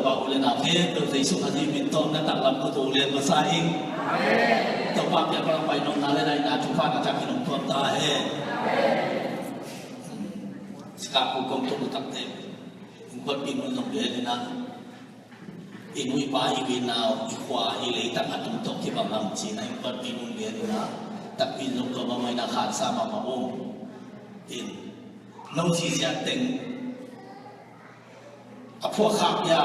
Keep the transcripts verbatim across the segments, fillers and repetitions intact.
Tua u le nau khempeuh Jesu Khazih min tawh na taklam kut uh lian masa ing. Topa piak lam pai nopna le daihna thupha na thakin hong tuam ta hen. Chicago kong tung takte innkuanpih mun zong gen ina, i nu i pa i gei nau i khua i leitang a tung tawh kibang ang cina innkuanpih mun gen ina, takpi zong tua mahmah ina khansa mahmah om in, no sisia teng a phuak khak ia,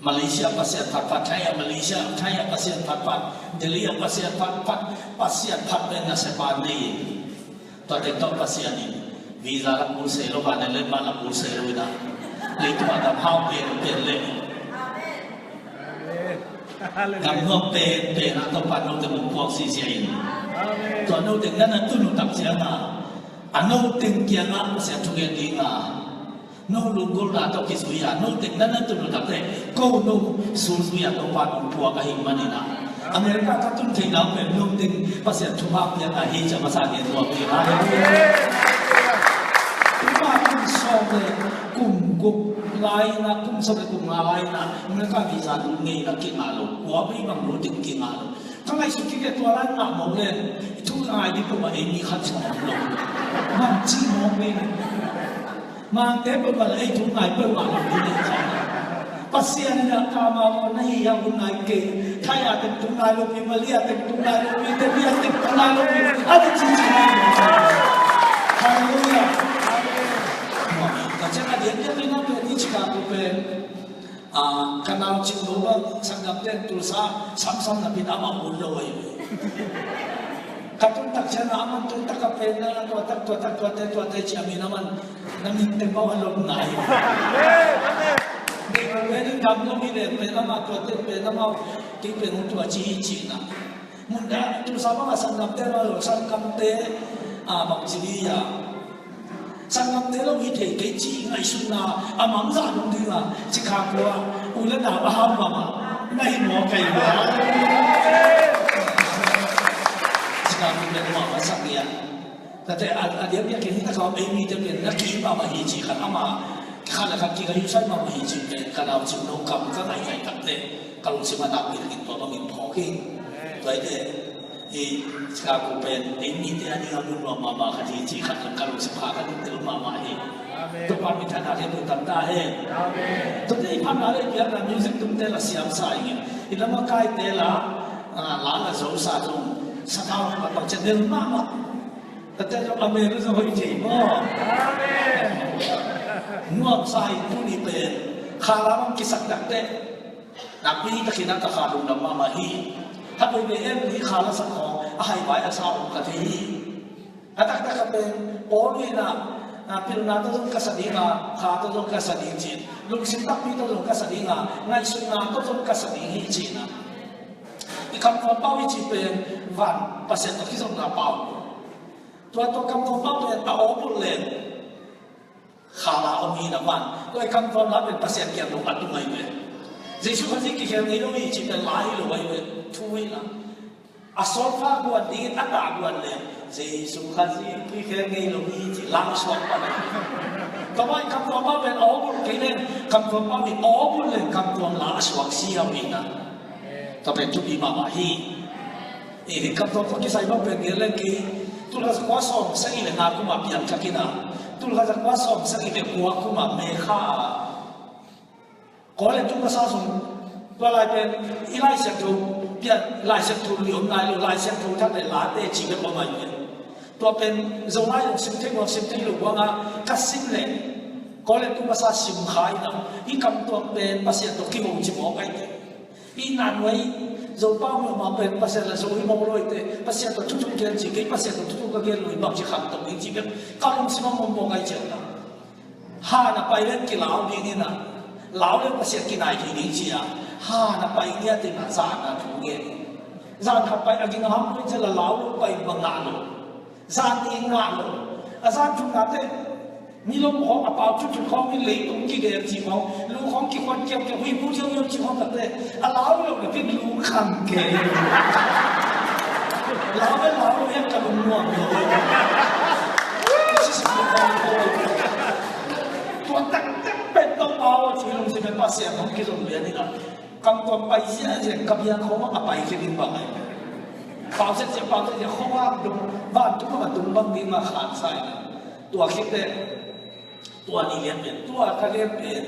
Malaysia pasian phatphat, Thai a Malaysia, Thai a pasian phatphat, Delhi a pasian phatphat, pasian phat pen na sepa nei. Tua tek tawh pasian in visa la kul se lo, ba ne le ma la kul se lo ina, leitung a gam hau pen pen le gam nuam pen pen a Topa note mun puak sisia in. Tua note nana tunu tak cianga a note kianga pasian thugen dinga no lunggulhna tawh kizui a, no teng na na tun uh takte, ko no sulzui a Topa nong puak ahih manin ah, America ka tun theihna uh pen no teng Pasian thupha piakna hi ci a masa ngen nuam hi. Halleluiah. Tupa kum sawm le kum guk lai-in ah, kum sawm le kum nga lai-in ah America visa lut ngei na kingah lo. Kua bei bang lo teng kingah lo. Ka ngaihsut kik e, tua lai ngah mawk leng i thu ngai ding peuhmah ei mi khat sawm lo. Bang ci mawk ding. Mangte peuhmah le ei thu ngai peuhmah lo ding ei ci. Pasian in ah kama maw na hi a hun ngai kei. Thai a teng thu ngai lo pi, Malay a teng thu ngai lo pi, Delhi a teng thu ngai lo pi. A ding ci ci ngai lo. Halleluiah. Ka ciang a diakdiak in ah pen i Chicago pen Ah, ka nau cing lo bang, sanggamte in Tulsa samsam napi in amah ut lo ahi ve. Ka tun tak ciang a aman tun tak a pen na, tua tak, tua tak, tuate, tuate ci a min aman na min teng bau a lom nai. Dei pen in gam lo hi le pen amah tuate pen amah kei pen hong tua ci hi ci na. Mun dah Tulsa bang a sanggamte lo, sanggamte a bang ci hi a. Sanggamte lo hi thei kei ci ngaihsutna a mangzah dong ding a, Chicago ah u le nau a ham mama na hi maw kei maw. Chicago pen mama sak hi a. Tate a, a diakdiak kei hi takah ei mite pen na ki mama hi ci khat ama khat le khat kikah hi sai mama hi ci pen ka nau cing lo kam ka ngaih ngaih takte ka lungsim a nakpi takin tua bangin phawk hi. Tua hi te. Hi, Chicago pen ei mite a ding a mun nuam mahmah khat hi ci khat ka lungsim kha ka lungtel mahmah hi. Amen. Topa minthanna khempeuh tang ta hen. Amen. Tua teh i phatna le i piakna music tumte la siamsa ing in, i lamakaite la, ah, la la zosa zong sathau la patau cian del mahmah. Tate zong amen zong hoih thei maw. Amen. Nuamsa in tuni pen kha la bang kisak takte. Nakpi takin a ka kha lungdam mahmah hi. Kha veivei em hi kha la sak khawng a haivai a sa om ka thei hi. A taktak a pen Paul in ah, a, pilna tawh zong ka sa ding a, kha tawh zong ka sa ding ci. Lungsim takpi tawh zong ka sa ding a, ngaihsutna tawh zong ka sa ding hi ci na. I kamtuam pau hi ci pen van Pasian tawh kizopna pau. Tua tua kamtuam pau pen a awbulh leng kha la om hi na van. Tua i kamtuam la pen Pasian kiang lo a tung ahi ve. Jesu Khazih kikhel ngei lo hi ci pen la hi lo ahi ve. Thu hi na. A sawlfa guan dingin a ta guan le Jesu Khazih kikhel ngei lo hi ci la suak pan ahi. Tua i kamtuam pau pen awbulh kei leng kamtuam pau hi awbulh leng kamtuam la a suak si hau hi na. Tua pen thupi mahmah hi. Hi kamtuam tawh kisai bang pen gen leng kei, tul khat za kua sawm sagih le nga kum a piangthak in a, tul khat za kua sawm sagih le kua kum a May kha a Kawlgam tung masa sung, tua lai pen i Lai Siangtho pian, Lai Siangtho li om nai lo, Lai Siangtho thak le late ci bek om ahi ve. Tua pen Zolai zong sim thei lo, sim thei lo buang a ka sim le Kawlgam tung masa sim kha in a, i kamtuam pen Pasian tawh kiho ci mawk ahi ve. I na nuai Zopau mi mah pen Pasian la zo hi mawk lo hi te, Pasian tawh thuthuk gen ci, kei Pasian tawh thuthuk ka gen lo hi bang ci khamtawk ding ci bek ka lungsim a mawkmawk ahi ciang na. Han a pai leng kilau ding in a, lau leng Pasian kinai thei ding ci a, han a pai ngiat in a zan a thu gen. Zan khat pai a ging a ham lo in ci la lau lo pai bang ngah lo. Zan nih ngah lo. A zan thumna teh milom khawng a pau thuthu khawng in leitung kigen ci khawng, lu khawng kikhuan kiamkiam, huihmu ziauziau ci khawng takte a lau lo le pin lu khang kei. Lau le lau lo hian ka lung nuam lo. Tua taktak pen tawh pau Pasian hong kizom lian in ah, kam tuam pai ziahziah, ka biang khawng a pai kei ding bang ahi. Pau ziahziah, pau ziahziah, khawng a dum, vantung a dum bang ding a khansa in ah. Tua khit teh, tua ni lian pen, tua ka lian pen,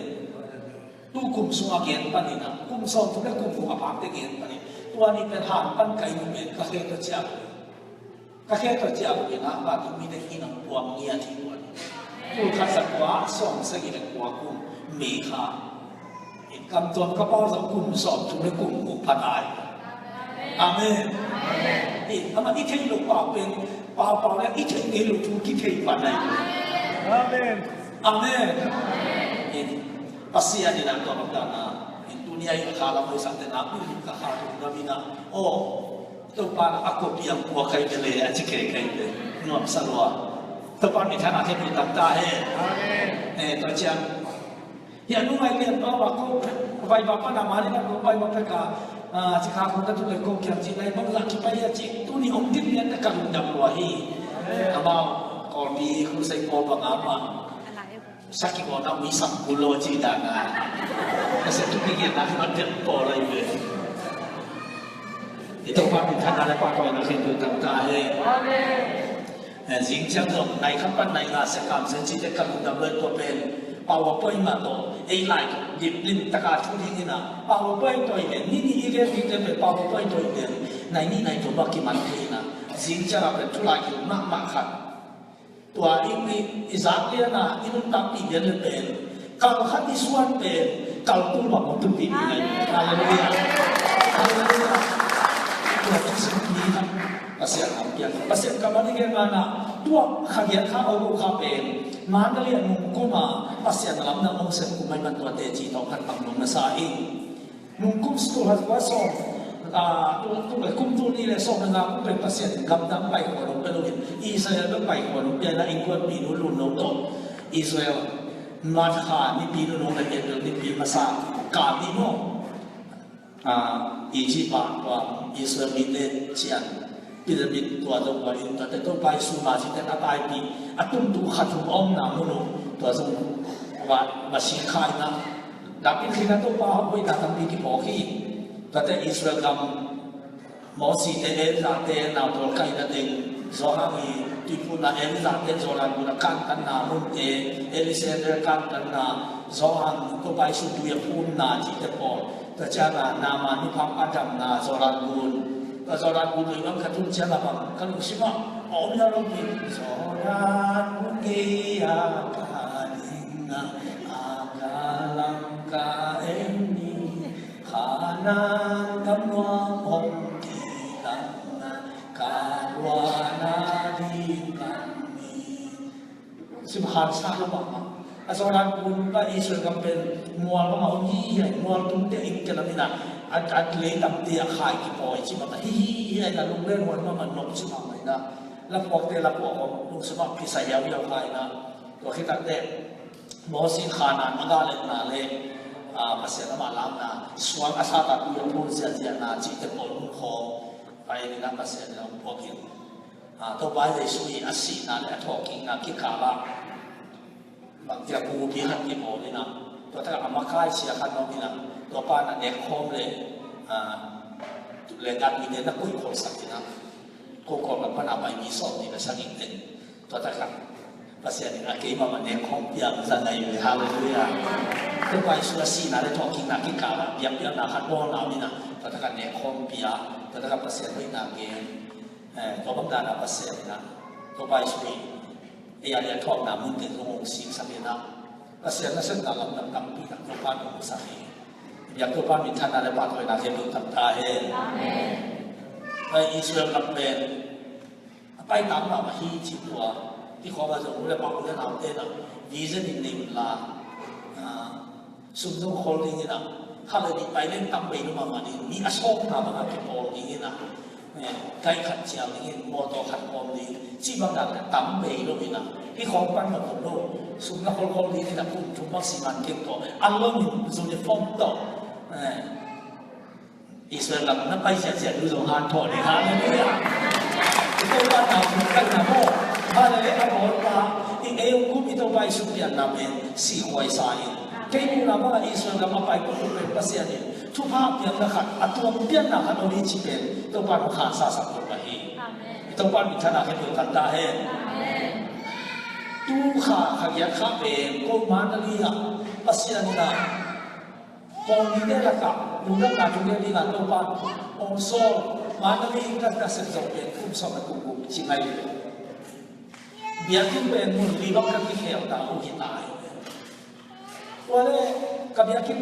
tu kum sung a gen panin ah, kum sawmthum le kum guk a pakte gen panin, tua ni pen han pan kai ni pen, ka khe tua ciang. Ka khe tua ciang pen ah, vantung mite in hong puang ngiat hi tua ni. Tul khat za kua sawm sagih le kua kum May kha. Kam tuam ka pau zong kum sawmthum le kum guk pha tai. Amen. Amah i theih loh pau pen, pau pau le i theih ngei loh thu kithei pha nai. Amen. Amen. Pasian in ah tua bang dan ah, tuni a i kha lam hoih sak te na, bil ka kha tung na mi na. Aw, Topa na a ko piang kua kai te le, a ci kei kai te. Nuam sa lua. Topa minthanna khe pi tam ta hen. Amen. Eh, tua ciang. Hi a nungai lian pa ba ko vai ba pa na ma ni na ko vai ba pe ka, ah, ci kha ko ka tu le ko kiang ci nai bang la ki pai a ci tu ni ong din lian ta ka lungdam lua hi. Amau Kawlpi Crusade ko bang a ma. Sa ki ko na ui sam ku lo ci da na. Ka sa tu ki gen na ki ma tem ko lai ve. I Topa minthanna le pa ko na khen tu tam ta he. Amen. Eh, zing ciang zong nai khat pan nai nga sia kam sen ci te ka lungdam loi tua pen PowerPoint mah tawh ei lai dim lim taka thu ding in ah PowerPoint tawh i nen ni ni i gen ding te pen PowerPoint tawh i nen nai ni nai tua mah kiman thei in ah zing ciang a pen thu lai kil mahmah khat. Tua i, i, i zak lian a i nuntakpih lian le pen kal khat i suan pen kal tul bang hong tunpih ding ahi. Halleluiah. Halleluiah. Tua thu sim ni khat Pasian lam piang. Pasian kammal i gen ngan a tua kha giat kha a uh kha pen Mandalay a nungkum a Pasian lam na hong sem kum mai man tua teci tawh khat pang nung na sa hi. Nungkum situ hat kua sawm, ah, tu, tu le kum tu ni le sawm le nga kum pen Pasian in gamdang pai khua lo pe lo in Israel bek pai khua lo pia na innkuanpih nu lun lo tawh Israel Masa kha nipi nunung le April nipi masa kal ni maw? Ah, Egypt ah tua Israel mite cian pyramid tua zong tua in tua te Topa Jesu Masi te a taipih a tumtu khat hum a omna mun uh tua zong va, va sik kha in a David khin a Topa hoihna tampi kiphawk hi. Tua te Israel gam Mosi te Elijah te nau tawlkaina teng Johan i tuiphutna Elijah te Jordan gun a kantanna munte Elisha te kantanna Johan Topa Jesu tui a phunna cihte pawl. Tua ciang a Naaman mipham a damna Jordan gun. Tua Jordan gun lui bang ka tun ciang a bang ka lungsim ah a om na lo pi. Jordan gun gei a ka ding a, a ka lam ka en ni. Kanaan gam nuam hong kilang a, ka luan a ding ka ni. Sim khansa lo mahmah. A Jordan gun ka Israel gam pen mual bang a om hi hi a, mual tungte in ke lam in a, a, a lei tamte a khai kipawi ci bang a hi hi hi a, in a lunglen huan mahmah nop ci mahmah in a, la puakte la puak om, lungsim ah kisa hiauhiau kha in a, tua khit takteh Mosi Kanaan a ga letna le, ah, Pasian lamah lamna, suang a sata tui a phun ziahziahna cihte pawl hong khawm, pai in a Pasian in a hong puak in. Ah, Topa Jesu i a sihna le a thawhkikna kikal ah bangci a bupi khat kibawl in a, tua takah a makai sia khat om in a, tua pa na nek khawm le, ah, lenggahmite na koih khawlsak in a, ko Kawlgam pan a pai mi sawm nih le sagih teng, tua takah Pasian in a keimah mah nek khawm piak za nai ve. Halleluiah. Topa Jesu a sihna le thawhkikna kikal ah biakpiakna khat bawlna om in a, tua takah nek khawm pia, tua takah Pasian hoihna gen. Eh, tua bang dan a Pasian in a, Topa Jesu i ei a lian thawkna mun teng zong hong siksak in a, Pasian nasepna lamdang tampi tak Topa in hong sak hi. Biak Topa minthanna le pahtawina khempeuh tang ta hen. Amen. Eh, Israel gam pen a paitak mahmah hi cih tua, ti khawm a zong u le pa u le naute in a vision in nei un la, ah, sum zong khol ding in a, kha le nih pai leng tam bei lo mahmah ding, mi a sawmna bang a kipawl ding in a, eh, kai khat ciang ding in, mawtaw khat pawm ding, cih bang dan le tam bei lo in a, hih khawng pan mah khol lo, sum na kholkhol ding in a, kum thum bang siman keng tawh, a lom in uniform tawh, eh, Israel lam na pai ziahziah tu zong hanthawn ding. Halleluiah. I Topa na, i Topa na maw. Halleluiah. A bawl pa, i ei kum i Topa i sum pianna pen, si huai sa in. Kei muhna bangah Israel gam a pai kul pen Pasian in thupha piakna khat, a tuam piakna khat om hi cih pen Topa in hong khansa sak lo mah hi. Amen. Topa in minthanna khempeuh tang ta hen. Amen. Tu kha, kha giat kha pen ko Mandalay ah Pasian in a pawlmite lakah lungdamna thungen dingin Topa hong sawl. Mandalay ka, ka sep zawh pen kum sawm le kum guk ci ngai lo. Biakinn pen mun li bang ka kikhelna uh hi ta hi. Tua leh ka biakinn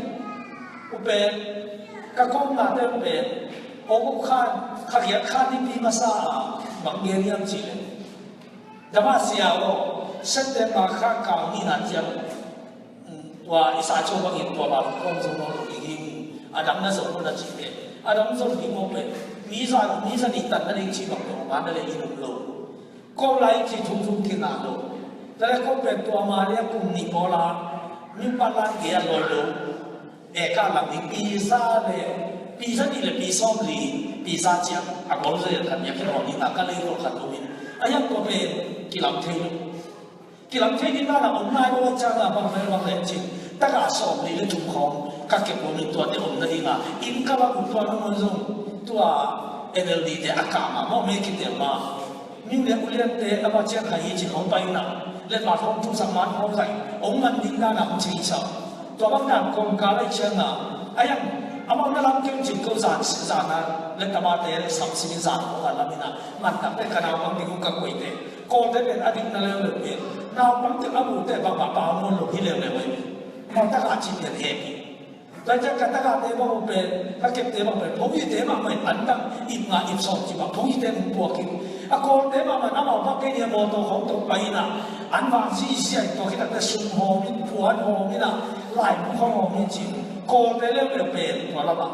uh pen, ka kawmnate uh pen, August kha, kha giat kha nipi masa ah bang gen hiam cih leh, Dama sia aw, September kha kal nihna ciang, tua i sa ciang bangin tua bang kawm zo nawn lo ding hi, a dang na zo nawn a cih leh, a dang zo ding maw pen, mi za, mi za nih tan na ding cih bang tua man na leh i lum lo. Ko lai ci thum thum kina lo. Tua leh ko pen tua ma leh kum nih pawl a, mi pan lan gei a loi lo. E ka lam ding pi za le, pi za nih le pi sawm li, pi za ciang a gol zia khat nia khin hawm ding a ka lei lo khat lo min. A yang ko pen kilam thei lo. Kilam thei ding na om nai lo ciang a bang le bang le cin. Taka sawm li le thum khawng ka kep lo min tua te om na ding a. Inn ka bang tua na mon zong tua N L D te a ka ma, mo me ki te ma. Min le ulian te a ba ciang hai ci khawng pai na. Le ma khawng tu sa man khawng zai. Om man ding na na om ci sa. Tua bang na kong ka lai ciang a. A yang amau na lam keng cin ko zan, zan na. Le tama te le sam si zan ko ka lam ina. Man tak te ka na bang ding ka koi te. Kawlte pen a dikna leuleu pen, naupangte a bute bangmah pau nawn lo hi leuleu ei. Mawh taka ci pian hemi. Tua ciang ka takate bang uh pen, ka kepte bang pen, phawng hite mahmah in an dang ip nga ip sawm ci bang phawng hite hong puak in. A kawlte mahmah in amau bang kei nia mawtaw khawng tawh pai in a, an vang zizia in tua khit takte sum hawm in, puan hawm in a, laibu khawng hawm in ci. Kawlte leuleu pen tua lamah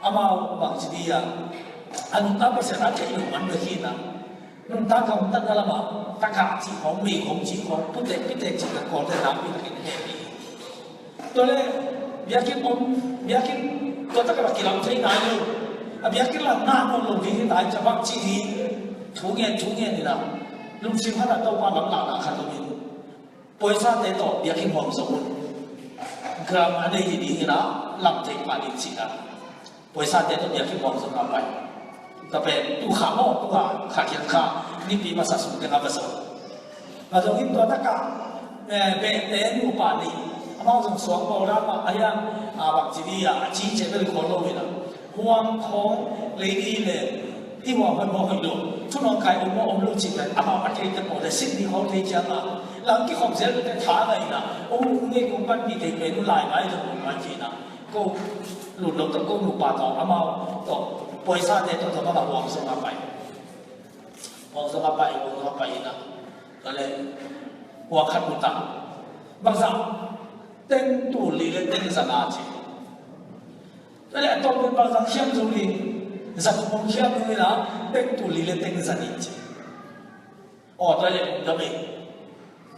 amau bang ci dih a, a nuntak Pasian a theih lo man bek hi in a. Nuntak gamtatna lamah takah cih khawng, mei khawng cih khawng, putek pitek cih khawng, kawlte nakpi takin hemi. Tua le biakinn om, biakinn tua takah kilam thei nai lo. A biakinn lam na nawn lo ding hi nai, cabak cih hi. Thu ngen, thu ngen hi na. Lungsim khat a Topa lam lahna khat om in. Poisate tawh biakinn hawm zo un. Gram a nei hi ding hi na, lam thei pah ding cih na. Poisate tawh biakinn hawm zong a pai. Tua pen tu kha maw, tu kha, kha khiat kha, nipi masa sung teng a va zo. A zong in tua takah, eh, behte nupa nih, amau zong suang pawl ram ah, a hiang, a bang ci dih a, a ci ce bel khawl lo in a. Huang khawng lei dih le, i huang hoih maw hoih lo, thunawng kai om maw om lo cih pen, amau a theite pawl le, sit ni khawl thei ciang a, lam kikhop zel te tha ngai in a, om ngei kong pan pi thei pen, u lai mai zong om mai ci in a. Ko lut lo tawh ko nupa tawh amau tawh poisate tawh tawh bang a huang zong a pai. Huang zong a pai, huang zong a pai in a. Tua le huang khat uh ta. Bangzah teng tul li le teng za na ci. Tua le a tawm pen bangzah khiam zo li. Za kum hong khiam zo li na teng tul li le teng za nih ci. Aw tua le lungdam ei.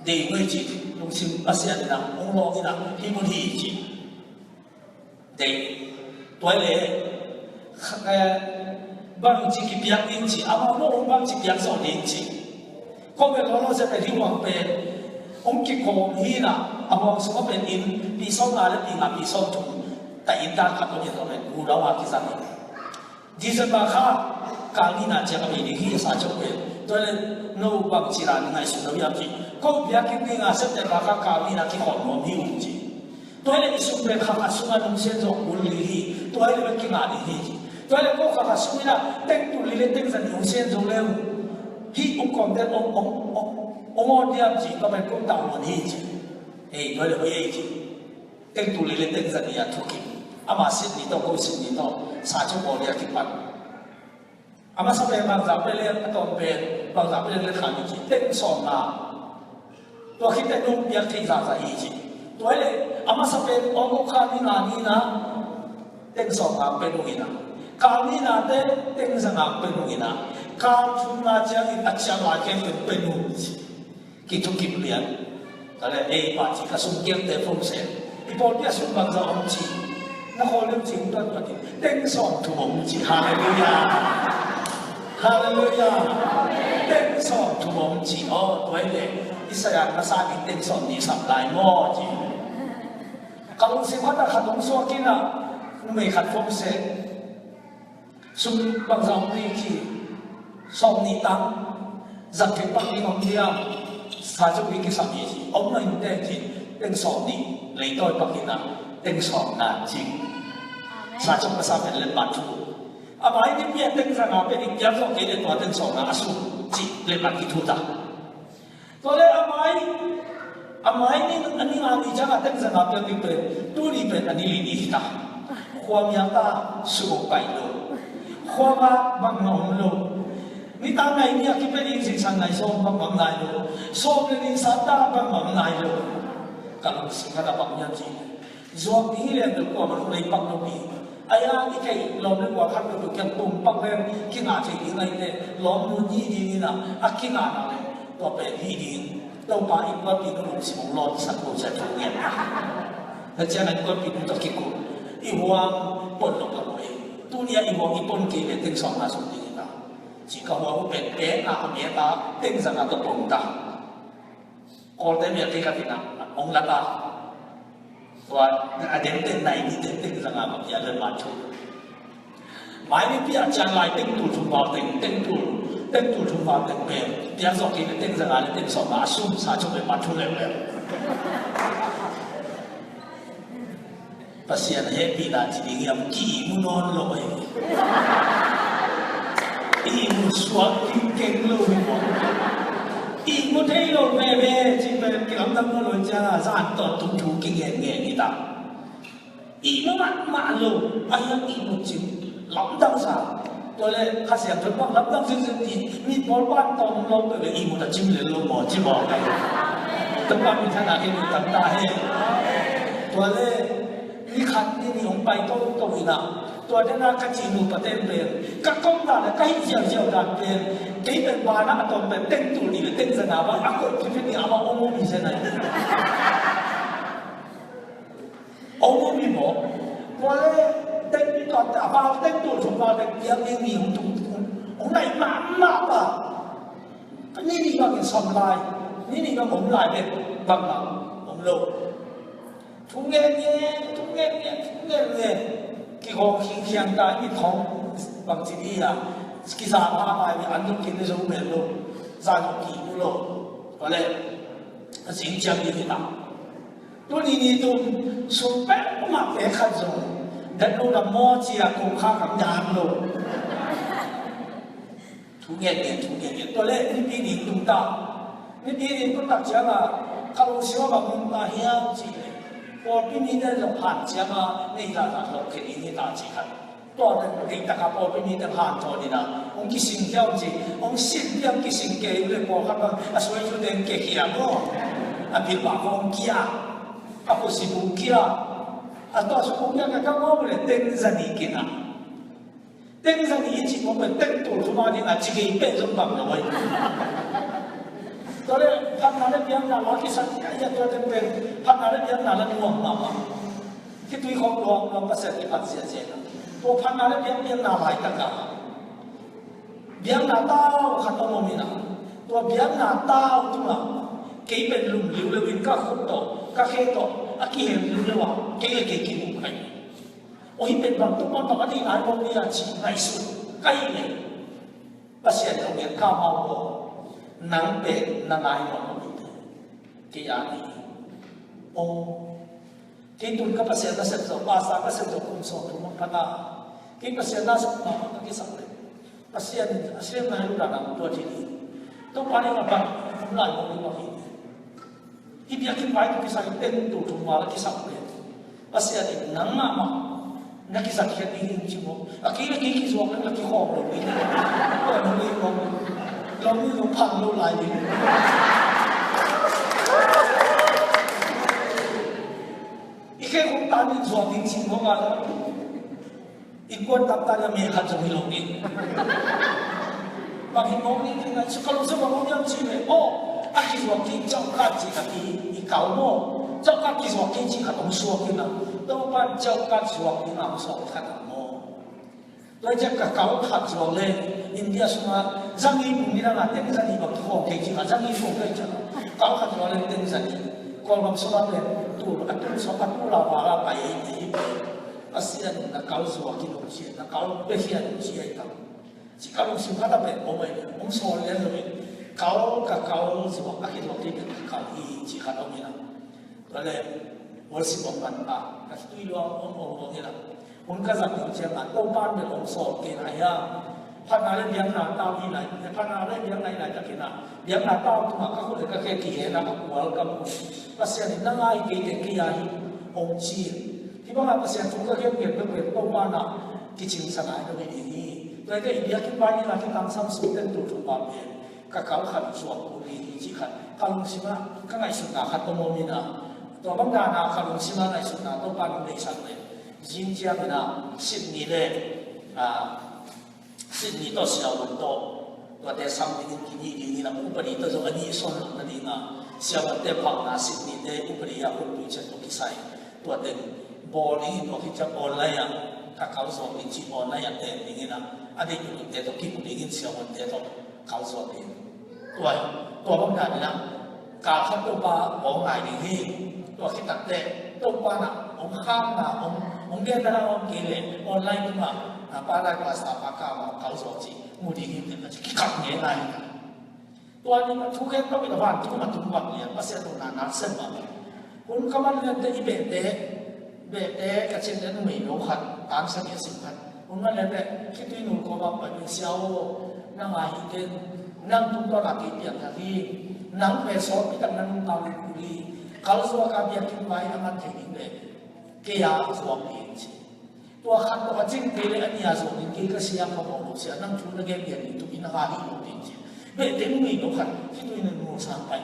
Dei ngoi ci lungsim a sia ni na hong lawng in a hi mun hi ci. Dei. Tua le, eh, bang ci kipiak ding ci, amau lo bang ci piak zo ding ci. Ko pen lo lo se pen hi huang pen, hong kikawm hi na, a huang sung pen in, pi sawm nga le pi nga pi sawm thum, ta in dan khat ko ni ko pen, gu dau a kizang in. December kha, kal nihna ciang a bei ding hi a sa ciang pen. Tua le, no bang ci la ni ngaihsun lo hiam ci. Ko biakinn ding a September kha kal nihna kikhawm nuam hi ung ci. Tua le i sum pen kha khat sungah nung sian zo kul li hi. Tua le bek kingah ding hi ci. Tua le ko kha khat sung ina teng tul li le teng za nih hong sian zo le uh. Hi ung kawm den ong, ong, ong, ong awn diam ci. Tua pen ko tau nuam hi ci. Ei, tua le hoih ei ci. Teng tul li le teng za nih a thukim. Ama sit ni tawh, ko sit ni tawh. Sa cu bawl dia kipan. A masa pen bangzah pia lian, a tawm pen bangzah pia lian le khan i ci. Teng sawm na. Tua khit teh nong piak thei zahzah i ci. Tua hi le, a masa pen August kha ni nga ni na. Teng sawm na pen uh ina. Kal ni na te, teng za na pen uh ina. Kal thum na ciangin a ciang lai ken pen pen uh ci. Kithukim lian. Tua le ei pa ci ka sum kiamte phone sen. I pawlpi a sum bangzah om ci. Na khawl lem ci hong tuan tuan in. Teng sawm thum om ci. Halleluiah. Halleluiah. Teng sawm thum om ci. Aw, tua hi le. I saya na sa ding teng sawm ni sam lai maw ci. Ka lungsim khat ah khat hong suak in ah, numei khat phone seh. Sum bangzah hong nei khin, sawmnih tang, zat thei pak ding om diam, sa chung ding kisam hi ci. Om lo inteh ci, teng sawmnih, leitawi pak in ah, teng sawmnga ci. Sa chung ka sa pen letmat thu. A mai ni pi a teng zanga pen i piak zawh kei leh tua teng sawmnga a sum ci, letmat kithu ta. Tua leh a mai, a mai ni, a ni nga ni ciang a teng zanga piak ding pen, tuni pen a ni li ni hi ta. Khua miak ta, sum pai lo. Khua va bang na om lo. Nitak nai ni a kipan in zinsan nai sawm bang bang nai lo. Sawm le nin sa ta bang bang nai lo. Ka lungsim khat ah bang hiam ci. Zuak ding hi leh tua kuamah hong lei pak lo pi. Ai a i theih lawm le gual khat lo pen tung pak leng kingah thei ding ahih leh lawm nu ni ding in ah, a kingah nak leh tua pen hi ding. Topa i kuapih nu lungsim hong lawhsak lo cia thu ngen. Tua ciang a i kuapih nu tawh kikum. I huang pon lo ka lo hi. Tuni a i huang i pon kei leh teng sawmnga sung ding hi ta. Ci ka huang uh pen pen a a met a teng zanga tawh pon ta. Kawlte mial kei ka tina hong la ta. Tua a dengte nai ni te teng zanga ka pia le ma thu. Mai ni pia cian lai teng tul thum val teng, teng tul, teng tul thum val teng pen. Pia zawh kei le teng zanga le teng sawmnga a sum sa chung le ma thu le le. Pasian a hehpihna ci ding hiam, ki-ihmu nawn lo hi. Ihmu suak ding keng lo hi maw. Ihmu thei lo veve cih pen kilamdang nawn lo hi ciang a zan tawh tung thu kingen ngen hi ta. Ihmu mahmah lo, a hiang ihmu cing lamdang sa. Tua le Kha Siangtho bang lamdang zingzing ti, mi pawl pan tawm lo peuh le ihmu ta cim lel lo maw, ci maw. Tua pan mi thana kei mi tam ta he. Tua le ni khat ni ni hong pai to to ina. Tua dena ka ci nu pa ten pen ka kong dan le ka hi ziauziau dan pen kei pen bana a tawm pen teng tul ni le teng zanga bang a koih phitphit ni a bang ong ong mi se nai. Ong ong mi maw. Tua le teng mi tua a bang teng tul thum bang teng piang ding mi hong tung tung hong nai mahmah ta. Ni ni bang in som lai ni ni bang om lai pen bang bang om lo. Thu ngen ngen, thu ngen ngen, thu ngen ngen. Kihong khingkhiang ta, i thong bang ci ni a. Kiza pha mai ni an dong kin ni zo mel lo. Za lo ki mu lo. Tua le a zing ciang ni hi ta. Tuni ni tun sum pek mah pek khat zong dat lo lam maw ci a kong kha kam dan lo. Thu ngen ngen, thu ngen ngen. Tua le nipi ni tung ta. Nipi ni tung tak ciang a ka lungsim a bang om ta hiam ci le pawlpi mite zong han ciang a nei zahzah lo khe ding hi ta ci khat. Tua le deihtak a pawlpi mite hanthawn in a hong kising hiam ci. Hong sin hiam kising kei le pawlkhat bang a suai thu teng kei hiam maw. A bilbak hong kia. A khuasip hong kia. A tua suk hong kia ka ka maw le teng za ni kin a. Teng za ni i cih mawk pen teng tul thum a ding a ci gei pen zong bang lo ai. Tua le phatna le biakna la kisat hi a, tua teng pen phatna le biakna la nuam mahmah. Khitui khawng luang luang Pasian kiphat ziahziah in a. Tua phatna le biak biakna laitak a biakna tau khat om om in a. Tua biakna tau tungah kei pen lum liuleu in ka khut tawh ka khe tawh a kihem liuleu a kei le kei kimu kha hi. Aw, hih pen bang tuk bang bang a deih lai bawk ni a ci ngaihsun ka hih leh Pasian in hong gen kamau aw, nang pen na ngai nawn lo hi te. Kei a ni. Aw, kei tun ka Pasian nasep zo, pastor ka sep zo kum sawm thum hong pha ta. Kei Pasian nasep mahmah ka kisak leh Pasian in a sem nai lo dan a hong tuat hi ni. Topa nih a bang hong lai bawk ni bang hi ni. Hih biakinn vai tawh kisai teng tul thum val a kisap pen Pasian in nang mahmah na kizat khiat ding hi ci maw. A kei le kei kizuak le a kikhawm lo ding. Tua nung ding maw. Lo ding zong phang lo lai ding. I khe kong tan in zuak ding ci maw ka la. Innkuan tamtak in a meh khat zong hi lo ding. Bang hi mawk ding, ka lungsim bang om hiam cih leh, aw, a kizuak ding cauhkat cih khat i, i kau maw. Cauhkat kizuak ding cih khat hong suak in a, Topa in cauhkat zuak ding a hong suak khat a maw. Tua ciang ka kau khat zuak leh India sungah zang i pung ni dang a teng zan i bang kikhawm kei cih khat, zang i pung kei cih khat. Kau khat zuak leh teng zan i. Kawlgam sungah pen tul a tul sawm a tul a val a pai ei te hi pen Pasian in na kal zuak hi lo ci, na kal pia hi lo ci ei tam. Ci ka lungsim khat a pen om ei, om sawl lian lo in kal ka kal zuak a kituak hi pen ka kal hi ci khat om hi na. Tua le worship om man ta ka tui luang om om luang hi na. Hun ka zat ding ciang a Topa'n bel hong sawl kei na hiam? Phatna le biakna tau hi lai, phatna le biakna hi lai takin a biakna tau tungah ka khut le ka khe kihen a ka kual ka mu. Pasian in na ngai kei teh kei a hi hong ci. Hih bangah Pasian thu ka gen pian peuhpeuh Topa'n a kicingsa nai lo hi ding hi. Tua hi teh i biakinn vai ni la kitangsam suk ten tul thum bang pen ka kal khat zuak kul hi cih khat ka lungsim ah ka ngaihsutna khat ka om in a, tua bang dan a ka lungsim ah ngaihsutna Topa'n hong deihsak le zing ciangin a Sydney le, ah, Sydney tawh siavuan tawh tuate sam dingin kinih dingin a upadi tawh zong a nih sawn lo nading a siavuante phakna Sydney te upadi a kulpui ciat tawh kisai tuate bawl dingin tua khit ciang online ah ka kal zuak ding cih online ah ten dingin a a deih tuate tawh kimu dingin siavuante tawh kal zuak ding. Tua, tua bang dan in a kal khat Topa hong ngai ding hi. Tua khit takteh Topa na hong kham na hong, hong gen na hong kei le online tungah na pa lai pastor pa ka ma kal zuak ci mu ding hi teh na ci kikap ngei ngai hi. Tua ni ma thu gen tawh in a vantung a tung bang lian Pasian tawh na na sem bang. Hun ka man lian teh i behte behte ka cin le numei no khat, tan sang i a sim khat. Hun man le teh khitui nu ko bang pai sia aw, nang a hi ten, nang tung tawh na kei piang kha hi, nang pen sawt pitak na nung tau kul hi, kal zuak a biakinn vai a man thei ding le kei a zuak ding ci. Tua khat tawh a cing kei le a nia zuak ding kei ka sia kha mawh lo sia, nang thu na gen gen ding tuk in a ka hi lo ding ci. Behte numei no khat khitui nu nu sang pai.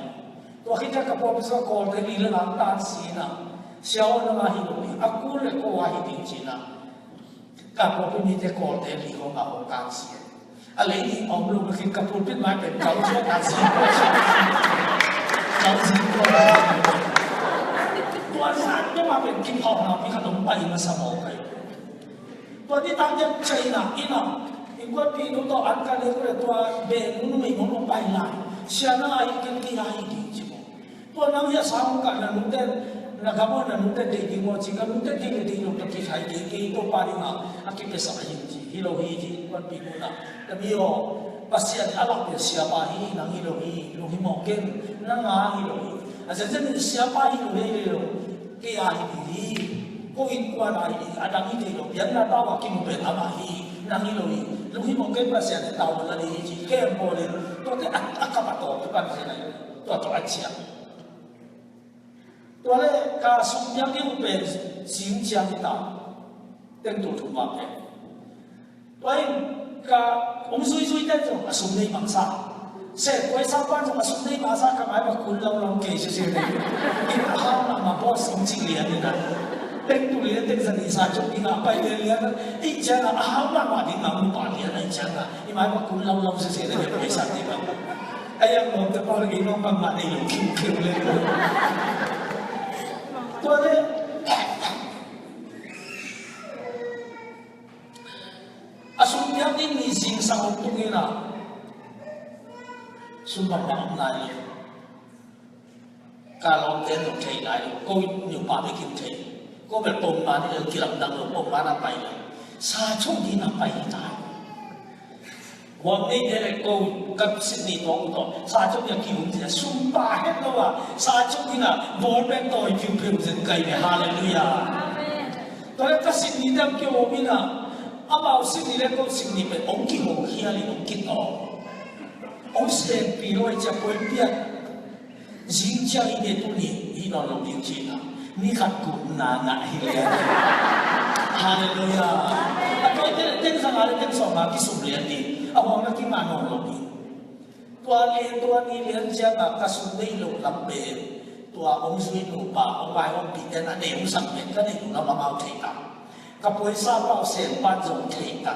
Tua khit ciang ka pawlpi sung a kawlte li le nang tan si na. Sia aw nang a hi lo ding, a kul le ko a hi ding ci na. Ka pawlpi mite kawlte li hong a hong tan si. A lei ding om lo ka khit ka pulpit mai pen kau zuak tan si. Kau zuak tan si. Tua zan tua ma pen kiphawkna pi khat hong pai masa mawk kai. Tua ni tang deuh China ina innkuanpihnu tawh an ka lek uh leh tua beh nu numei mong hong pai lai. Sia nang a hi kei, kei a hi ding ci maw. Tua nang hi a sang kah na nute, na gam ah na nute deih ding maw ci, ka nute deih le deih lo tawh kithai kei, kei Topa dingah a kipiasak ahi ci. Hi lo hi ci innkuanpihnu na. Na mi aw, Pasian a lak pen siapa hi, nang hi lo hi, lunghimawh ken, nang a hi lo hi. A zenzen in siapa hi lo hi, hi lo. Kei a hi ding hi, ko innkuan a hi ding, a dang hi thei lo, biakna tau a kimu pen amah hi, nang hi lo hi, lunghimawh kei Pasian in tau lo la ding hi ci, kem pawl in, tuate a, a kap a tawp tu kan hi nai, tua tawh a ciang. Tua le ka sum piak ding uh pen zing ciang hi ta, teng tul thum bang pen. Tua in ka hong zuizui ten zong a sum nei bangsa. Seh kuai sang pan zong a sum nei bangsa ka mai ma kun lau lau kei sese nei. In a hau na ma boss hong cing lian in a. Teng tu lian teng zan i sa cuk ding a pai lian lian. I cian a a hau na ma ding a mu pa lian a i cian a. I mai ma kun lau lau sese nei kuai sang ding a. A yang nuam te pa lagi nuam bang ma nei lu kiu kiu lian. Tua le. A sum piak ding ni zingsang hong tung in a sum bangmah om lai lo. Ka lawmte zong thei lai lo. Ko nupa bek in thei. Ko bel pongman in lo kilamdang lo pongman a pai lo. Sa chung ding a pai hi ta. Huam neite le ko ka Sydney tawh uh tawh sa chung ding a kihum zia sum pa het lo a sa chung ding a ball pen tawi piupiu zen kai ve. Halleluiah. Tua le ka Sydney dam kihawm in a amau Sydney le ko Sydney pen hong kihawm hial in hong kitawm hong senpi lo i cia puai piat. Zing cia i ne tu ni hi nawn lo ding ci na ni khat gupna ngah hi le. Halleluiah. A kai te le teng zanga le teng sawma kisum lian ding a huang na kingah nawn lo ding. Tua le tua ni lian ciangah ka sum nei lo lam pen tua hong zui nupa hong vai hong pite na nei hong sak pen ka nei lo lam amau thei ta. Ka puaisa pau sen pan zong thei ta.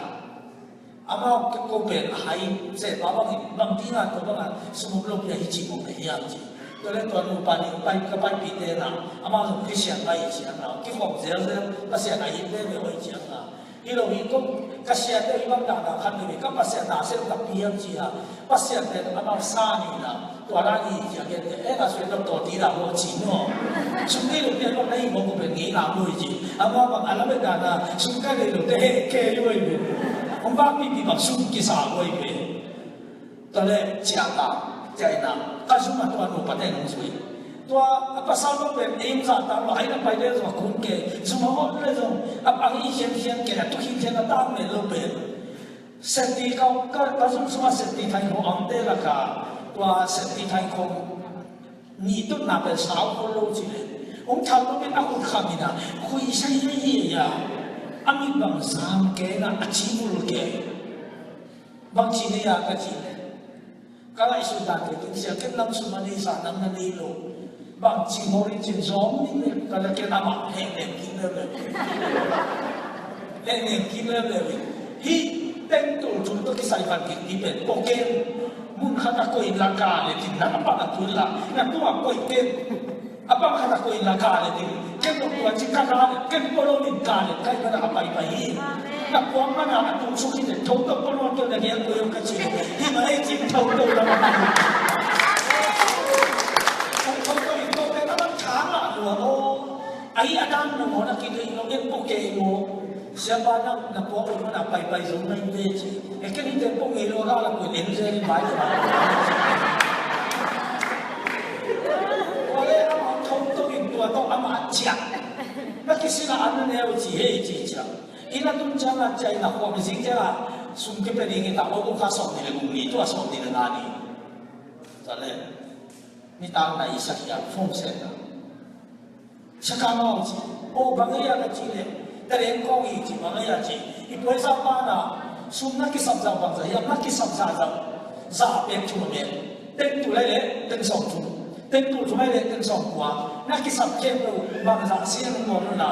Amau ko pen a hai se pa bangin bang dinga tua banga sum lo pia hi ci mong na hiam ci. Tua le tua nupa ni pai ka pai pite na amau zong Christian pai hi ciang na kikhawm zelzel Pasian a hi veve hoi ciang na. Hi lo hi ko ka siate hi bang dahdah khat ni ka Pasian na sem ka piang ci a Pasian pen amau sa ni na Tua la ni, ci a gen te, eh, a sui dok to ti la mo ci no. Sum nei lo pia lo nei mo ko pe ni la mo ci. A ma bang a la be da na, sum ka nei lo te he ke lo i be. Ong ba pi pi bang sum ki sa lo i be. Tua le ci a ta, ci a ina. Ka sum a tua no pa te nong sui. Tua a pasal lo pe ei za ta lo, ai na pai le zo kun ke. Sum a ho le zo. A pang i hian hian ke, a tu hian hian a ta me lo pe. Seti ka, ka, ka zum suma seti thai ho ang te la ka, tua seti thai khong ni tut na pen sau ko lo ci le. Ong thal lo pen a kut kham ina, khui sai ye ye ya. A mit bang sam ke na, a ci bul ke. Bang ci ne ya ka ci le. Ka lai su dan ke tin sia ken lam suma nei sa nam na nei lo. Bang ci mo rin cin zom ni le, ka le ken ama, he, he, kin le le. Leh nen kim lem leu in. Hih tengtul thum tawh kisai van kik ni pen pawken. Mun khat a koih in la ka le tin, nang a pang a tun la, na tua koih ken. A pang khat a koih in la ka le tin. Ken lo tua ci ka ka le, ken polo min ka le, kai mana a pai pai hi. Na puang mana a tung suk hi te, tho tawh polo tawh na gel koih ka ci. Hih ma ei cin tho tawh la ma. Tho tawh in tawh pen a man thang la lua o. Ahi a dan na maw na kidei lo, en pawh kei maw. Siapa na, na pawh lo na paipai zo na in ve ci. E ken in te pawh ngei lo na la kun en zel in bai zel. Tua le amah thong to in tua tawh amah ciah. Na kisila an na neu ci hei ci ciah. Inn a tun ciang a ciah in a khuam zing ciang a sum kipia ding in ta aw kha sawm ni le guk ni tua sawm ni le nga ni. Tua le. Nitak na i sak hiam phone set na. Sakam a ci, o bang ei a ka ci le, ka leng kong i ci bang ei a ci, i puai sa pa na, sum na kisap za bang za, hiam na kisap za za, za pek thum a pek, tengtul ai le, teng sawm thum, tengtul thum ai le, teng sawm kua, na kisap khem lo, bang za siang ngom na,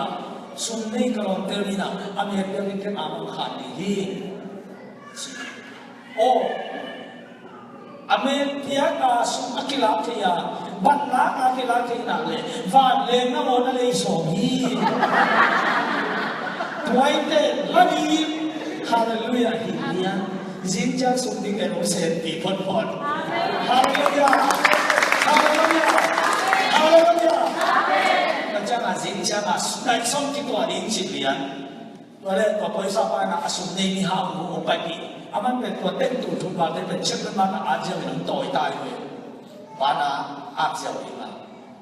sum nei ka lawm tel ni na, a mek tel ni ken a bang khan ni hi. Ci. O, a men piak a sum a kilak thei a, ban lak a kilak thei nak le, van leng na maw na lei sawm hi. Tuaite la ni, halleluiah hi nia. Zing ciang sum ding en hong sem ti phot phot. Halleluiah. Halleluiah. Halleluiah. Ka ciang a zing ciang a, nai sawm kituah ding cin lian. Tua le, tua puai sa pa na a sum nei mi hau mu hong pai pi. A man pen tua tengtul thum pa te pen chem pen man a ziau in hong tawi tai ve. Pa na a ziau in a.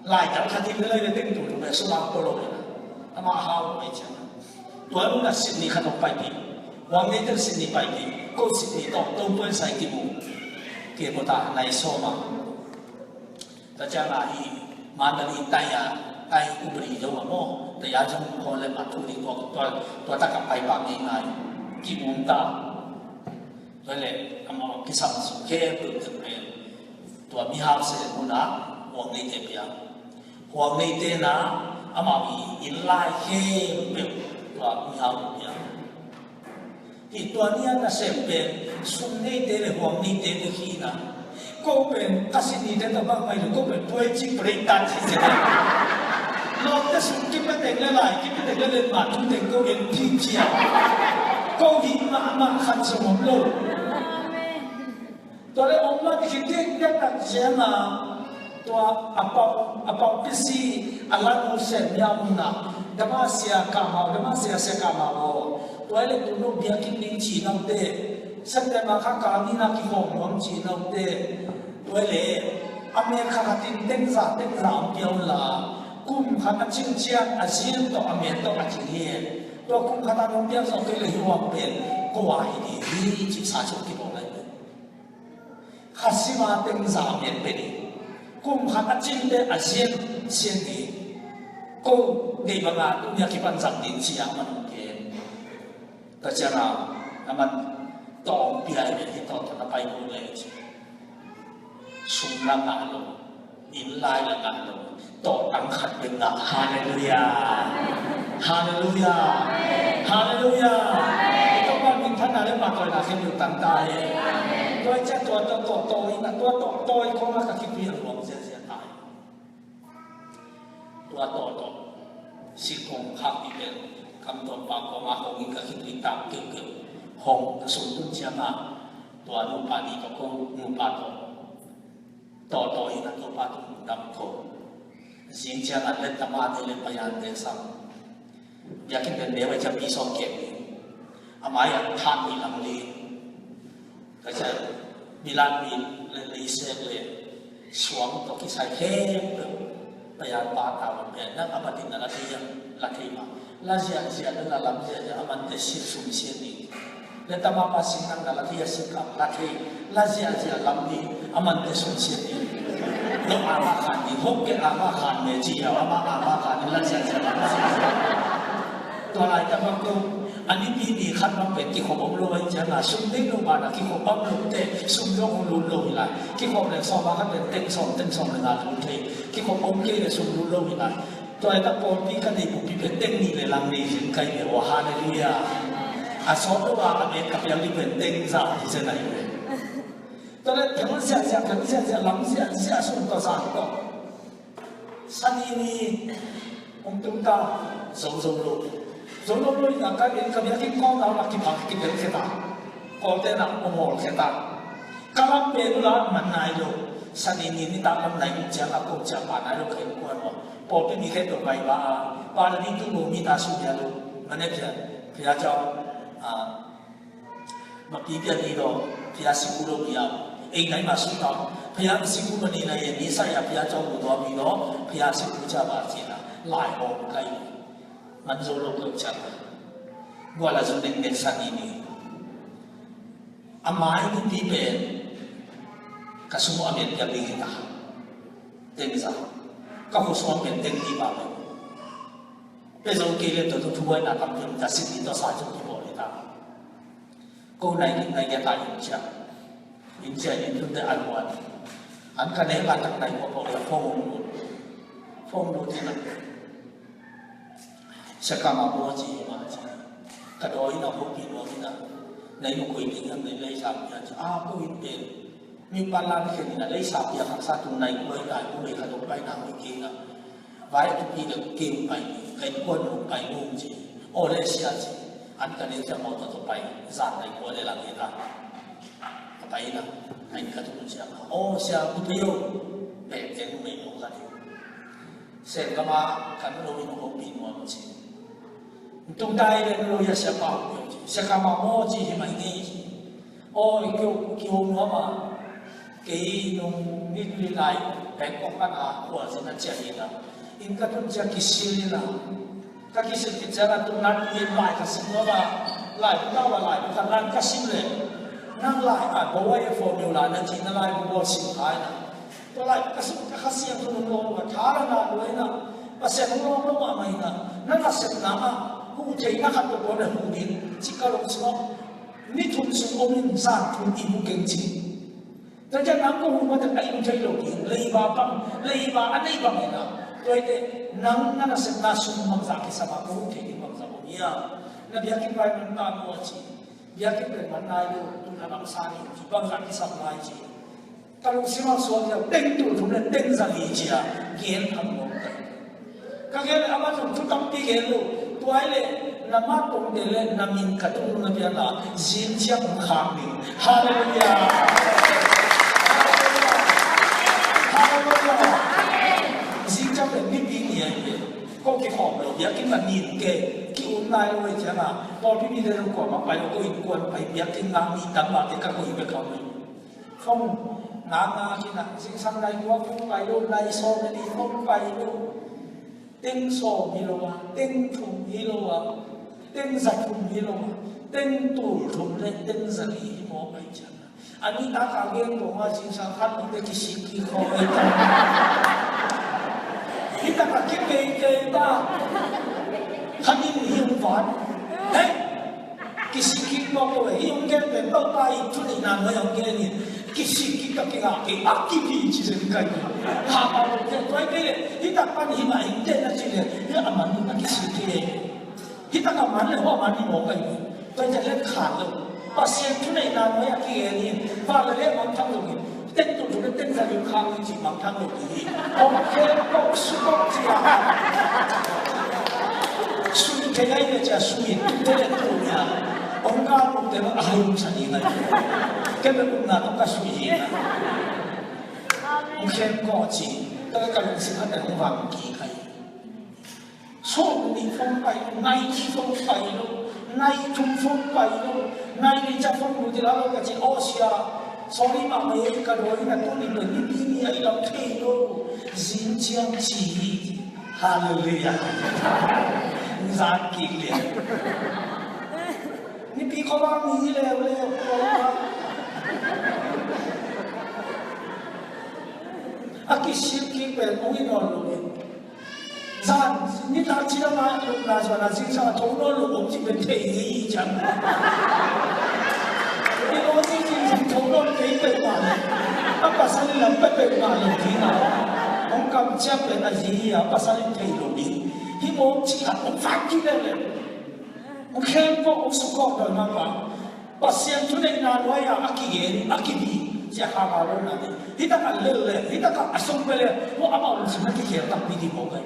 Lai tal khat in le lai le tengtul thum le sum a polo in a. Ama hau mai ciang. Tua lu na Sydney khat hong pai pi. Huang nei tel Sydney pai pi. Ko Sydney tawh, to puan sai ki mu. Ke ko ta nai sawm a. Tua ciang a hi Mandalay tai a, tai upadi zo a maw, tai a zong khaw le mat thu ding tua, tua, tua tak a pai pah ngei ngai. Ki um ta. Tua le, amau kisam suk khe peuh te pen. Tua mihau se mun a, huang neite pia. Huang neite na, amau i inn lai khe peuh, tua mihau pia. Hi tua ni a nasem pen, sum neite le huang neite te hi na. Ko pen, ka si nite ta bang mai lo, ko pen, puai ci break tan ci se. Lawm te sum ki pe teng le lai, ki pe teng le le ma tu teng ko en phi phi a. Ko hi ma ma khan sum om lo. Tua le ong mah dikhin dikdek tak ciang a, tua a pau, a pau pisi a lan uh sem yam na, Damasia kamau, Damasia sia kamau aw. Tua le tu no biakinn ding ci naute, September kha kal ni na kikhawm nuam ci naute. Tua le a men kha khatin tengza, tengza ang piau la, kum khat a cing ciang a zin tawh a men tawh a cing hi. Tua kum khat a nong piak zawh kei le hi uang pen, ko a hi ding hi ci sa cuk kibawl lai pen. Kha sima teng za mian pe ding. Kum khat a cingte a zian sian ding. Ko deih banga tumia kipan zak ding cia man hong gen. Tua cianga a man tawng piai ve hi tawh tawh na pai ko le ci. Sum la ngah lo. Inn lai la ngah lo. Tawh tang khat bek ngah. Halleluiah. Halleluiah. Halleluiah. Topa minthanna le pahtawina khempeuh tang ta hi. Tua ciah tua tawh tawh tawh ina tua tawh tawh i khawma ka khitui a luang ziazia ta hi. Tua tawh tawh sikhawm khak i bel kam tawh pa kawma hong in ka khitui tang keukeu. Hong ka sum tun cianga tua nupa ni tawh ko nupa tawh Tawh tawh in a Topa tung dam ko. Zing ciang a leh tamate leh paiante sam. Biakinn pen neu a ciang mi sawm kei. A mai a than mi lam li. Ka ciang bilan mi leh leisek leh suang tawh kisai khempeuh. Paian pa ta wan pen nang a batin na la thei a, la thei ma. La ziahziah le la lam ziahziah a mante sin sum sin ni. Le tama pa sin nang na la thei a sin kap la thei. La ziahziah lam ni a mante sum sin ni. Lo ama khan ni, hok ke ama khan me ci a, ama ama khan ni la ziahziah lam ziahziah. Tua lai tama ko, a nipi ni khat bang pen kikhop om lo ai ciang a, sum ding lo ma na kikhop om lo te, sum dong lo lo hi lai. Kikhop le sawm a khat pen teng sawm, teng sawm le nga lo thei. Kikhop om kei le sum lo lo hi lai. Tua hi ta pawlpi ka nei bupi pen teng nih le lang nei zin kai ve ua, halleluiah. A sawt lo a ka mek ka piang ding pen teng za hi zen ahi ve. Tua le thang ziahziah, thang ziahziah, lam ziahziah sum tua zan tua. Sani ni hong tung ta zo zo lo. Zo lo lo in a ka mek ka piang ding kawng lau lak kiphang kibel khe ta. Kawlte nak hong hawl khe ta. Ka lam pen uh la man nai lo. Sani ni nitak lam nai uh ciang a kong ciang pa nai lo ka innkuan uh. Pawlpi mi khempeuh pai ba a, pa le ni tu lo mi ta su bia lo. Ma ne phia, phia ciang, a, ma pi bia ni lo, phia si ku lo bia. Ei nai ma su ta, phia si ku ma ni nai ni sa ya phia ciang lo do mi lo, phia si ku cia ba ci na. Lai ho kai. Man zo lo ko ciang. Gua la zu ding ding sani ni. A mai nipi pen ka sung a mian piak ding hi ta. Teng za. Ka hu sung a mian teng ni ba pen. Pe zo kei le to to thuai na kam pian ta sit ni to sa chung ki bo le ta. Ko nai ni nai ya ta in cia. In cia in tun te an wan. An ka ne la tak nai ko bo le phone lut. Phone lut ti na. Sia Kama maw ci hi mah ci. Ka dawi in a hopih nuam in a, na inn uh koi ding hiam, na inn leisa pia ci. A, ko inn pen mi pan lam khen in a, leisa pia khaksa tung nai kuai nai ku lei khat hong pai na hoih kei in a. Vai a thupi le kei hong pai ni, ka innkuan hong pai ni hong ci. Aw le sia ci. An ka ne ciang aw tawh tawh pai, zan nai kua le lang hi ta. Ka pai in a, a inn ka tung ciang a, aw sia, ku pei o. Pek te nu mei nu ka ti. Sen kama kan lo in hong pi nuam ci. Tung dai le lo ya sia pa hong ci. Sia kama maw ci hi mai ngei ci. Aw, i kio, kio nuam a. Kei nung nit li lai Bangkok pan a kua zin a cia hi na. In ka tun cia kisil hi na. Ka kisil ki cia na tun nan in lai ka sim nuam a. Lai bu tau a lai bu ka nan ka sim le. Nang lai a bo ai formula na ci na lai bu bo sim kai na. Tua lai ka suk ka Kha Siangtho nung lawng lo ka tha la na lo hi na. Pasian nung lawng lo mahmah hi na. Na nasepna ah hu theihna khat peuhpeuh na hu ding ci ka lungsim ah. Ni thum sung om in zan thum i mu keng ci. Tua ciang nang ko hu mah teh a inn thei lo ding. Leiba bang, leiba a nei bang hi na. Tua hi teh nang na nasepna sung bangzah kisam a ko hu thei ding bangzah om hiam. Na biakinn vai man ta maw ci. Biakinn pen man nai lo, tun a lamsa ni ci bangzah kisam lai ci. Ka lungsim ah suak leh teng tul thum le teng za li ci a gen tham lo. Ka gen leh a man zong thu tampi gen lo. Tua hi leh na mat tong te le na min ka tung na pian a zing ciang hong khak ding. Halleluiah. Halleluiah. Zing ciang le mipi ni a hi le ko kikhawm lo, biakinn la nin ke ki-um nai lo hi ciang a pawlpi mi le lo kuamah pai lo, ko innkuan pai, biakinn ngak mi tam mah te ka ko hi bek khawm lo. Phone ngakngak in a, zingsang nai kua phone pai lo, nai sawm le nih phone pai lo. Teng sawm hi lo a, teng thum hi lo a, teng za thum hi lo a, teng tul thum le teng za li hi mawk ai cian a. A nitak a gen pawng a zingsang khat lo te kisik kik khawng ai ta. Nitak a kipei kei ta. Khat in hi hong van. Hei! Kisik kik mawk lo e, hih hong gen pen Topa in thuneihna nuai hong gen in, kisik kik ka kingah kei, a kipi ci zen kai. Hapa lo te, tua kei le, hih tak pan hih mah hing te na ci le, hih a man a kisik kik e. Hih tak a man le, hua man hi mawk kai. Tua te let khan lo. Pasian thuneihna nuai a kigen in, va le le man thang lo in. Teng tul tul le teng za lim khang lim cih mang thang lo ding hi. Hong khen kok su kok cia. Sui thei ai le cia sui in tul te le tul nia. Hong kal tul te lo a hai um sa ding ai. Ken le kum na tawh ka sui hi na. Khemkawh ci, tua ka lungsim khat a hong vang kik hi. Sawm nih phone pai lo, nai nih phone pai lo, nai thum phone pai lo, nai nih ciang phone lut ding a lo ka ci, aw sia, sorry mahmah ei, ka dawi in a tuni pen nipi ni a i lam thei lo, zing ciang ci hi. Halleluiah. Zan kik lian. Nipi khawvang ni hi leuleu. A kisil kik pen hong hi nawn lo in. Zan nitak ci lam a lupna zuan a zingsang a tho nawn lo om ci pen thei hi ciang. I lo ni ci zing tho nawn kei peuhmah lo. A pasal in lam peuhmah lo ding a. Hong kam ciang pen a zi a pasal in thei lo ding. Hi mawk ci a hong fak kik leuleu. Hong khemkawh, hong sukawh dawimangpa. Pasian thuneihna nuai-ah a kigen, a kibi, cia kha ngau lo na ding. Hi takah lel le, hi takah a sung pe le, hua amau lungsim na kikhel takpi ding mawk ahi.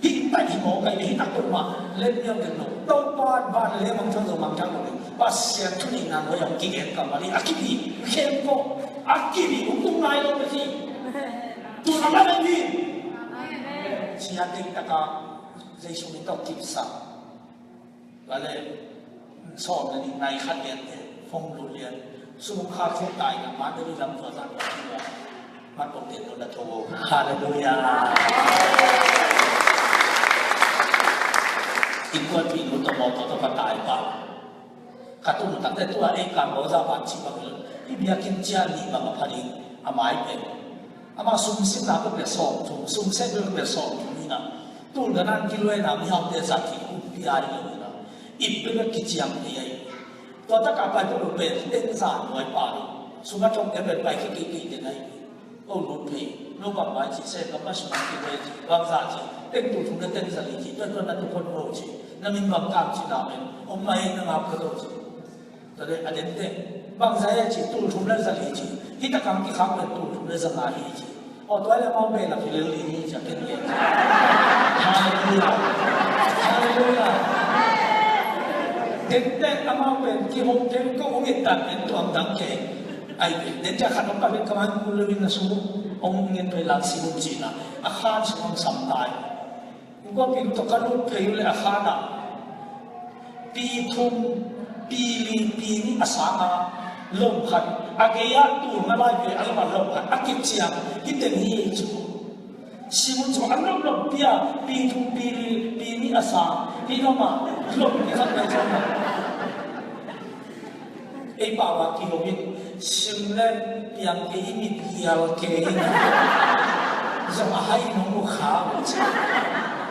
Hi tak hi mawk ahi, hi tak peuhmah, let miau den lo. Topa van le mangthang zo mangthang lo ding. Pasian thuneihna nuai-ah kigen kammal hi, a kibi, khemkawh, a kibi, hong tung nai lo na hi. Tu na ma na hi. Cia ding takah, Jesu min tawh kipsak. Vale, sawm le nih nai khat lian te, phone lut lian. Sum khak khia tai na, ma te lam tua zan tua tua. Ma tawh te tua na tho. Halleluiah. Innkuanpih nu tawh mawtaw tawh ka tai pa. Ka tung takte tua ei kam baw za van ci bang lo. Hi biakinn cia nih bang a pha ding a mai pen. Amah sumsimna peuh peuh sawm thum, sumseh peuh peuh sawm thum hi na. Tul gana kiluaina mihaute zat hi kumpi a hi lo hi na. Ip peuh peuh kiciam hi a hi. Tua taka pai peuh peuh pen teng za nuai pa lo. Sum a thong te pen pai kikei kei te na hi. Ko lut phei, no bang mai ci se, ka pa sum a kiluai ci, bang za ci, teng tul thum le teng za li ci, tua tua na tu phot lo ci. Na min bang kam ci na pen, om mai na ngap ka lo ci. Tua le a dente, bang za e ci, tul thum le za li ci. Hi takang kikhak le tul thum le za nga hi ci. Aw tua le amau belap hi lel li ni ci a ken gen. Halleluiah. Halleluiah. Dente amau pen kihong ken ko hong it dan pen tuam dang ke. Ai pen dente a khat hong pa pen kamai kul le min na su. Hong ngen pen lang si hong ci na. A khan su hong sam tai. Innkuanpih nu tawh ka lut phei uh le a khan ah pi thum, pi li, pi nih a sang a lom khat, a gei ah tul nga lai ve a lam a lom khat a kiciam hi teng hi ei cu. Simun cu a lom lom pi a pi thum, pi li, pi nih a sang hi lam a lom hi khat ngai cu. Ei pau a kihong in sim le piang kei in mit hial kei in zong a hai in hong mu kha uh ci.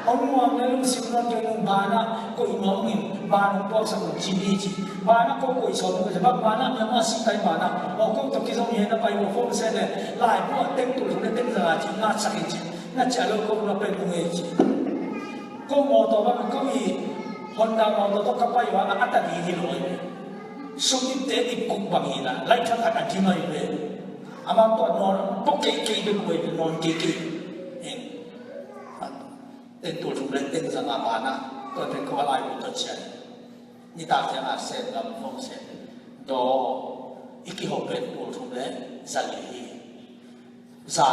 Hong muang le lungsim nawn kei nung banah koih nuam in ban hong puaksak un ci mi ci. Banah ko koih sawm uh ci bang banah miamah si kai banah aw ko tawh kizong hi na pai uh fawm se le lai puah teng tul le teng zala ci ngatsak in ci. Na ciah lo ko na pen uh ngei ci. Ko mawtaw bang ko i Honda mawtaw tawh ka pai uh a a ta ding hi lo. Sum ipte ipkuk bang hi na, laithang khat a dim ahi ve. Amau tawh nawn, pok keikei bek uh ahi ve, nawn keikei. Teng tul thum le teng zanga banah, tua teng kua lai uh tawh cian. Nitak ciangah sen lam fong sen. Daw, i kihop pen tul thum le zali hi. Za,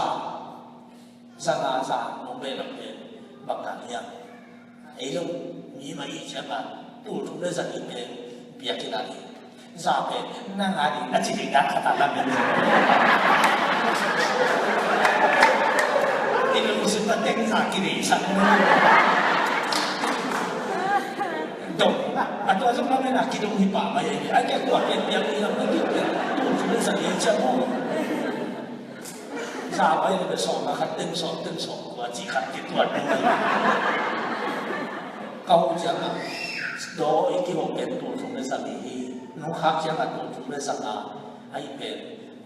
zanga za nong behlap pen bang dan hiam? Ei lo, mi mah i ciangah tul thum le zali pen biakinn ah hi. Za pen nang a ding a ci ding dan khat a lam in. I lungsim a teng za kideisak mu. Dong, a tua zong lam in a kidong hi pah mai. Ai kia tua pen biakinn lam na tua pen tul thum le zali ciang mu. Za pai le sawm na khat teng sawm teng sawm kua ci khat kituat ding. Ka ho ciangah daw i kihong pen tul thum le zali hi. Nong khak ciangah tul thum le zanga ahi pen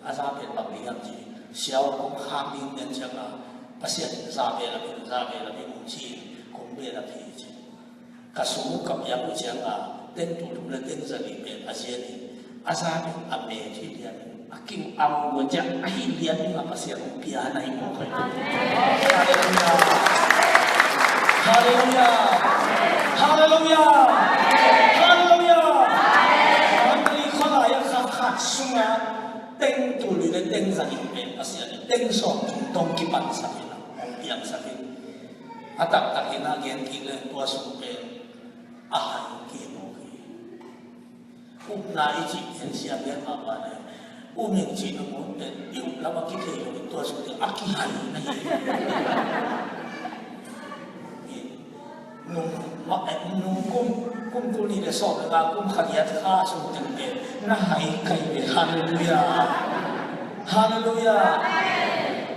a za pen bang ding hiam ci. Siau kong khak ding pen ciangah Pasian in za belap in za belap in hong ci kong belap hi ci. Ka sum uh ka piak uh ciangah teng tul thum le teng zali pen a zian in a za pen a met hi lian in a kiu a mu uh ciah a hi lian in a Pasian hong pia na hi mawk hi. Halleluiah. Halleluiah. Halleluiah. Halleluiah. Mandali khualai a khat khat sungah teng tul le teng zali pen Pasian in Teng sawm thum tawh kipansak in a, hong piangsak in. A taktak in a gen kik leng tua sung pen a hai kei mawk hi. Upna i cih pen sia gen mah bang leh, um in cih na mun pen i up lam a kithei lo in tua sung pen a kihai na hi. Nung, ma, eh, nung kum, kum tul nih le sawm le nga, kum khat giat kha sung teng pen na hai kei ve. Halleluiah. Halleluiah.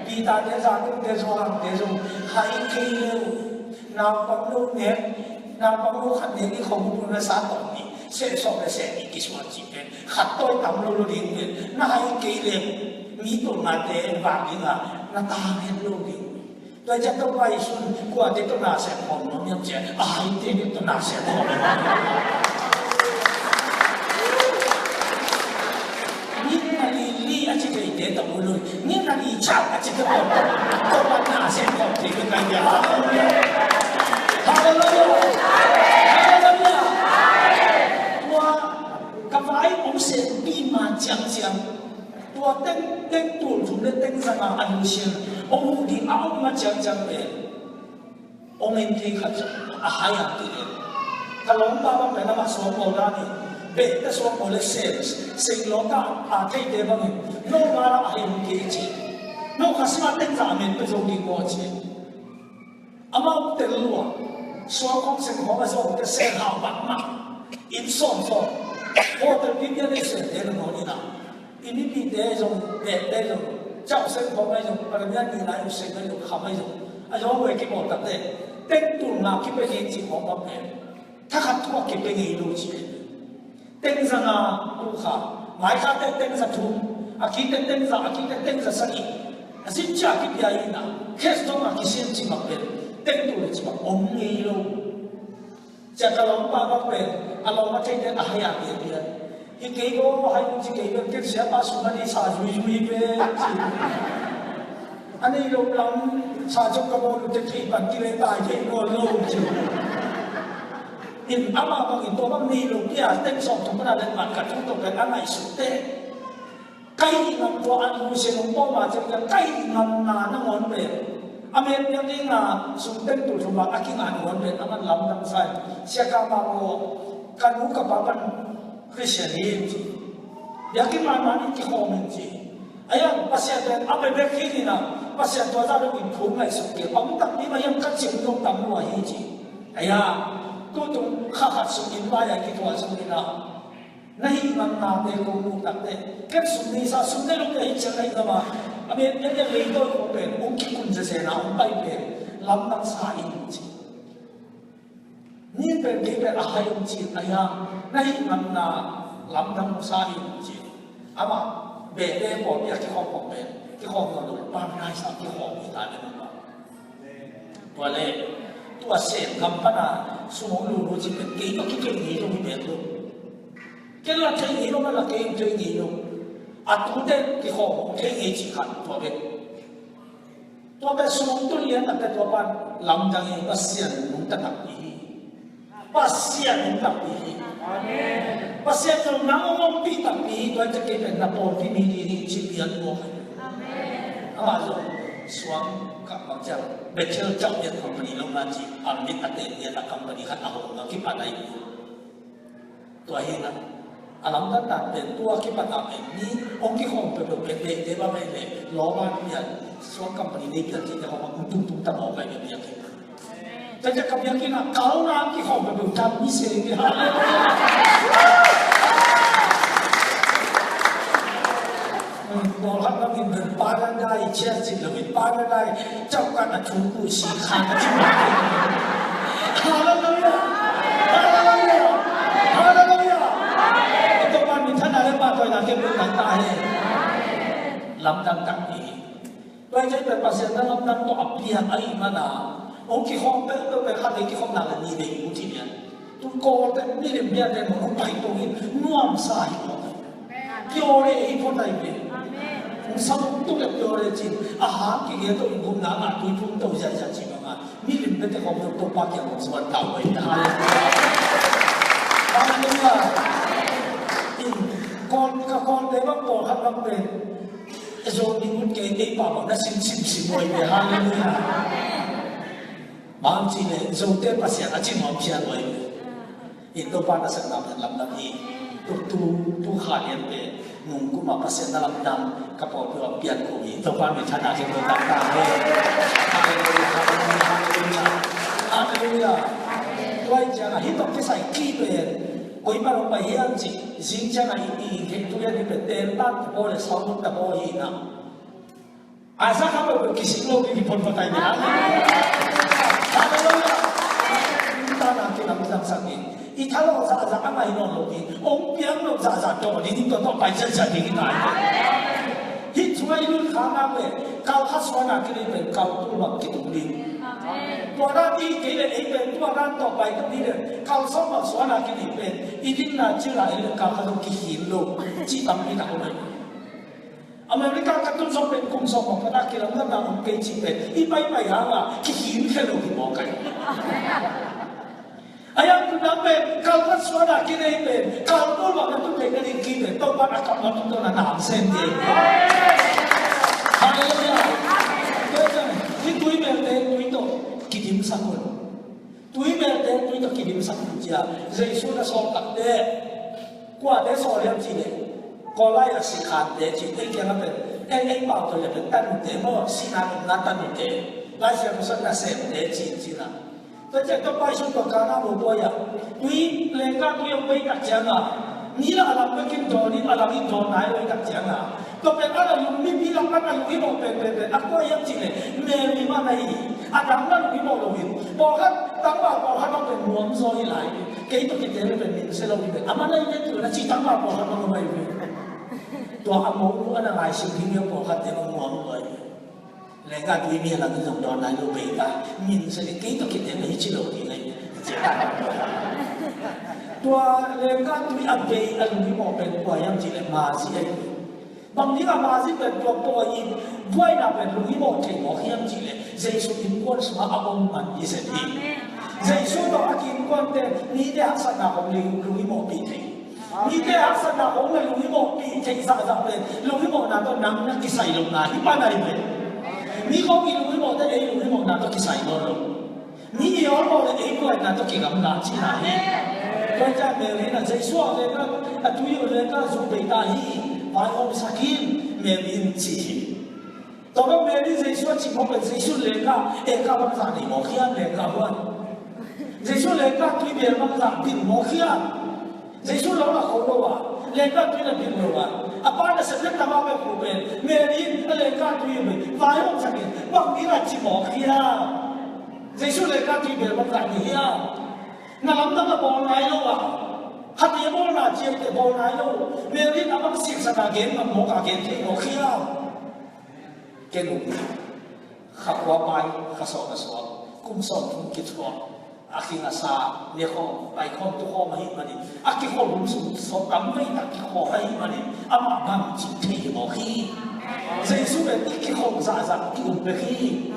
Peter te, Jakob te, Johan te zong hai kei le uh. Naupang lo nek, naupang lo khat nek i khong uh na sa tawm ni. Seh sawm le seh nih kisuan cih pen khat tawh tam lo lo ding pen na hai kei le uh. Mi tul ngate vak ding a na tang het lo ding. Tua ciang Topa Jesuh in kuate tawh na sem khawm nuam hiam cih leh a haite tawh na sem khawm nuam. Ni na li li a ci theite tawh ulun, ni na li ciang a ci theite tawh, Topa na sem khawm thei bek a hi a. Halleluiah. Halleluiah. Halleluiah. Tua ka vai hong seppi ma ciangciang, tua teng, teng tul thum le teng za nga a Lucian hong huh ding a om ma ciangciang pen hong en thei khat zong a hai a ti le. Ka lawmpa bang pen amah suang pawl dan in, behte suang pawl le sales, seilaw ta a theite bangin, no ma la a hai hong kei ci. No kha sima teng za a men pe zo ding maw ci. Amau tel lua, suang khawng seng khawng a zawngte sel hau mahmah, inn sawm sawm, hotel pi pian ei sel te na nawn ina. I mipite zong, behte zong, cauh seng khawng ei zong, Paramian ni lai u seng ei zong, kham ei zong, a zawng ve kibawl takte, teng tul nga kipe ngei cih khawng bang pen. Thakhat thu a kipia ngei lo ci. Teng za nga tu kha, maikhate teng za thum, a kite teng za, a kite teng za sagih. A zin cia kipia ina, kes dong a kisiam ci mak pen, teng tu le ci mak om ngei lo. Cia ka lawmpa bang pen, a lawm a theite a hai a piapia. Hi kei ko hai ci kei pen, ken siapa sum a ni sa zuizui pe ci. A nei lo lam sa cok ka bawl ute thei pan ti le tai thei nawn lo ci. In amah bangin tua bang nei lo pia teng sawm thum pana den man ka thu tawh pen a ngaihsut te. Kai ngam tua an hu se nong pawma cek ka kai ngam na nangawn pen. A men piang ding a sum teng tul thum bang a kinga nangawn pen a man lamdang sa in. Sia ka ma maw ka nu ka pa pan Christian hi ci. Biakinn man man in kikhawm in ci. Ahi hang Pasian pen a pe bek hi ding a, Pasian tua zah dongin thu ngaihsut kei. Om takpi mah hiam ka cih dong tam lua hi ci. Ahi hang tutung kha khat sung in vai a kithuah sung in a, na hih ngam nate kong muh takte. Ken sum nei sa, sum nei lo pia hi ciang na hih ngam a, a men pian pian lei tawi kong pen hong kikun zezen a hong pai pen lamdang sa in ci. Ni pen kei pen a hai hong ci in ahi hang, na hih ngamna lamdang sa in hong ci in. Amah beh le pawlpi a kikhawm khawm pen kikhawm nawn lo, paradise a kikhawm hi ta den amah. Tua le tua sem gam pana sum hong lulu ci pen kei tawh kikei ngei lo hi pen lo. Ken la thei ngei lo, man la kei thei ngei lo. A tute kikhawm hong thei ngei ci khat tua bek. Tua pen sum hong tun lian takte tua pan lamdang hi, Pasian nungta takpi hi. Pasian nungta takpi hi. Amen. Pasian nung nang hong ompih takpi hi, tua hi ciang kei pen na pawlpi mi ding hi ci pian maw. Amen. Amah zong suang kah bang ciang Bethel Church Company lo na ci, a mit a teng lian a company khat a hong a kipan ahi. Tua hi na, a lamdang tak pen tua kipat a pen ni hong kikhawm peuhpeuh pen deihte bang mah hi leh lawmman pian suang company nei pian cihte hong a hong tungtung ta mawk ahi na biakinn. Tua ciang ka biakinn ah kalna hong kikhawm peuhpeuh tam ni se hi. Halleluiah. Pawlkhat bangin pen paradise ciat cih loin paradise cauhkan a thungkuh si khan a thungkuh. Halleluiah! Halleluiah! Halleluiah! Topa minthanna le pahtawina kei pen nang ta hen. Lamdang takpi hi. Tua hi ciang pen Pasian na lamdang tawh a piang ahih manin hong kikhawm peuhpeuh pen khat vei kikhawmna le ni vei mu ci lian. Tu Kawlte milim biate mun hong pai tungin nuamsa hi mawk. Pure hi phot ahi ve. Hong sa buk tuk le pure cin a hang kige to in gumna ngah tuiphum to ziahziah ci bangin milim biate khawm to Topa kiang hong suan tau ahi ve. Halleluiah. Halleluiah. In Kawl, ka Kawlte bang pawlkhat bang pen Zo ding ut kei, ei pau bang na sin simsim uh ahi ve. Halleluiah. Bang ci leh Zote Pasian a ci nuam sia uh ahi ve. In Topa nasepna pen lamdang hi. Tu, tu, tu kha lian pen nung kum a Pasian na lamdang ka pawlpi a pian ko hi. Topa min thang a, kei ko tangtang hi. Halleluiah, halleluiah, halleluiah. Halleluiah. Tua hi ciang a hih tawh kisai kih pen koi pan hong pai hiam cih zing ciang a i, i, i, kei tu hian hi pen tel tan ta paw le sau ta paw hi na. A za kha peuhpeuh kisik lo ding hi phot phot ai ni. Halleluiah. Halleluiah. Tana kilamdangsak in. I thalawh zahzah a ngai nawn lo in, hong piang lo zahzah tawh ding in, tua tawh pai ziahziah ding hi ta hi. Hih thu a i lut kha nak leh kal khat suan a kinei pen kal tul bang kitung ding. Tua dan i kei leh ei pen tua dan tawh pai tung ding leh kal sawm bang suan a kinei pen i dinna cil a ei leh kal khat zong kikhin lo. Cih tampi tak om ai. America ka tun zawh pen kum sawm bang pan a kilamdanna om kei cih pen i paipai hang a kikhin khia lo hi mawk ai. A yang tun dang pen kal khat suan a kinei pen kal tul bang na tun theih nading kih pen Topa a kam na tun tawh na nam sem ding. Halleluiah. Tua ciang hih tui melte tui tawh kidimsak un. Tui melte tui tawh kidimsak un ci a, Jesu na sawltakte kuate sawl hiam cih leh, Kawlai a sikhante cih, ei kiang a pen, ei, ei pau tawh leh pen tanute maw, sihna nopna tanute, Lai Siangtho sung nasemte cih, cih na. Tua ciang Topa Jesu tua Kana buaibui ah, tui, lengka tui hong bei tak ciang a, mi la a lam bek in dawn in, a lam in dawn nai lo hi tak ciang a, tua pen a la lung, mipi lam pan a lunghimawh pen, pen, pen a kua hiam cih leh Mary mah na hi. A dang na lunghimawh lo hi. Pawlkhat, tangval pawlkhat bang pen nuam zaw hi lai. Kei tawh kite bek pen min se lo hi pen. Amah na hi pen tu na ci tangval pawlkhat bang lo hi pen. Tua a monu a na ngaihsut ding hi a, pawlkhatte bang nuam lo hi. Lengka tui mi a lam in zong dawn nai lo bei ta. Min se le kei tawh kite bek hi ci lo hi lai. Tua lengka tui a bei a lunghimawh pen kua hiam cih leh Mary ahi hi. Bang ding a Mary pen tua pawi in buaina pen lunghimawh thei mawk hiam cih leh Jesu innkuan sungah a om man hi zen hi. Jesu tawh a ki-innkuante mite haksatna hong lunghimawhpih thei. Mite haksatna hong na lunghimawhpih thei zahzah pen lunghimawhna tawh nang na kisai lohna hi pan ahi ve. Mi khawng i lunghimawhte ei lunghimawhna tawh kisai nawn lo. Mi i awlmawh le ei buaina tawh kigamla cihna hi. Tua hi ciang Mary in a Jesu a lengka a tui uh lengka zu bei ta hi. Vaihawmsak in, Mary in ci hi. Tua bang Mary Jesu a cih mawk pen Jesu lengka, lengka bangzah nei mawk hiam lengka huan? Jesu lengka tui bel bangzah bil mawk hiam? Jesu lo na kho lo a, lengka tui na bil lo a, a pa nasep le tama bek kho pen Mary in a lengka tui bil, vaihawmsak in, bang ding a ci mawk hiam? Jesu lengka tui bel bangzah nei hiam? Na lamdang a bawl nai lo a, khat i bawlna ciangte bawl nai lo. Mary in a bang siksakna gen ngam mawk a gen thei mawk hiam? Ken uh kha kua pai, kha sawm a suak, kum sawm thum kithuak, a khing a sa, ne khawm, pai khawm, tu khawm ahih manin, a kikhol hun sung sawm tam vei tak kikhol ahih manin, amah bang cih thei hi mawk hi. Jesu pen i kikhol zahzah ki-um bek hi.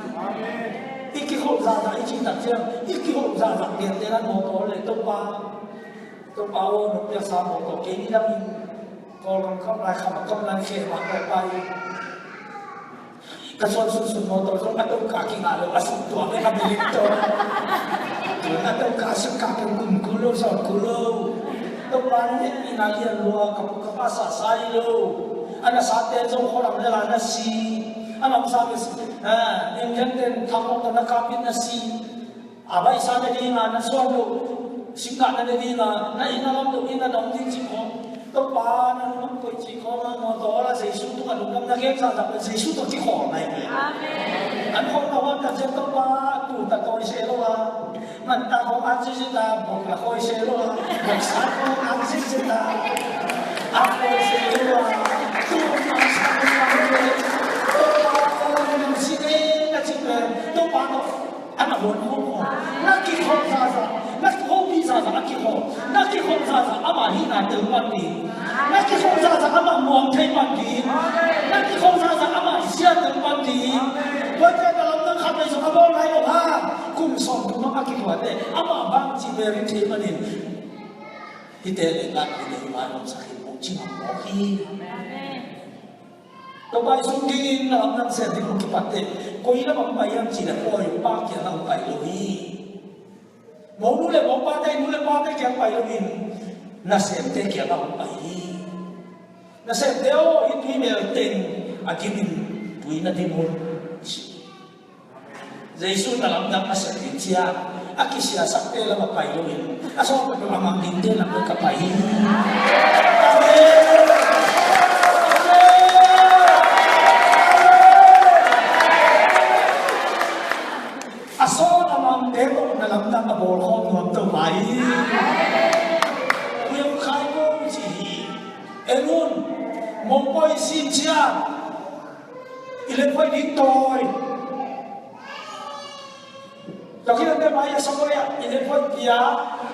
I kikhol zahzah i cih tak ciang, i kikhol zahzah piante nan mawtaw le Topa, Topa aw, nong piaksa mawtaw kei ni dam in, Kawlgam kam lai kham a kam lai khe mah tawh pai. Ka suan sunsun mawtaw zong a tawka kingah lo, a suk tua bek a belik tawh. A tawka a suk ka pen kum kul lo, sawt kul lo. Topa nong et ina lian lua, ka pu ka pa sasa hi lo. A nasate zong khualam le la na si. A namsa bek si. England ten thak mawtaw na kapit na si. A baihsa ne dinga na suan loh, singkah na ne dinga na inn a lam loh inn a dong ding cih khawng, Topa na lungdam koih cih khawng a mawtaw a la Jesu tungah lungdam na gen zahzah pen Jesu tawh kikhawl nai ve. Amen. An khawng na huan tak ciang Topa tu ta tawi se lo a, man ta khawng an zizit a, bok la khawi se lo a, bok sa khawng an zizit a, a khawi se lo a, tu an sa lo a, Topa na lungdam si ne na cih pen Topa tawh a na huan khawng khawng. Na kikhop zahzah, na kikhop zahzah a kikhop. Na kikhop zahzah amah hihna tel pan ding. Na kikhop zahzah amah muang thei pan ding. Na kikhop zahzah amah zia tel pan ding. Tua ciang na lamdang khat pai zong a bawl nai lo ha. Kum sawm kum a kituate amah bang ci Mary thei manin. Hihte le ngat hihte hi mai hong sa hi mawk ci mawk hi. Topa i sung dingin na lamdang sem ding hong kipatte, koi lam ah pai hiam cih leh, Pawi Pa kiang ah pai lo hi. Monu le mopate, nu le pate kiang pai lo in, nasemte kiang ah pai hi. Nasemte aw, hih tui mel teng a dim in, tui na dim un. Jesu na lamdang a sem ding ciang, a kisiasakte lam ah pai lo in, a sawt peuhpeuh a mang dingte lam ah ka pai hi. Amen. A sawt a mangte tawh na lamdang a bawl khawm nuam to mai. Khuiam khai ko ci hi. En un, mopawi sin ciang i lekhuai ding tawi. Tua khit teh mai a sawt a i lekhuai pia,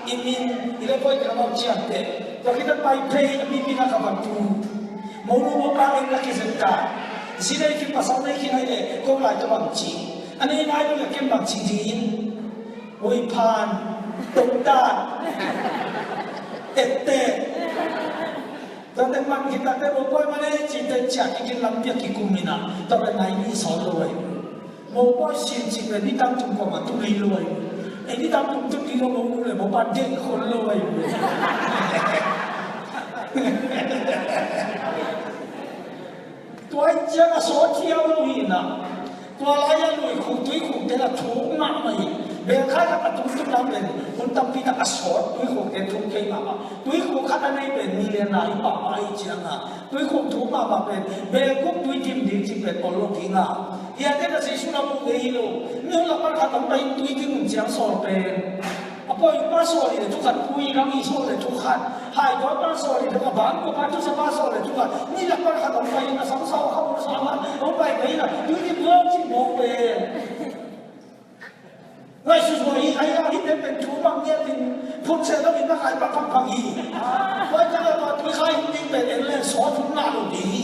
i min i lekhuai pia bang ciang teh. Tua khit teh pai phei a mi min a ka bang tu. Monu mopa en la kizem ta. Zi nei khin, pasal nei khin ai le, ko lai tua bang ci. A nei lai tua le ken bang ci ding. Ui phan, tok ta. Tek tek. Tua teh man khit teh mopawi man e ci teh ciah kikin lampi ah kikum in a. Tua pen nai mi sawt lo ai. Mopawi sin cih pen nitak tum kua mah tu ngei lo ai. Ei nitak tum tu ngei lo, monu le mopa deih khol lo ai. Tua ahih ciang a sawt hiau lo hi na. Tua lai-a luikhuk tuikhukte la thuk mahmah hi. Belkhai khat a tum tum lam pen hun tampi tak a sawt tuikhukte thuk kei mahmah. Tuikhuk khat a nei pen million lai pah mah ahih ciang a, tuikhuk thuk mahmah pen belkuk tui tim ding cih pen ol lo ding a. Hiate na Jesu na mu ngei hi lo. Mi hun lak pan khat hong pai in tui tim un ciang sawl pen. A pawi pa sawl hi le thu khat, pu i rang i sawl le thu khat. Hai pawi pa sawl hi le, a bang ko pa thusa pa sawl le thu khat. Mi lak pan khat hong pai in a samsau khat hong sa khat hong pai pai in a tui tim lo cih mawk pen. Ngaihsut zaw hi, ai a hih pen pen thu bang ngiat in phun se lo in na khai bang bang bang hi. Tua ciang a tua tui khai hing ding pen en le sawt hong ngah lo ding hi.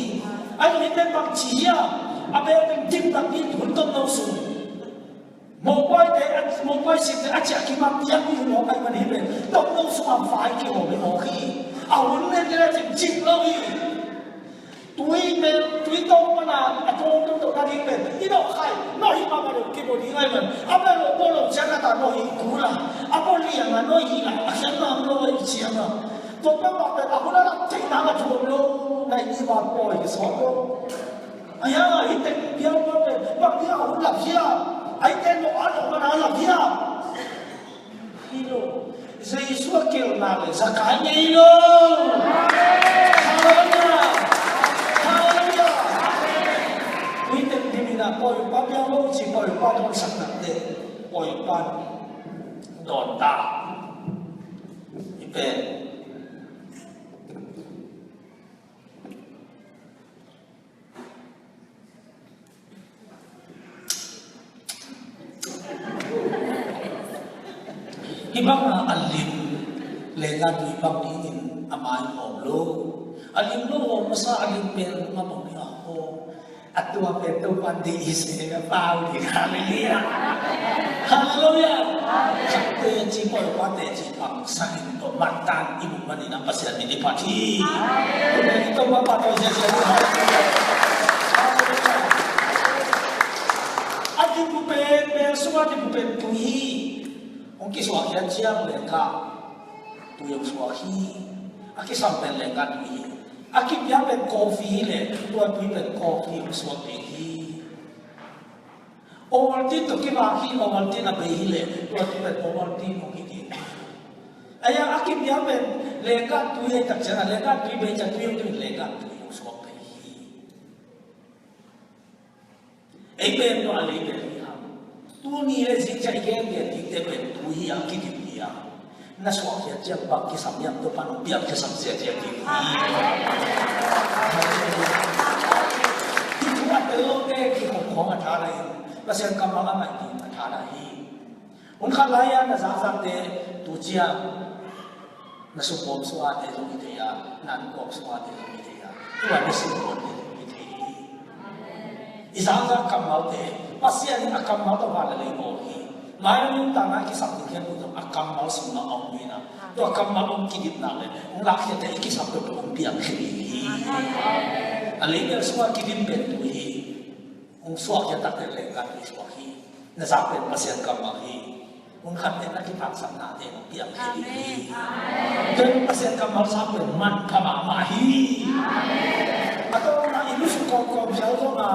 Ai hih pen bang ci hiam? A bel pen dim tak ding hun tom lo sung. Mopawi te, mopawi sik te a ciah kimak piak ding hun hong ai man hi pen tom lo sung a vai kihawm hi mawk hi. A hun nen te le cim cim lo hi. Tui mel, tui tawng pan a, a tawng tawng tawng na ding pen i nawh khai, nawh hih mahmah lo kibawh ding ai man. A bel lo bawh lo ciang a ta nawh hih kul a, a bawh liang a nawh hih la, a khian nuam lo a i ciang a. Tua peuhmah pen a hun a lak theih nang a thuam lo, nai ni ma pawi hi sawt lo. A hiang a hih teng piang pawi pen bang hih a hun lak hiam? Ai ten lo a lo man a lak hiam? Hi lo. Jesu a kilh nak le Zakai ngei lo. Halleluiah. Halleluiah. Ui tek dimin a pawi pa piang lo ci pawi pa dawnsak nak te. Pawi pa dawn ta. I pen. Hih bangah a lim lenggah tui bang dingin a mai hawm lo. A lim lo hawm masa a lim pen a bang dingah hawm. A tua pen Topa deih hi se a pau ding. Halleluiah. Halleluiah. Khatte ci pawi pate ci pangsak in tua mattan i buk manin a Pasian min i phat hi. Tua pen i Topa phat tua sia sia hi. A dipu pen, bel sungah dipu pen tui hi. Hong kisuak hian ciang lenggah tui hong suak hi. A kisam pen lenggah tui hi. A kipia pen coffee hi leh tua tui pen coffee hong suak ding hi. Ovaltine tawh kibang hi, Ovaltine a bei hi leh tua tui pen Ovaltine hong hi ding hi. Ahi a kipia pen lenggah tui hi tak ciang a, lenggah tui bei ciang tui hong tui lenggah tui hong suak ding hi. Ei pen tua a lei pen hi hang. Tuni le zing ciang i gen gen dingte pen tui hi a, kidim hi a. Na suak hiat ciang bang kisam hiam, Topa nong piak kisam sia ciang ding hi. Kitu a tel lote kikhop khawng a tha lai hi. Pasian kammal a ngaih ding a tha lai hi. Hun khat lai-a na zakzakte tu ciang na sukawm suate zong hi thei a, na an kawm suate zong hi thei a, tua na sukawmte zong hi thei hi. I zakzak kammalte Pasian in a kammal tawh van le lei bawl hi. Mailam nuntakna i kisam ding khian uh zong a kammal sungah a om hi na, tua kammal hong kidimna le hong lakkhiate i kisam peuhpeuh hong piang khin hi. A leibel sungah kidim pen tui hi. Hong suak hi a, takte leh kan tui suak hi. Na zak pen Pasian kammal hi. Hun khat pen na kiphatsaknate hong piang hi ding hi. Tua Pasian kammal zak pen manpha mahmah hi. A tawpna i lusu kawmkawm siau zong a,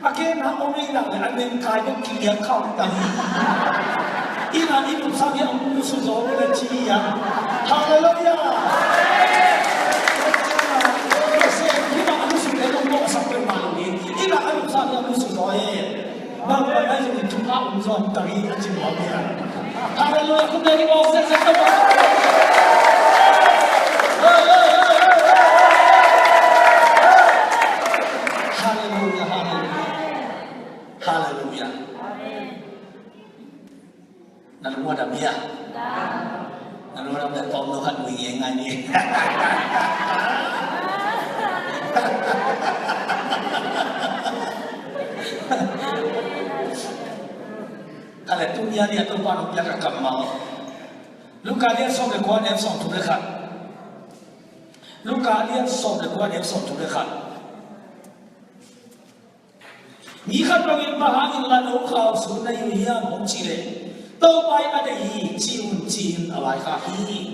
a kena om ei nak le a neng kai bek kiliang khau ta hi. Ina i lupsak hi a, lusu zaw le ci hi a. Halleluiah. Pasian hi mah a lusu le nong mawhsak pen mah lo hi. Ina a lupsak hi a, lusu zaw hi. Bang bang ai zong in thupha om zaw ta hi a ci mawk hi a. Halleluiah. Khut beng i mawk sese ta mah. Halleluiah, halleluiah. Halleluiah. Na lung a dam hia? Na lung a dam le tawm lo khat mui ngai ngai ni. Kale, tuni a ni a Topa nong piak a kammal. Luka lian sawm le kua, neu sawm thum le khat. Luka lian sawm le kua, neu sawm thum le khat. Mi khat bangin bang hangin la no khau sun na hi uh hiam hong cih leh, Topa in a deih hi ci un, ci-in a vaikhak hi.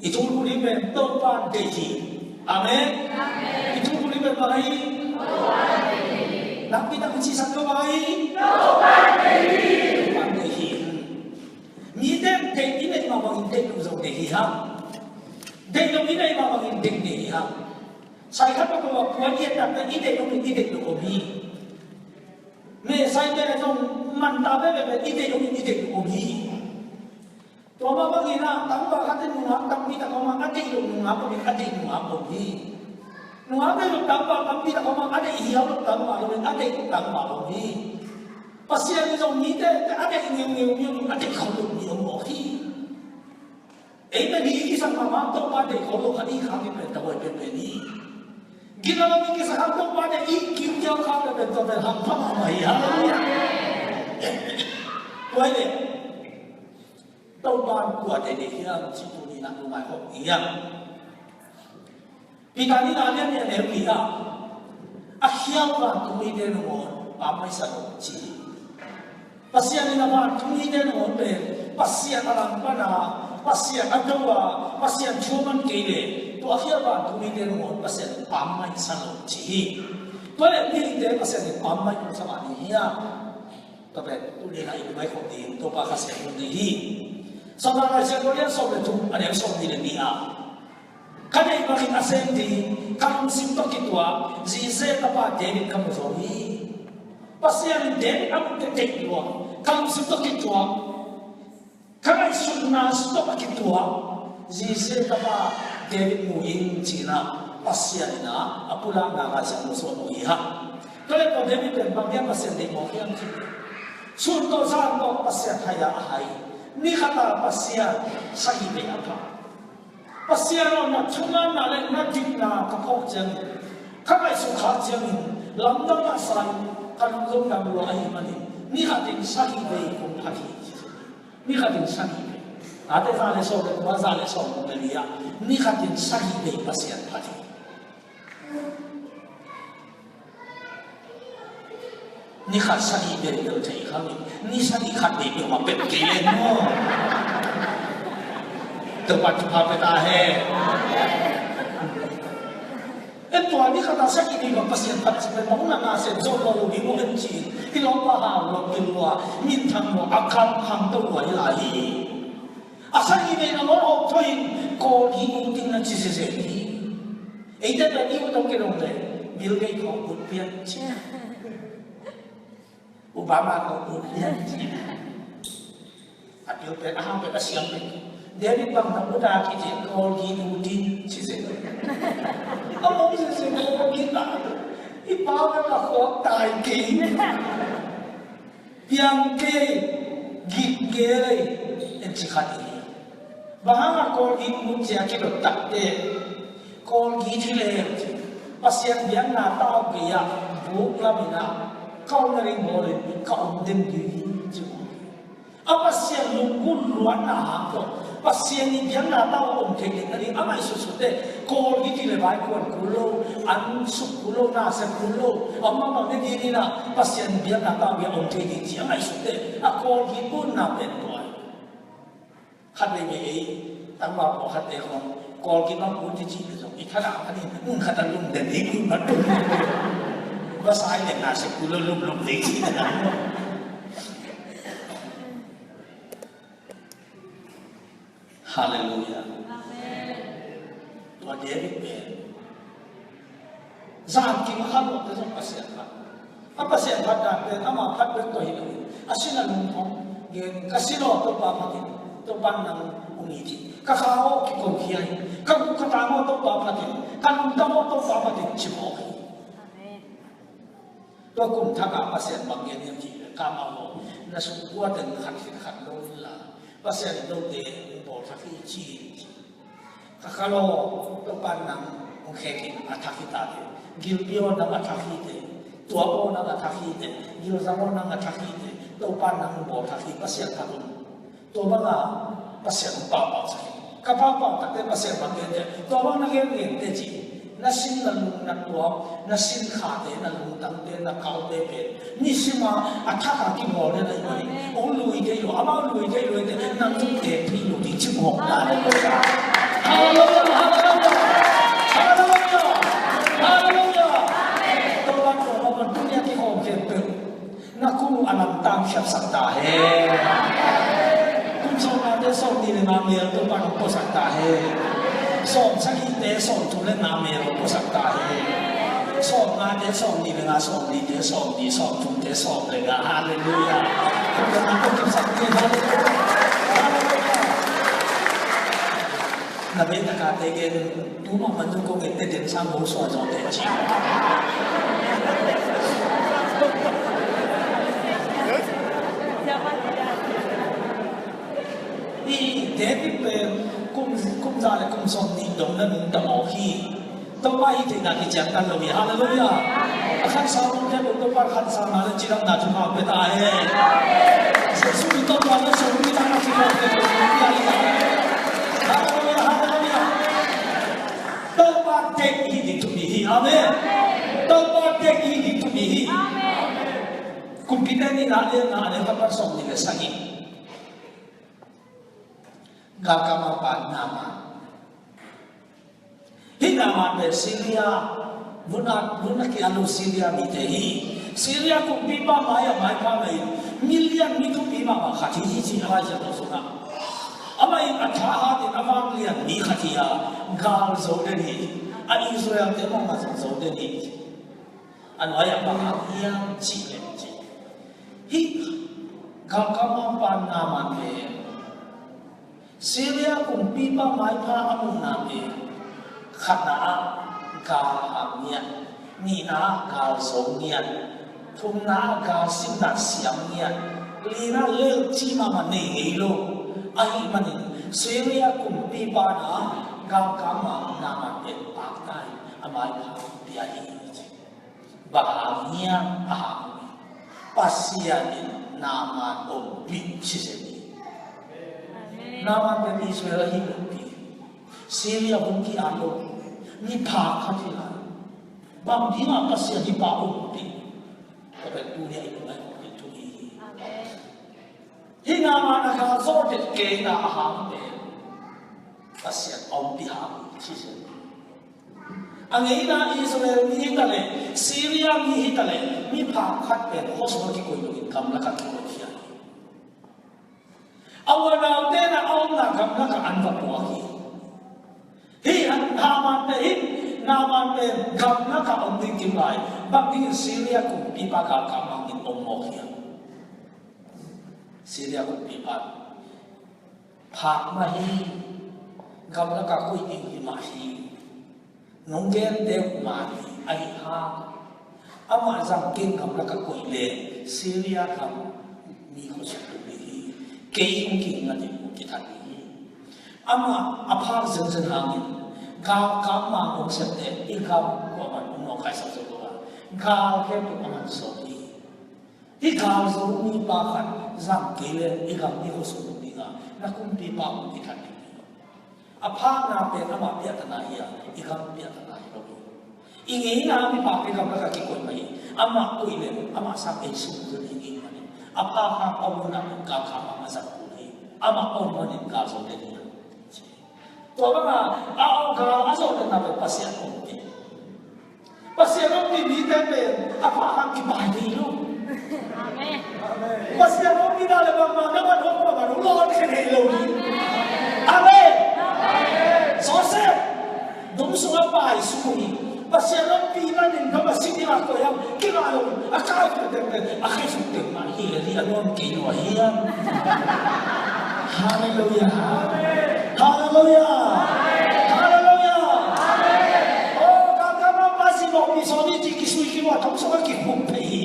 I thulu ding pen Topa in deih hi. Amen. I thulu ding pen bang hi? Nakpi tak in cisak lo, bang hi? Topa in deih hi. Mite in deih i neih mah bangin deih lo zong deih hi hang. Deih lo i neih mah bangin deih deih hi hang. Sai khat pa ko a puan i et takte i deih lo in i deih lo om hi. Me sai te zong man ta veve pen i deih lo in i deih lo om hi. Tua mah bangin ah tangval khat in nungak tampi tak om a, a deih lo nungak om in a deih nungak om hi. Nungak deih lo tangval tampi tak om a, a deih hiau lo tangval om in a deih lo tangval om hi. Pasian in zong mite a deih ngeungeu mi om in a deih khol lo mi om mawk hi. Ei pen hi i kisak mahmah, Topa deih khol lo khat i khak i pen tahuai penpen hi. Gina lo i kisak hang Topa deih i kiu kiau khak penpen tua pen hampha mahmah hi. Halleluiah. Tua hi leh Topa in kuate deih hiam cih tuni in ah lungngai khawm ding hiam? Peter nihna lian nih a neu li ah, a khial vantung mite nangawn pammaih sa lo ci hi. Pasian in a vantung mite nangawn pen Pasian a langpang a, Pasian a do a, Pasian thu a man kei leh tua a khial vantung mite nangawn Pasian in pammaih sa lo ci hi. Tua leh mihingte Pasian in pammaih sa mah ni hiam? Tua pen tuni in ah i lungngai khawm ding Topa Kha Siangtho in deih hi. Sawltak Lai Siangtho lian sawm le thum a neu sawmnih le nih ah, ka deih bangin a sem ding ka lungsim tawh kituak Jesse tapa David ka mu zo hi. Pasian in David a muh teh deih lua, ka lungsim tawh kituak, ka ngaihsutna tawh a kituak Jesse tapa David mu ing ci-in ah Pasian in ah a pulakna Lai Siangtho sung ah mu hi hang. Tua leh tua David pen bang hiam Pasian deih mawk hiam cih leh, sun tawh zan tawh Pasian hai a a hai, ni khat a Pasian sagih vei a pha. Pasian aw, na thumanna le na dikna ka phawk ciangin, ka ngaihsut khak ciangin, lamdang a sa-in ka lungdam lua ahih manin ni khatin sagih vei kong phat hi. Ni khatin sagih vei. Tate za le sawm le kua, za le sawm le li ah, ni khatin sagih vei Pasian phat hi. Ni khat sagih vei bel thei kha lo, ni sagih khat vei bel mah pet kei leng maw. Topa thupha pia ta hen. En tua ni khat a sagih vei bang Pasian phat cih pen mah hun a na sem zo lo lo ding maw en ci-in, i lawmpa hau lua, pil lua, minthang lua, a kham kham to lua hi lai hi. A sagih vei nangawn hawm thawh in Kawlgih ut ding na ci zezen hi. Eite pen i ut hong kidong leh Bill Gates khawng ut pian ci. Obama khawng ut pian ci. A pil pen a hang pen a siam pen David bang na ut a kici, Kawlgih ut ding ci zezen. A mong zezen Kawlgih a, i pa pen a khuak tai kei. Piang kei, gik kei, en ci khat hi. Bang hang a Kawlgih ut ci a kidot takte, Kawlgih hi leh Pasian biakna tau kei a, buk lam in a, ka om na ring bawl in ka om den ding hi ci. A Pasian lunggulh luatna hang tawh Pasian i biakna tau a om thei ding nading a ngaihsutsut teh, Kawlgik i le vai kuan kul lo, an suk kul lo, na sep kul lo, a om mahmah nading in ah Pasian i biakna tau a om thei ding ci a ngaihsut teh, a Kawlgik bunna pen tua hi. Khat veivei ei tangval pawlkhatte khawng Kawlgik bang kul ci cih le zong i thadah khat in mun khat a lum den ding, mun khat lum den ding. Vasa i le na sep kul lo, lumlum ding ci na. Halleluiah. Amen. Tua David pen zan kim a khat lo te zong Pasian phat. A Pasian phat dan pen ama phat bek tawh hi lo hi. A sin a lungthawng gen, ka sin aw Topa phat in, Topa nang hong it hi. Ka kha aw kiko khia hi. Ka guk ka tang aw Topa phat in, ka lungtang aw Topa phat in ci mawk hi. Amen. Tua kum thak a Pasian bang gen hiam cih leh, ka mah aw, na sungkua teng khat khit khat lo inla, Pasian in note hong bawl thak hi ci hi. Ka kha lo, Topa nang hong khek in, a thak hi ta teh. Gilpi aw nang a thak hi teh. Tuak aw nang a thak hi teh. Gilzang aw nang a thak hi teh. Topa nang hong bawl thak hi, Pasian thak un. Tua banga Pasian hong pau pau sak hi. Ka pau pau takte Pasian bang gen teh, tua bang na gen gen teh ci. Na sin na lung na tuak, na sin khate, na lungtangte, na kaute pen, nisim a a thak a kibawl den ahih manin hong lui thei lo, amau lui thei lo teh, nang zong teh thei lo ding ci mawk na. Halleluiah. Halleluiah. Halleluiah. Halleluiah. Halleluiah. Topa tua bang tuni a kikhawm khempeuh na kum a lamtang khiapsak ta hen. Kum sawmngate sawmnih le nga mel Topa nong puasak ta hen. Sawmsagihte sawmthum le nga mel nong puasak ta hen. Sawmngate sawmnih le nga, sawmnihte sawmnih, sawmthumte sawm le nga. Halleluiah. Kum a lamtang khiapsak ta hen. Halleluiah. Halleluiah. Na bei taka te gen, tu mah man zong ko gen te den sang ho sua zaw te ci. I David pen kum, kum za le kum sawmnih dong na nungta mawk hi. Topa i theihna kiciangtan lo hi. Halleluiah. A khansa mawk te lo Topa khansa na le cidamna thupha pia ta hen. Jesu min tawh tua le sawm mi tang a ci mawk te lo. Halleluiah, halleluiah. Topa deih i hih ding thupi hi. Amen. Topa deih i hih ding thupi hi. Kumpite nihna a lianna a neu khat pan sawmnih le sagih. Galkapmangpa Naaman. Hih Naaman pen Syria, vun a, vun a ki-at lo Syria mite hi. Syria kumpipa mai-ah maipha ngei, milian mi thupi mahmah khat hi ci a Lai Siangtho sungah. Amah in a thahat in a vanglian mi khat hi a, gal zo den hi. A Israel-te mahmah zong zo den hi. A nuai-ah bang hang hiam cih leh ci. Hih galkapmangpa Naaman pen Syria kumpipa maipha a muhna pen, khatna ah gal hang ngiat, nihna ah gal zo ngiat, thumna ah gal simna siam ngiat, lina lelci mahmah nei ngei lo. Ahih manin Syria kumpipa na galkapmang Naaman pen pakta in a maipha pia hi ci. Bang hang hiam a hang hi. Pasian in Naaman ompih sisen hi. Naaman pen Israel ahi lopi, Syria hong ki-at lo, miphak khat hi lai. Bang dingah Pasian hih pa ompih? Tua pen tuni a i lungngaih khawh ding thu hi hi. Hih Naaman a gal zawh det keina a hang pen Pasian a ompih hang hi sisen hi. A ngeina Israel mi hi ta leh, Syria mi hi ta leh, miphak khat pen khuasung a kikoih loin gamlak ah kikoihkhia hi. A unaute na a omna gamlak ah an va puak hi. Hih Naaman pen, hih Naaman pen gamlak ah om ding kim lai, bang dingin Syria kumpipa galkapmang in om mawk hiam? Syria kumpipa phak mah hi, gamlak ah koih ding hi mah hi. Nong gente uh mah hi, ahi hang amah zang keng gamlak ah koih leh Syria gam mi khuasung tung ding hi. Kei hong kihing nading uh kithat ding hi. Amah a phak zenzen hangin galkapmang hong sep teh i gam kuamah hong nawngkaisak zo lo a, gal khempeuh a man sawm hi. Hih gal zo mipa khat zang kei leh i gam i khuasung tung ding a, na kumpipa uh kithat ding. A phakna pen amah piahtana hi a, i gam piahtana hi lo hi. I ngeina miphakte gam lakah kikoih mah hi. Amah koih leh amah sang ei sung zong hi ngei mah hi. A phak hang a unau in galkap hang a zat kul hi. Amah a om manin gal zo den hi. Tua banga a gal a zo denna pen Pasian ompih. Pasian ompih mite pen a phak hang kipai thei lo. Amen. Pasian ompihna le bangmah na man hong pua man hong lawn khe thei lo hi. Amen. Joseph dum sungah pai sung hi. Pasian ompih manin gam a sik dingah koih hang kinga lo hi. A kai khia teng pen a khesuk teng mah hi le hi a nuam kei lua hiam? Halleluiah. Halleluiah. Halleluiah. Oh, gamdang mah Pasian ompih sawm ni ci kisui kimuah thong sawm a kikhum phei hi.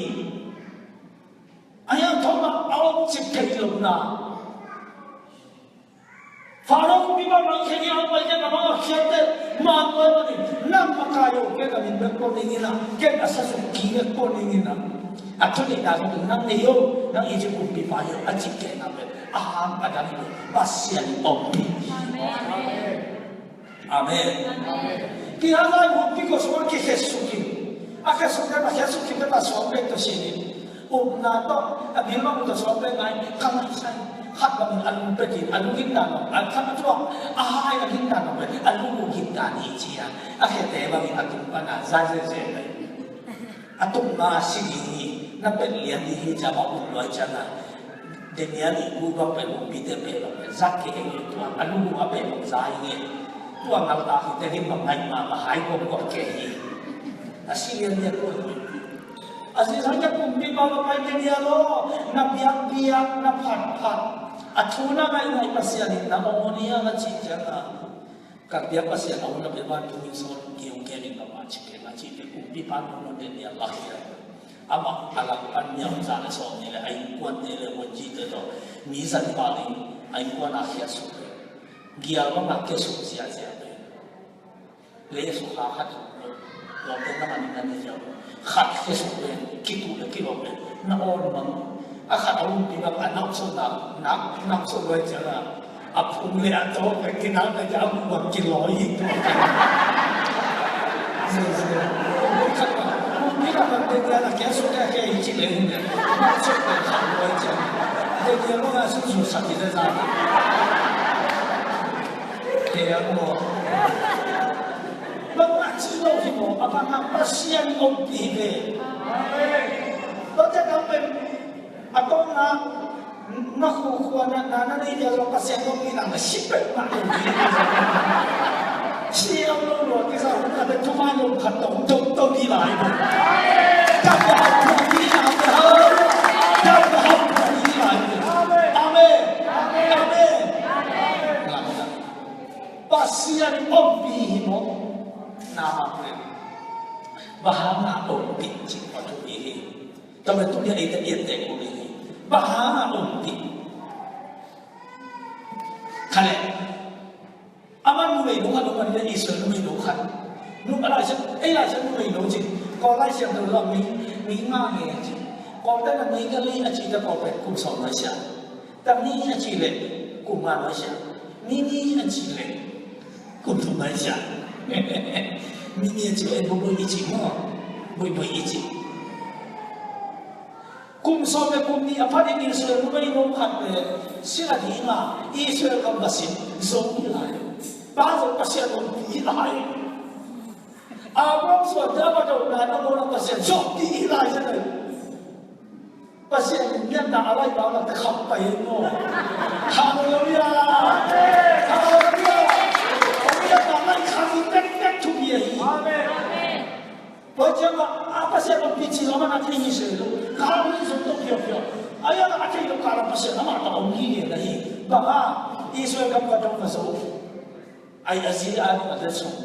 A hiang thong mah a om cik thei lo na. Pharaoh kumpipa mangkhen hi a, a pai ken a mangkhiatte man nuai manin nang makai o, ken a min bek pua ning in a, ken a sasuk ki bek pua ning in a. A thu neihna zong nang nei o, nang Egypt kumpipa hi o, a cih kehna pen a hang a dang hi lo. Pasian in ompih. Amen. Amen. Amen. Kihal lai hun pi ko sung a kikhesuk in. A khesuk pen a khesuk in pen a suang pen to sin in. Upna tawh a bil bang tawh suang pen ngai, kha ngai sai. Khat bangin a lung petin, a lung hit dan bang, a khat a tuak, a hai a hit dan bang, a lung hit dan hi ci a. A khete bangin a tung pana za zeze. A tung ma si ding hi, na pet lian ding hi ciang a um luai ciang a. Daniel i gu bang pet, umpite pet bang pet, zak ke eng tua, a lung a pet bang za hi nge. Tua ngal ta hi te rim bang ngai ma, a hai bang bang ke hi. A si lian lian tua. A si sang ya kumpipa bang ngai Daniel aw, na biakbiak, na phatphat. A thu na ngaingai Pasian in na aw ni a na ci ciang a. Ka biak Pasian a hun a pia ban thu in sawn ki hong ken in bang a ci ken a ci te kumpipa in hong den nia lak hi a. Amah a lak pan niam za le sawm ni le a innkuante le hun ci te tawh mi za ni ba ling a innkuan a khia suk le. Gial bang a kia suk zia zia le. Le suk ha khat suk le. Lawmte na man in na ni ziau. Khat kia suk le. Kitu le kilawm le. Na awn bang. A khat a umpi bang a nak suk na. Nak, nak suk le zia la. A phung le a tawk le kinal le a mu bang kilawi hi tua. Zia, zia. Khat bang, mi khat bang te nia la kia suk te kia hi ci le hi ne. Suk te khat lawi ci. Te kia lo na suk suk sa ki le za. Kia mo. Bang ma ci lo hi mo, a bang ma Pasian ompih ve. Bang te bang pen A tawpna, na khukhua na, na, na nei dia zong Pasian ompihna na si peuhmah lo ding. Si lo lo lo kisa hun khat le thuman lo khat tawh hong tawh tawh ding lai lo. Dam le hau phuak ding lai lo. Dam le hau phuak ding lai lo. Amen. Amen. Pasian ompih hi maw? Na mah pen. Bang hang a ompih cih pa thu hi hi. Tua pen tuni a eite piante kul hi. Bang hang a ompih. Kha le. Amah numei lo khat om a, Israel numei lo khat. Nu, a Lai Siang, ei Lai Siang numei lo ci. Kawl Lai Siangtho lo mi, mi nga nge ci. Kawl pen a mi ka li a ci ta Kawl pen kum sawm nai sia. Ta mi a ci le kum nga nai sia. Mi ni a ci le kum thum nai sia. Mi ni a ci le buibui i ci maw. Buibui i ci. Kum sawm le kum nih a phatin Israel numei lo khat pen sila ding a Israel gam va sin zo hi lai. Bang zong Pasian ompih hi lai. Abraham suante a va dotna nangawn ah Pasian ompih hi lai sia lai. Pasian in lianna a lai bang a te kham pai hi maw. Halleluiah. Halleluiah. Hong lianna lai kham hi tektek thupi ahi. Amen. Tua ciangah a Pasian ompih cih zong amah a thei hi se lo. Kal in zong tawh phiawphiawp. A iang a thei lo kal ah Pasian amah tawh a om hi ngen ahi. Bang a Israel gam va dong va zo. Ai a zi a ding a letsong.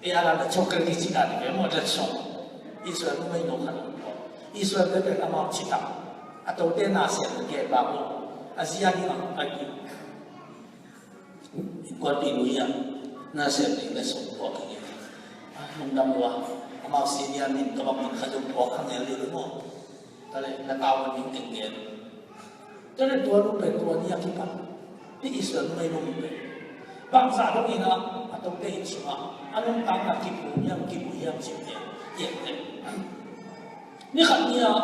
E a la letsong kal ni cih a ding e maw letsong. Israel numei lo khat. Israel te pen amau citak. A tote na siam te ke ba ko. A zi a ding a pai ding. Innkuanpih nu hiam, na sem ding le sum puak hi nge. Ah, lungdam lua. Amau senior min tawh min kha zong puak kha ngel ding maw. Tua le na tau man ding teng ngel. Tua le tua nu pen tua ni a kipan. Pi Israel numei nu pen. Bangzah dongin ah a tote inn sungah a nuntakna kipu hiam, kipu hiam cih te, tiang te. Ni khat ni-ah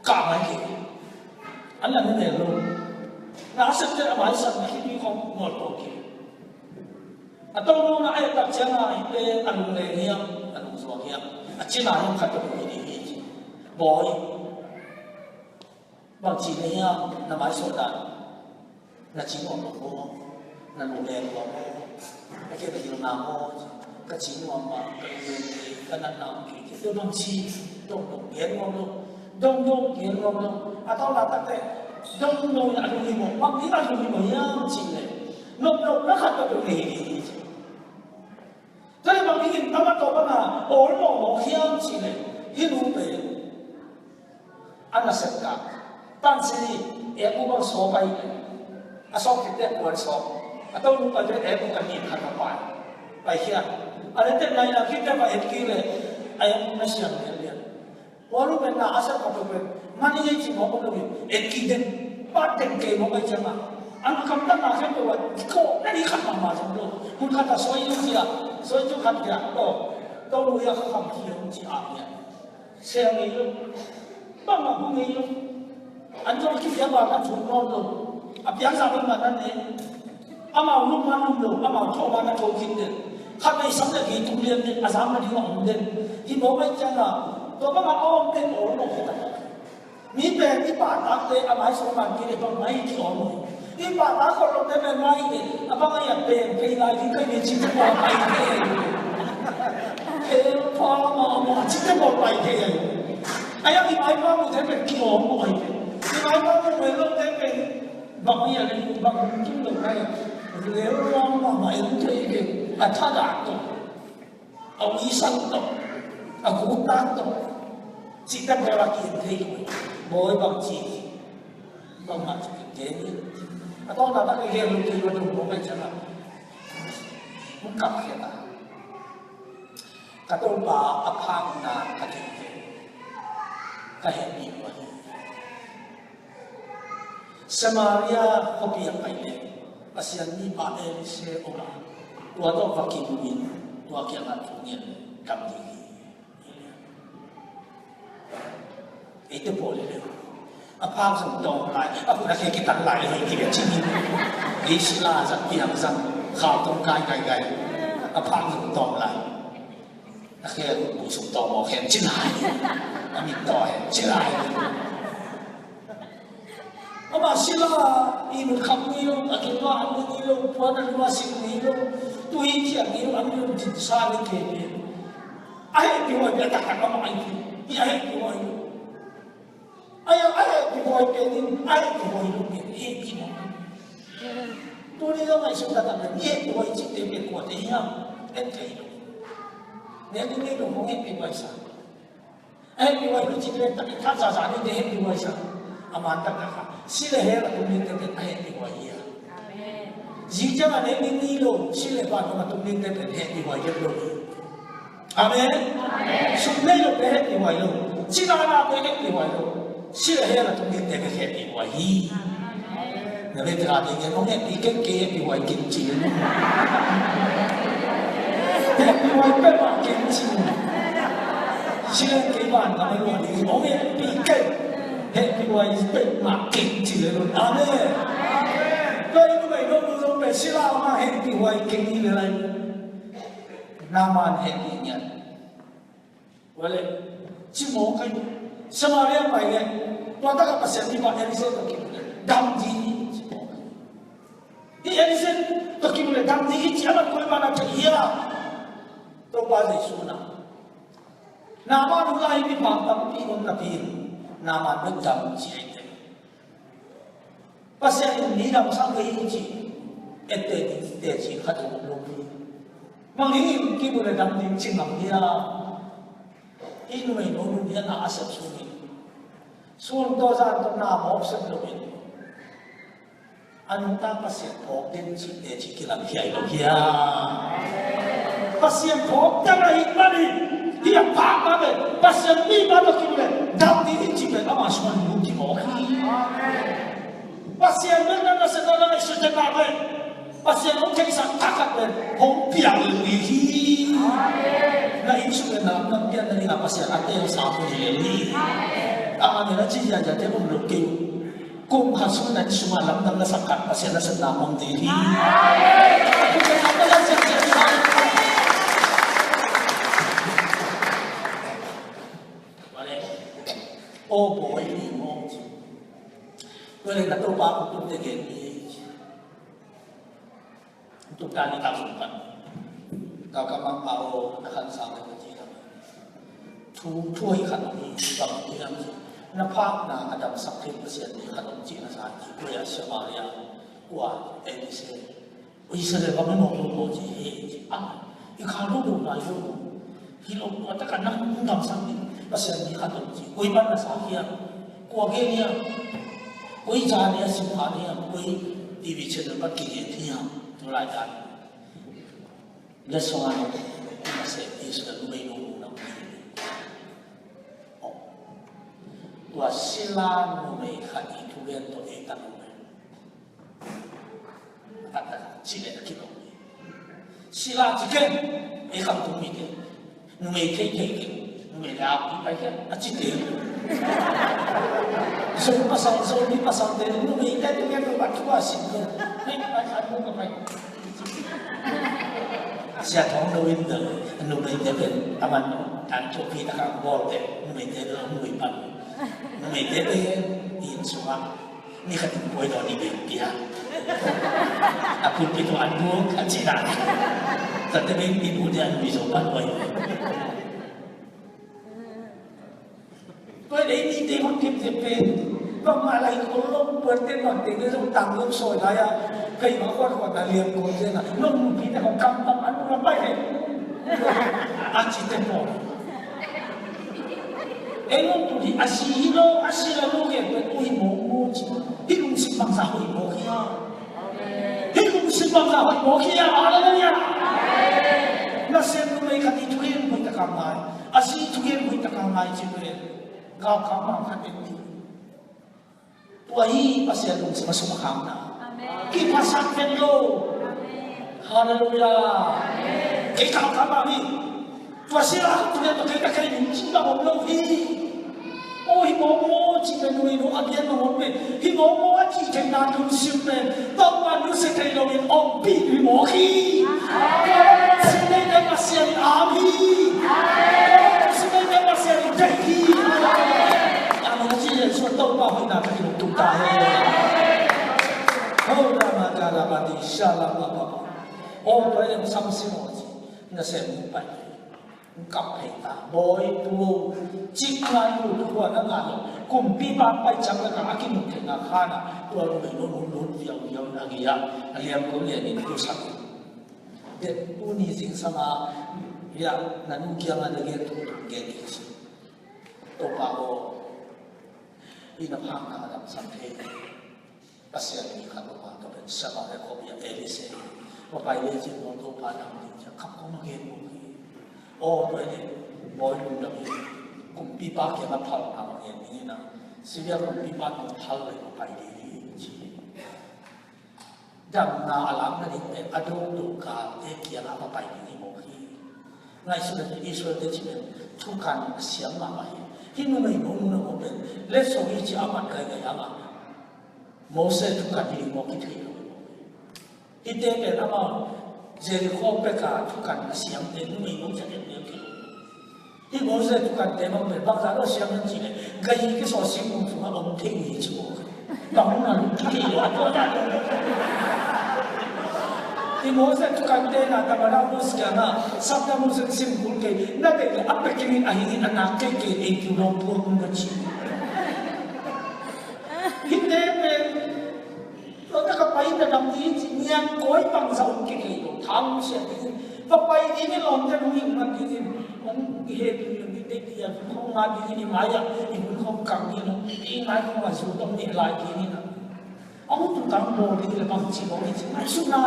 kah mai kei. An la ne ne lo. Na a septe a maisak na khitui khong mual ko kei. A tonu na a et tak ciangin ah hih pen a lungleng hiam, a lungzuak hiam, a cina hiam khat ka hong hi ding hi ci. Bawi, bangci na hiam, na maisuah dan. Na ci nuam lo maw? Na lungleng lo maw? Na kei na hilhna maw? Ka ci nuam mah, ka lungleng kei, ka natna om kei, kei bangci, dongdong gen nuam lo. Dongdong gen nuam lo. A tawpna takte dongdong in a lunghimawh, bang ding a lunghimawh hiam cih leh, nopnopna khat ka hong nei ding hi ci. Tua leh bang dingin amah tawh bangin a awlmawh mawk hiam cih leh, hih nu pen a nasep kah, tansin hi, eku bang sawk ahi leh, a sawk khit teh kuan sawk, a tonu pai teh eku ka nin khat a pai, paikhia. A leh teh nai na khit teh va et kik leh, a eku na siang lianlian. Tua leh pen na a sep kah pen mani ngei cih mawk om lo hi, et kik den, pat den kei mawk ahih ciangin, an kamtanna khempeuh ah kikoh na ding khat mahmah zong lo. Hun khat ah soi zu ci-a, soi zu khat ci-a, aw, tonu hi-a ka kham khi hong ci-a hi-a. Sel ngei lo, bangmah bu ngei lo. An zong kipia bang a thuk nawn lo. A piangza bangmah na ne. Amau lum ma lum lo, amau thawh ma na thawh khin den. Khat vei sam le vei tung lian den, a zam na ding a om den. Hih mawk ahih ciangin, tua bangin a om den awlmawh hi ta. Mi pen i pahtakte a maisuah man kei leh bang mai ki awlmawh. I pahtak khol lote pen mai hi leh, a bang a hiat pen, kei lai ding kei ni cih teh bawl pai thei. Hell pha mahmah cih teh bawl pai thei. A hiang i maipa mute pen ki awlmawh hi pen. I maipa mu lote pen, bang hi a leh bang kim lo nai. Lel ruang mahmah en thei kei, a thadah tawh, a uisan tawh, a guktak tawh, cihtak bel a ki-en thei kei. Bawi bang ci, bangmah ci kei ni. A tawpna tak i gen lo kei lo dong lo kai chan a. Hong kap khiat a. Ka Topa a phakna ka theih teh, ka hehpih uh ahi. Samaria khuapi ah pai leh Pasian mipa Elisha om a, tua tawh va kimu in, tua kiangah thu ngen leh dam ding hi. Eite pawl hi leh a phak zong tawm lai, a khut a khe kitan lai hi kei a ci hi. Ei sila zat piang zang, khau tong kai kai kai, a phak zong tawm lai. A khe a khut bu sung tawm aw khem ci lai. A mit taw hem ci lai. Amah sila i mun kham ngei lo, a kilma an ngei lo, puan a lua sing ngei lo, tu hi thiang ngei lo, a mi lo din sa ngei kei ngei. A hehpih huai pen a taktak amah ahi hi, a hehpih huai lo. A hehpih huai pen in, a hehpih huai lo pen hehpih mawk. Tuni zong ngaihsun taktak le, mi hehpih huai cihte pen kuate hiam, en thei lo. Nek ding ngei lo hong hehpih huai sa. A hehpih huai lo cih pen tak i that zaza dingte hehpih huai sa. A man taktak a, si le hell a tung dingte pen a hehpih huai hi a. Zing ciangin nek ding ngei lo, si le vantung a tung dingte pen hehpih huai bek lo hi. Amen. Sum nei lote hehpih huai lo. Cina nate hehpih huai lo. Si le hell a tung dingte bek hehpih huai hi. Na vete ka ding en hong hehpih kei, kei hehpih huai kei ci. Hehpih huai peuhmah kei ci. Si le kei van ka mai lua ding hong hehpih kei. Hehpih huai peuhmah kei ci le lo. Amen. Tua i numei lo nu lo pe sila ma hehpih huai kei le lai. Naaman hehpih ngiat. Tua leh, ci mawk hi. Samaria pai leh, tua takah Pasian mipa Elisha tawh kimu leh dam ding hi ci mawk hi. Hih Elisha tawh kimu leh dam ding hi ci a man koi man a thei hiam? Topa Jesu na. Naaman hun lai mipa tampi om napi in, Naaman bek dam ci a hi teh. Pasian in mi damsak kei hi ci, etteh ding teci khat zong om lo hi. Bang dingin kimu leh dam ding ci ngam hiam? Hih numei no nu hian a sep sungin, sun tawh zan tawh na mawk sep loin, a nungta Pasian phawk den cih teci kilang hiai lo hiam? Pasian phawk den ahih manin, hih a phak mah pen Pasian mipa tawh kimu leh dam ding hi cih pen ama sungah nu kimawk hi. Pasian bek na na sep na na ngaihsut tek mah pen Pasian hong theihsak thakhat pen hong piang lel ding hi. Na inn sung le na nam pianna dingah Pasian a teel sa hong hi lel hi. Amen a ci ziahziah te om lo kei uh. Kum khat sung na inn sungah lamdang na sak khat Pasian nasepna mang ding hi. Aw bawi hi maw? Tua leh na Topa kong tungte gen hi. Tuk dan ni tak sung kan. Ka ka mang pa o na kan sa ka ci ka. Thu thu hi kan ni bang ni lam. Na phak na adam sak thei Pasian ni kan ci na sa ci ko ya Samaria. Kua Elise. Israel ka mawk lo maw ci hi ci a. I kha lo lo na lo. Hi lo kua ta ka nang damsak ni. Pasian ni kan ci. Koi ban na sa hiam. Kua gen hiam. Koi za ni a sim kha ni hiam. Koi T V channel pat ki gen hiam. Tu lai dan. Le song ano. Masih Israel lo lo na. Tua sila numei khat i thugen tawh ei tang numei. Taktak sila a kilawm. Sila ci ken ei khangtung mite. Numei thei thei ken. Numei le a pi pai ken a ci te. Zong pasal zong ni pasal te numei te thugen tawh a thua sin lo. Hei pai khat mu ka pai. Sia thong lo in the numei te pen a man an thupi takah bawl te numei te lo numei pan. Numei te pen inn sungah ni khat in puai dawn ni beng pia. A pulpit tawh an buk a ci dan. Tate beng in ut dia numei zo pan puai. Tua leh i mite hong kipte pen bangmah lai kol lo puante nuamte ne zong tang lo sawi lai a kei ma khuat khuat a liam kol zen a nong nupite hong kam bang an ula pai he. A cite pawl ei nong tu hi a si hi lo a si la lo gen pen u hi mawk mu ci hi lungsim bangsa hoih mawk hi a. Hih lungsim bangzah hoih mawk hi a, halleluiah. Nasem numei khat i thugen hoih taka ngai, a si i thugen hoih taka ngai ci pen galkap mah khat en ding. Tua hi Pasian lungsim a sum a khakna. Kiphasak vet lo. Halleluiah. Kei galkap mah hi. Tua sila khat tu le tua kei ka kei ding cih bang om lo hi. Aw hi mawk maw cih pen numei nu a gen mawk om pen hi mawk maw a cih theihna lungsim pen Topa nusia thei loin ompih hi mawk hi. Tua pen sim neite Pasian in a am hi. Tua pen sim neite Pasian in deih hi. Amen a ci Jesuh Topa hoihna ka kilungtum ta hen. Ho rama ka rama di sha rama papa. Aw tua in sam sim aw ci nasem pai. Kap phei ta bawi pu cik ngai lu tua na ngai lo kumpipa pai cang na ka a kinuk thei na kha na tua lu mei lo nu lut viau viau na gi a a liam ko lian in tu sak. Tet tu ni zingsang a ya na nu kiang a na gen tu tu gen ki ci. Topa aw i na phak na a dam sam thei. Pasian mi khat a man ka pen Samaria khua mi a Elise hi. Va pai le cin maw Topa dam ding ci a khap kong a gen maw hi. Aw tua hi bawi lungdam hi. Kumpipa kiangah phalna va ngen ding hi na. Syria kumpipa nong phal le va pai ding hi ci hi. Damna a lakna ding pen a dongdong galte kiangah va pai ding hi maw hi. Ngaihsun a Israel te ci pen thukan a siam mahmah hi. Hih numei maw nuna maw pen letsong hi ci a mat gaigai a ngah. Moses thukan hi ding maw kithei lo hi maw. Hihte pen amau Jericho peka thukan a siamte numei maw ciat en neu kei lo. Hih Moses thukante bang pen bangzah lo siam hen cih leh gai hi kisawl singkung sungah om thei hi ci maw. Bang hong na lungki thei lo a tua dah lo. Hih Moses thukante na tamada Moses kiangah sapna Moses singkung kei na deih leh a pek kei in a hing in a nak kei kei ei kiu lo puak um ka ci. Hihte pen Tua taka pai na dam ding ci nian koi bangzah hong kikei lo thang siat ding in va pai ding in lawmte nong hing man ding in hong i het ding in i dei ding in hong nga ding in i mai ah i hun hong kang ding in hong i ngai hong a zu dong nih lai ding in a hong tutang bawl ding le bang ci bawl ding ci ngaihsutna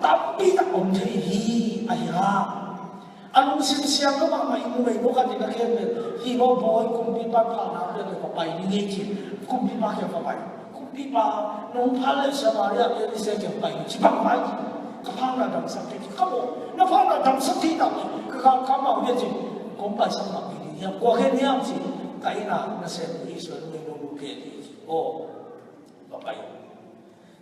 tampi tak om thei hi a hi ha. A lungsim siam lo mahmah i numei nu khat in a khen pen hi bawl bawi kumpipa phalna pia le va pai ding hi ci kumpipa kiang va pai. Kumpipa nong phal le Samaria Elise kiang pai ding ci bang pai ding. Phang na damsak thei, ka maw, na phang na damsak thei ta, ka, ka, ka mau hi a ci, kong paisak mah hi ding hiam, kua khen hiam ci, ka inn ah nasem Israel mi no lu khen hi ci. Aw, va pai.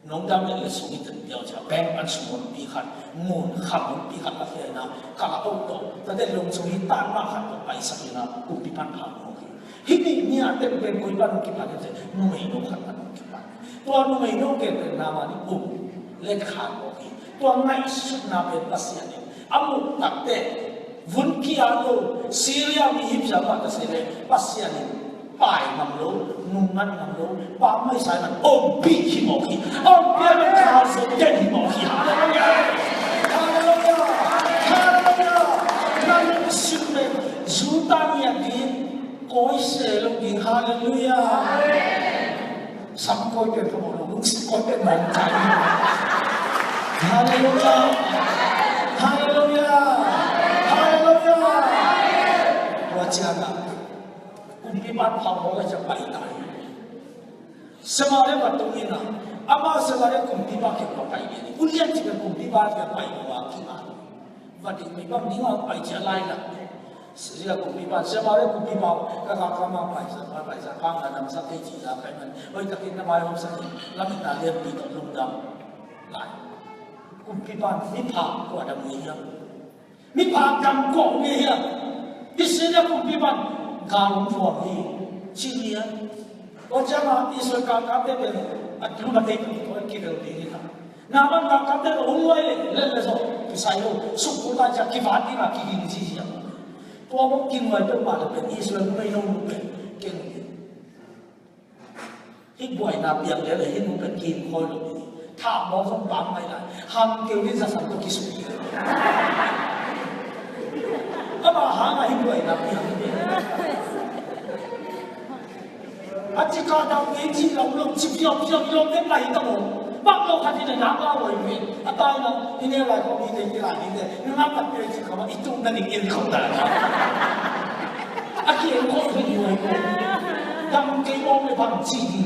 Nong dam le le sung hi ten piau cia, peng pan sung honpi khat, ngun kham honpi khat a khia na, ka la au to, ta de long sung hi tan mah khat to paisak hi na, kumpi pan phang mawk hi. Hih ni nia teng pen koi pan kipan hi te, numei no khat pan kipan. Tua numei no ke pen na ma ni um, let khan mawk hi. Tua ngaihsutna pen Pasian in a muh takte, vun kia lo, Syria mi hip zama ta se le, Pasian in pai ngam lo, nungngat ngam lo, pa mai sai man, ompih hi mawk hi, ompih a man kha zo den hi mawk hi. Hallelujah! Hallelujah! Hallelujah! Na lungsim pen Judah ngiat ding, koi se lo ding. Hallelujah! Sam koi pen ka mawh lo, lungsim koi pen mawh cai. Hallelujah! Hallelujah! Hallelujah! Tua ciangin kumpipa in phang mawk a ciang pai ta hi. Samaria va tung in a, amah Samaria kumpipa kiang va pai ding hi. Ulian ci pen kumpipa kiang pai mawk a, ki a va ding mi bang ding a pai ci a lai la. Samaria kumpipa, Samaria kumpipa, ka ka ka ma pai sa, pa pai sa, pa nga dam sa te ci la kai man. Oi, takin na mai hom sa, lamin na lian pi to lungdam. Lai. Kumpipa, mi pha kua dam ngi hiam. Mi pha dam kua ngi hiam. Israel kumpipa, ka lung kua ngi. Ci lian. Tua ciangin Israel ka, ka te pen a tu ma te tu ko ki bel ding hi ta. Naaman ka, ka te lo hong luai le, le le zo. Kisai lo, suk ku ta cia kivat ding a kiging zizi a. Tua bang kiluai peuhmah le pen Israel numei no nu pen keng hi. Hih buaina piang le le hih nu pen kingkhawi lo hi. Thah mawk zong pang mai lai. Hang keu hi, za sam tawh kisuk hi. Amah hang a hih buaina piang hi. A ci ka dau kei ci lo lo ci piau piau i lo te pai ta mo. Bak lo khat i le nak la lo i ve. A tai na i ne lai ko i te i lai i te. Na ngak kat pe ci ka ma i tung na ning in ko ta na. A ki en ko i ve i lai ko. Dam kei mo le bang ci di.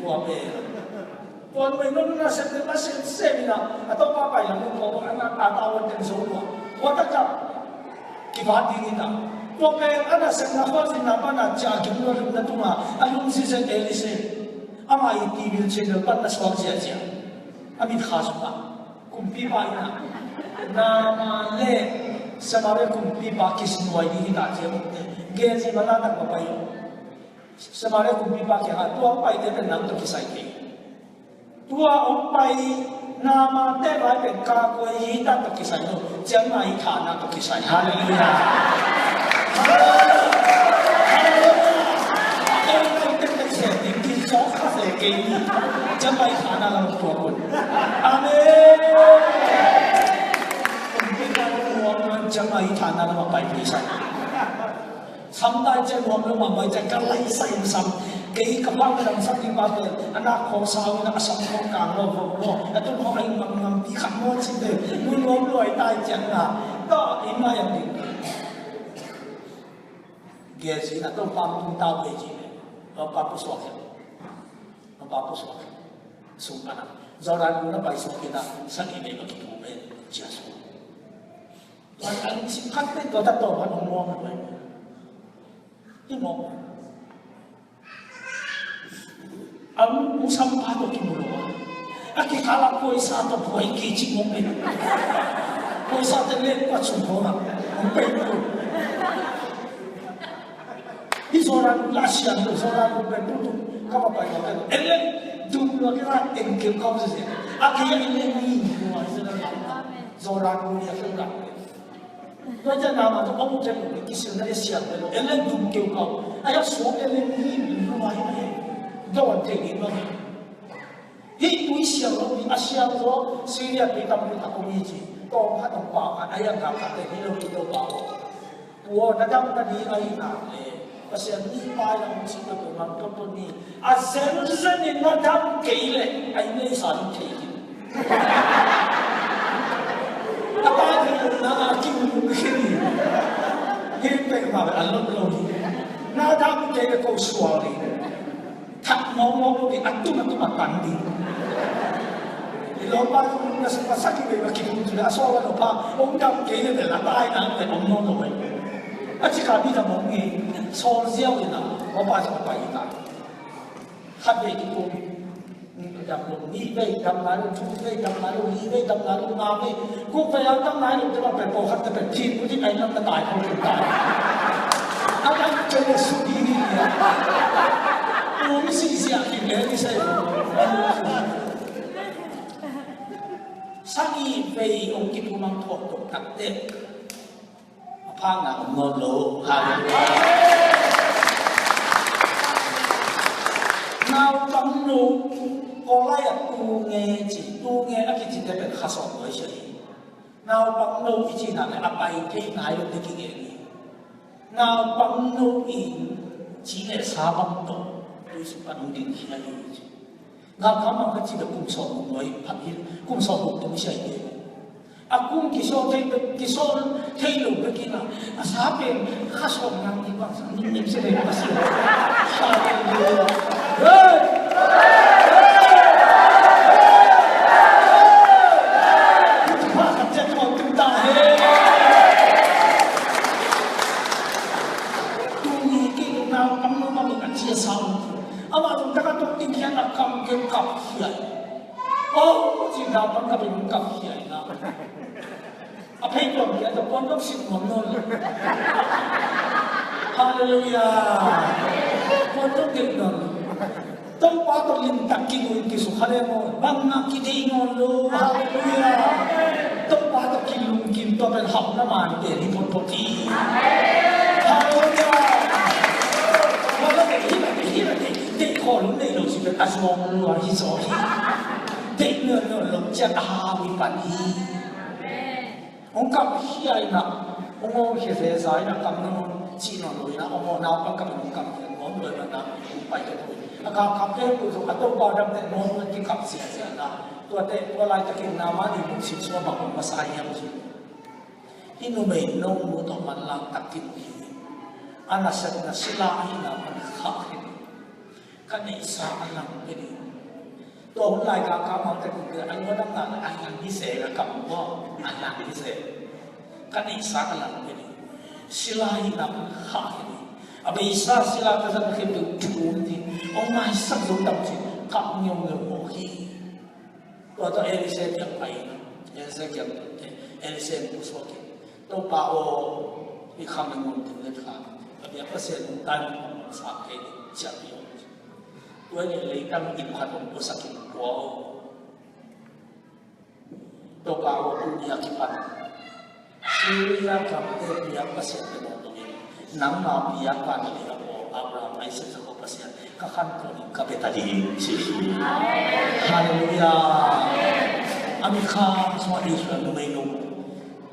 Tua pe. Tua numei no na sem na sem sem na. A to pa pai la mo ko a na a ta wa ten so lo. Tua ta ka. Kivat ding hi ta. Tua pen a nasepna khualzinna pana cia kim lua lupna tunga a lungsi zet Elisha. Amah i TV channel pan na suak ziahziah. A mitkha sungah kumpipa in a, Naaman le Samaria kumpipa kisunuai ding hi ta cia mukte. Gehazi mala tak va pai. Samaria kumpipa kiangah, tua hong paite pen nang tawh kisai kei. Tua hong pai Naaman te vai pen ka kua hi ta tawh kisai lo, ciangmai thahna tawh kisai. Hallelujah. Hallelujah. Hallelujah. Ei, ei, tek, tek, se, ding, ding, sok, kha, se, kei, ni. Ciangmai thahna lam tua kun. Amen. Kumpipa nuam, ciangmai thahna lam pai, kisai. Samtai ciang nuam lo mahmah ciang ka laisa in sam. Kei ka pau ka dam sak ding pau te. A nak khawng sau in a sam khawng kang lo vok lo. A tun khawng a ing ngam ngam pi khat maw ci te. Nu nuam lo ai tai ciang na. Tawh in mai ang ding. Gehazi in a Topa tung tau Gehazi in. Topa pusuak in. Topa pusuak in. Sung ka na. Jordan gu na pai suak in a. Sa ni me ma ki pu me. Cia suak. Tua an sim khat pen tua ta tawm han hong nuam lo. Hi mawk. An hong sam pa tawh kimu lo. A kikal ah puaisa tawh puai kei cih mawk pen. Puaisa te lek pa chung hong a. Hong pen lo. Hi Jordan la sian lo, Jordan lo pen tu tu. Ka va pai lo pen. En lek dum lo kira en keu kau se se. A kei en lek ni ni lo a se la. Jordan lo ya keu la. Tua ciang Naaman zong a ut ciang kisilna i siang ve lo. En leng dum keu kau. A hiak suak en leng hi, luma hi, hi. Dawn thei ding bang hi. Hih tui siang lo, a siang zaw Syria tui tampi tak om hi ci. Tawm khat om pau khat, a hiak gam khat te hi lo hi lo pau. Tua na dam na ding a hi nak le. Pasian mi pai lam cih na peuhmah tawh tawh ni. A zenzen in na dam kei leh a inn leisa ding thei hi. A pa thei lo na a ki um um khin hi. Hi peuhmah a lot lo hi. Na dam kei leh ko sual hi. Thak mawkmawk lo hi, a tum a tum a tan ding. Lawmpa zong na sa, na sagih vei va kiphum tu le a sawl a lawmpa hong dam kei le vel a tai nang vel om nawn lo ve. A cika mi dam om nge, sawl ziau in a lawmpa zong a pai ta. Khat vei kiphum dam lo, nih vei dam nai lo, thum vei dam nai lo, li vei dam nai lo, nga vei, guk vei a dam nai lo te bang pen pawlkhat te pen thin utin ai nam na tai kho kin tai. A dam kei le suk hi hi hi a. Um sisiah khin le ni sei. Sagih vei hong kiphum ang thawh tok tak teh a phakna om nawn lo. Halleluiah. Naupangno, Kawlai ah tunge ci, tunge a kici te pen kha sawm nuai sia hi. Naupangno i cihna le a pai thei nai lo te kigen hi. Naupangno in ci le sa bang tawh tuisuk pan hong dingkhia hi ci. Galkap mang khat ci le kum sawm guk nuai phat hi, kum sawm guk tung sia hi. A kum kisawl thei bek, kisawl thei lo bek in a, a sa pen kha sawm nang hi bang sa, ning nem se le ka si. Halleluiah. Hey! Hey! Hey! Hey! Hey! Hey! Hey! Hey! Hey! Hey! Hey! Hey! Hey! Hey! Hey! Tuni kei lo naupangno bangin a ci a sa om. Amah zong taka tuk ding khian a kam kei kap hiai. Oh, ci naupang kap in kap hiai na. A phei tuam kia ta puan dong sin nuam nawn lo. Halleluiah. Puan dong deih nawn lo. Topa tawh limtak kigun kisukha le maw, bangmah kideih nawn lo. Halleluiah. Topa tawh kilungkim tua pen hauhna man pen hi photphot hi. Halleluiah. Tua la deih hi la deih hi la deih, deih khawl hun deih lo si pen a zuang lua hi zaw hi. Deih nawn nawn lo ciat a hau hi pan hi. Hong kap hiai na, hong aw khia zeza in a kam nang hong cih nawn lo in a, hong aw naupang kap in hong kap hiai, hong aw nuai man na hong pai ka tui. A ka kap te hong zong a Topa dam te hong aw nuai kikap ziazia na. Tuate, tua laitakin na mah ni hong sim sua bang hong masa hiam ci. Hih numei no mu tawh manlang tak kin hi. A nasepna sila ahihna man khak hi. Ka neihsa a lang pia ding. Tua hun lai ka ka mau te kul kul a lua dang na a lang hi se ka kam ko a lang hi se. Ka neihsa a lang pia ding. Sila hi lang kha hi ding. A beisa sila ka zan khin ding thum ding. Ong maisak zo dam cin ka ngiau ngiau mo hi. Tua tawh Elisha kiang pai in, Elisha kiang, Elisha in pusuak in, Topa aw, hih kham in ngun ding le kha, ka biak Pasian nung tai nung hong sa kei ding, ciah pi aw. Tua in leitang inn khat hong pusak in, tua aw. Topa aw, tuni a kipan Syria gamte biak Pasian te mawh dongin, nangma biak vanglian aw Abraham, Isaac, Jacob Pasian, ka khan kawnin ka pia ta ding ci hi. Halleluiah. A mi kha sungah Israel numei no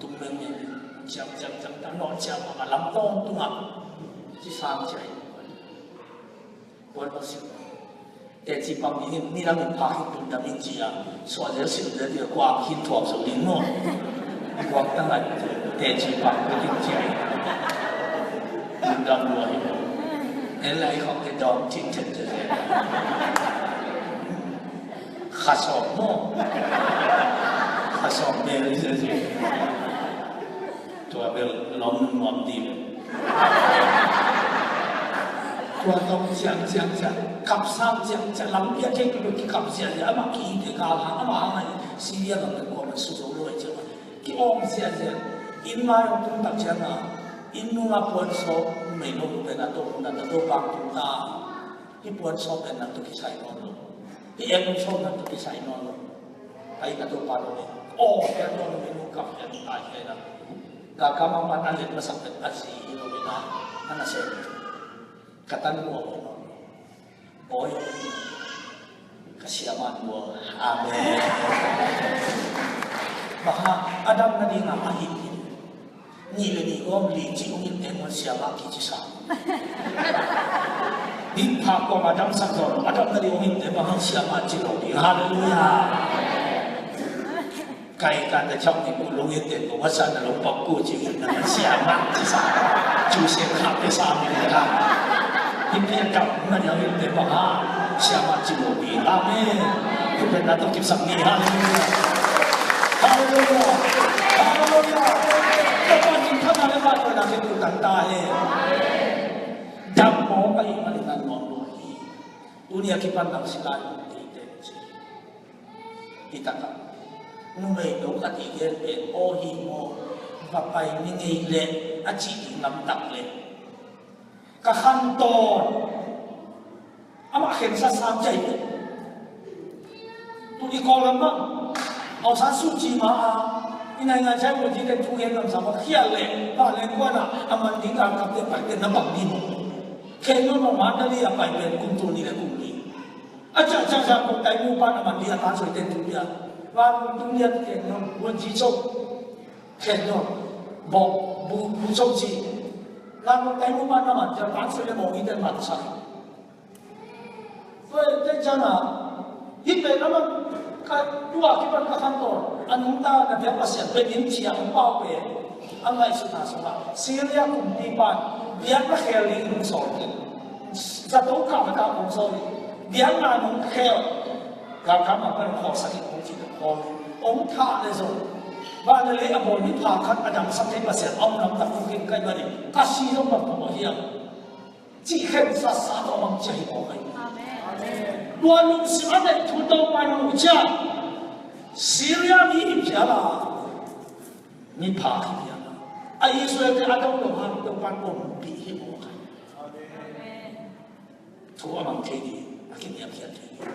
tung mengmeng, ciang ciang ciang ta nawh ciang a lam tawntungah ci sang ciang. Puan lo sim. Teci pang ding in, ni lam in phak in tun dam in ci a, suah zel sim zel ding a, kuang khin thuak zo ding maw. Kuang tang a teci pang ding in ci a. Tun dam lua hi maw. En lai khawng te dawng cin cin zel zel. Kha sawm maw. Kha sawm bel zel zel. Tua bel lawm nuam ding. Tua tawh ciang ciang ciang, kap sang ciang ciang, lampi a thei tuk kikap ziahziah, amah ki-it e kal hang, amah hang a Syria lam le kuamah su zo lo e ciang, ki-awng ziahziah. Inn mai hong tung tak ciang a, inn nung a puan sawp, mei lo pen a tawh hong dan a tawh bang tung ta. Hih puan sawp pen nang tawh kisai nawn lo. Hih eng sawp nang tawh kisai nawn lo. Pai ka Topa lo e. Aw, pen nawn lo, pen nung kap pen tai pen a. Ka kama man a let masak pen a zi hi lo ina, a nasem. Ka tan mual hi lo. Bawi, ka siamah mual. Amen. Bang hang, a dam nading a, a hih hi. Nih le nih gawm li ci ung in te mual siamah kici sa. Hih phak gawm a damsak zaw lo, a dam nading ung in te bang hang siamah ci lo ding. Halleluiah. Kai kan da chok ni ku lung in te ku, WhatsApp na lung pak ku ci in na siamah ci sa. Cu se khak te sa mi le ka. Hih pi a dam nading ung in te bang hang siamah ci lo ding. Amen. Thupha tawh kipsak ni. Halleluiah. Halleluiah. Halleluiah. Topa minthanna le vangliatna khempeuh tang ta hen. Dam mawk ahih manin a nuam lua hi. Tuni a kipan dang silai mawk hi teh ci. Hi takah numei no khat i gen pen aw hi maw, va pai ni ngei leh a cih ding lamtak leh ka khan tawn. Amah khensat sam ciai. Tuni Kawlgam mah Aung San Suu Kyi ma a i naingan ciai mun ci ten thu gen lamsang mah khial leh vanleng kuan ah a man ding galkapte paite na bang ding maw? Khen nawn mah Mandalay a pai pen kum tul nih le kum li. A ciah ciah ciah kong tai mu pan a man ding a tan soi ten thu pia. Van kum tul lian khen nawn, vuan ci cok. Khen nawn. Bawk bu bu cok ci. Van kum tai mu pan a man ding a tan soi le mawng i ten man sak. Tua teh ciangin ah hih pen amah ka tua kipan ka khan tawn a nungta na biak Pasian pen in ci a hong pau pen a ngaihsutna sungah Syria kumpipa in biakna khel ding hong sawl kei. Zato kah kah hong sawl in biakna nong khel galkap mah pan hong khawlsak in hong ci hong khawl in hong thah leh zong vanleng a bawl mipha khat a damsak thei Pasian a om lamtak thu khin kai bang in ka si zong bang phamawh hiam? Cih khensatsa tawh a mang cia hi mawk ahi. Amen. Tua lungsim a neih thu Topa in hong muh ciang Syria mi hi phial a, mipha hi phial a, a Israel-te a dong dong hang Topa in ompih hi mawk ahi. Thu a mang thei ding, a kiniamkhiat thei ding.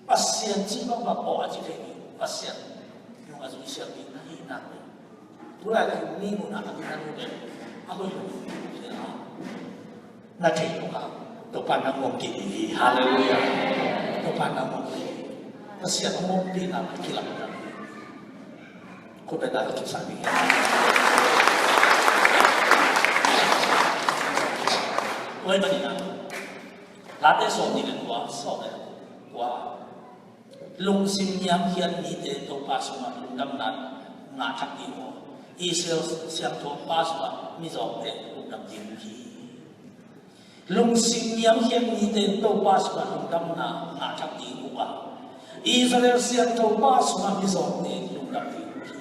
Pasian cih bangbang aw a ci thei ding. Pasian nung a zuisiat ding na hih nak leh tulai ka hih ni mun a ka ding na nu leh a hoih lo ding na thei lo ka. Topa nang muang kik ding hi. Halleluiah. Topa nang muang kik ding hi. Pasian a muang ding na ka kilam ding hi. Khut beng ta ka kipsak ding hi. Tua ahih manin a Late sawm nih le kua, sawm le kua. Lungsim niamkhiat mite Topa sungah lungdamna ngah thak ding uh a, Israel siangtho pa sungah mizawngte lungdam ding uh hi. Lungsim niamkhiat mite Topa sungah lungdamna ngah thak ding uh a, Israel siangtho pa sungah mizawngte lungdam ding uh hi.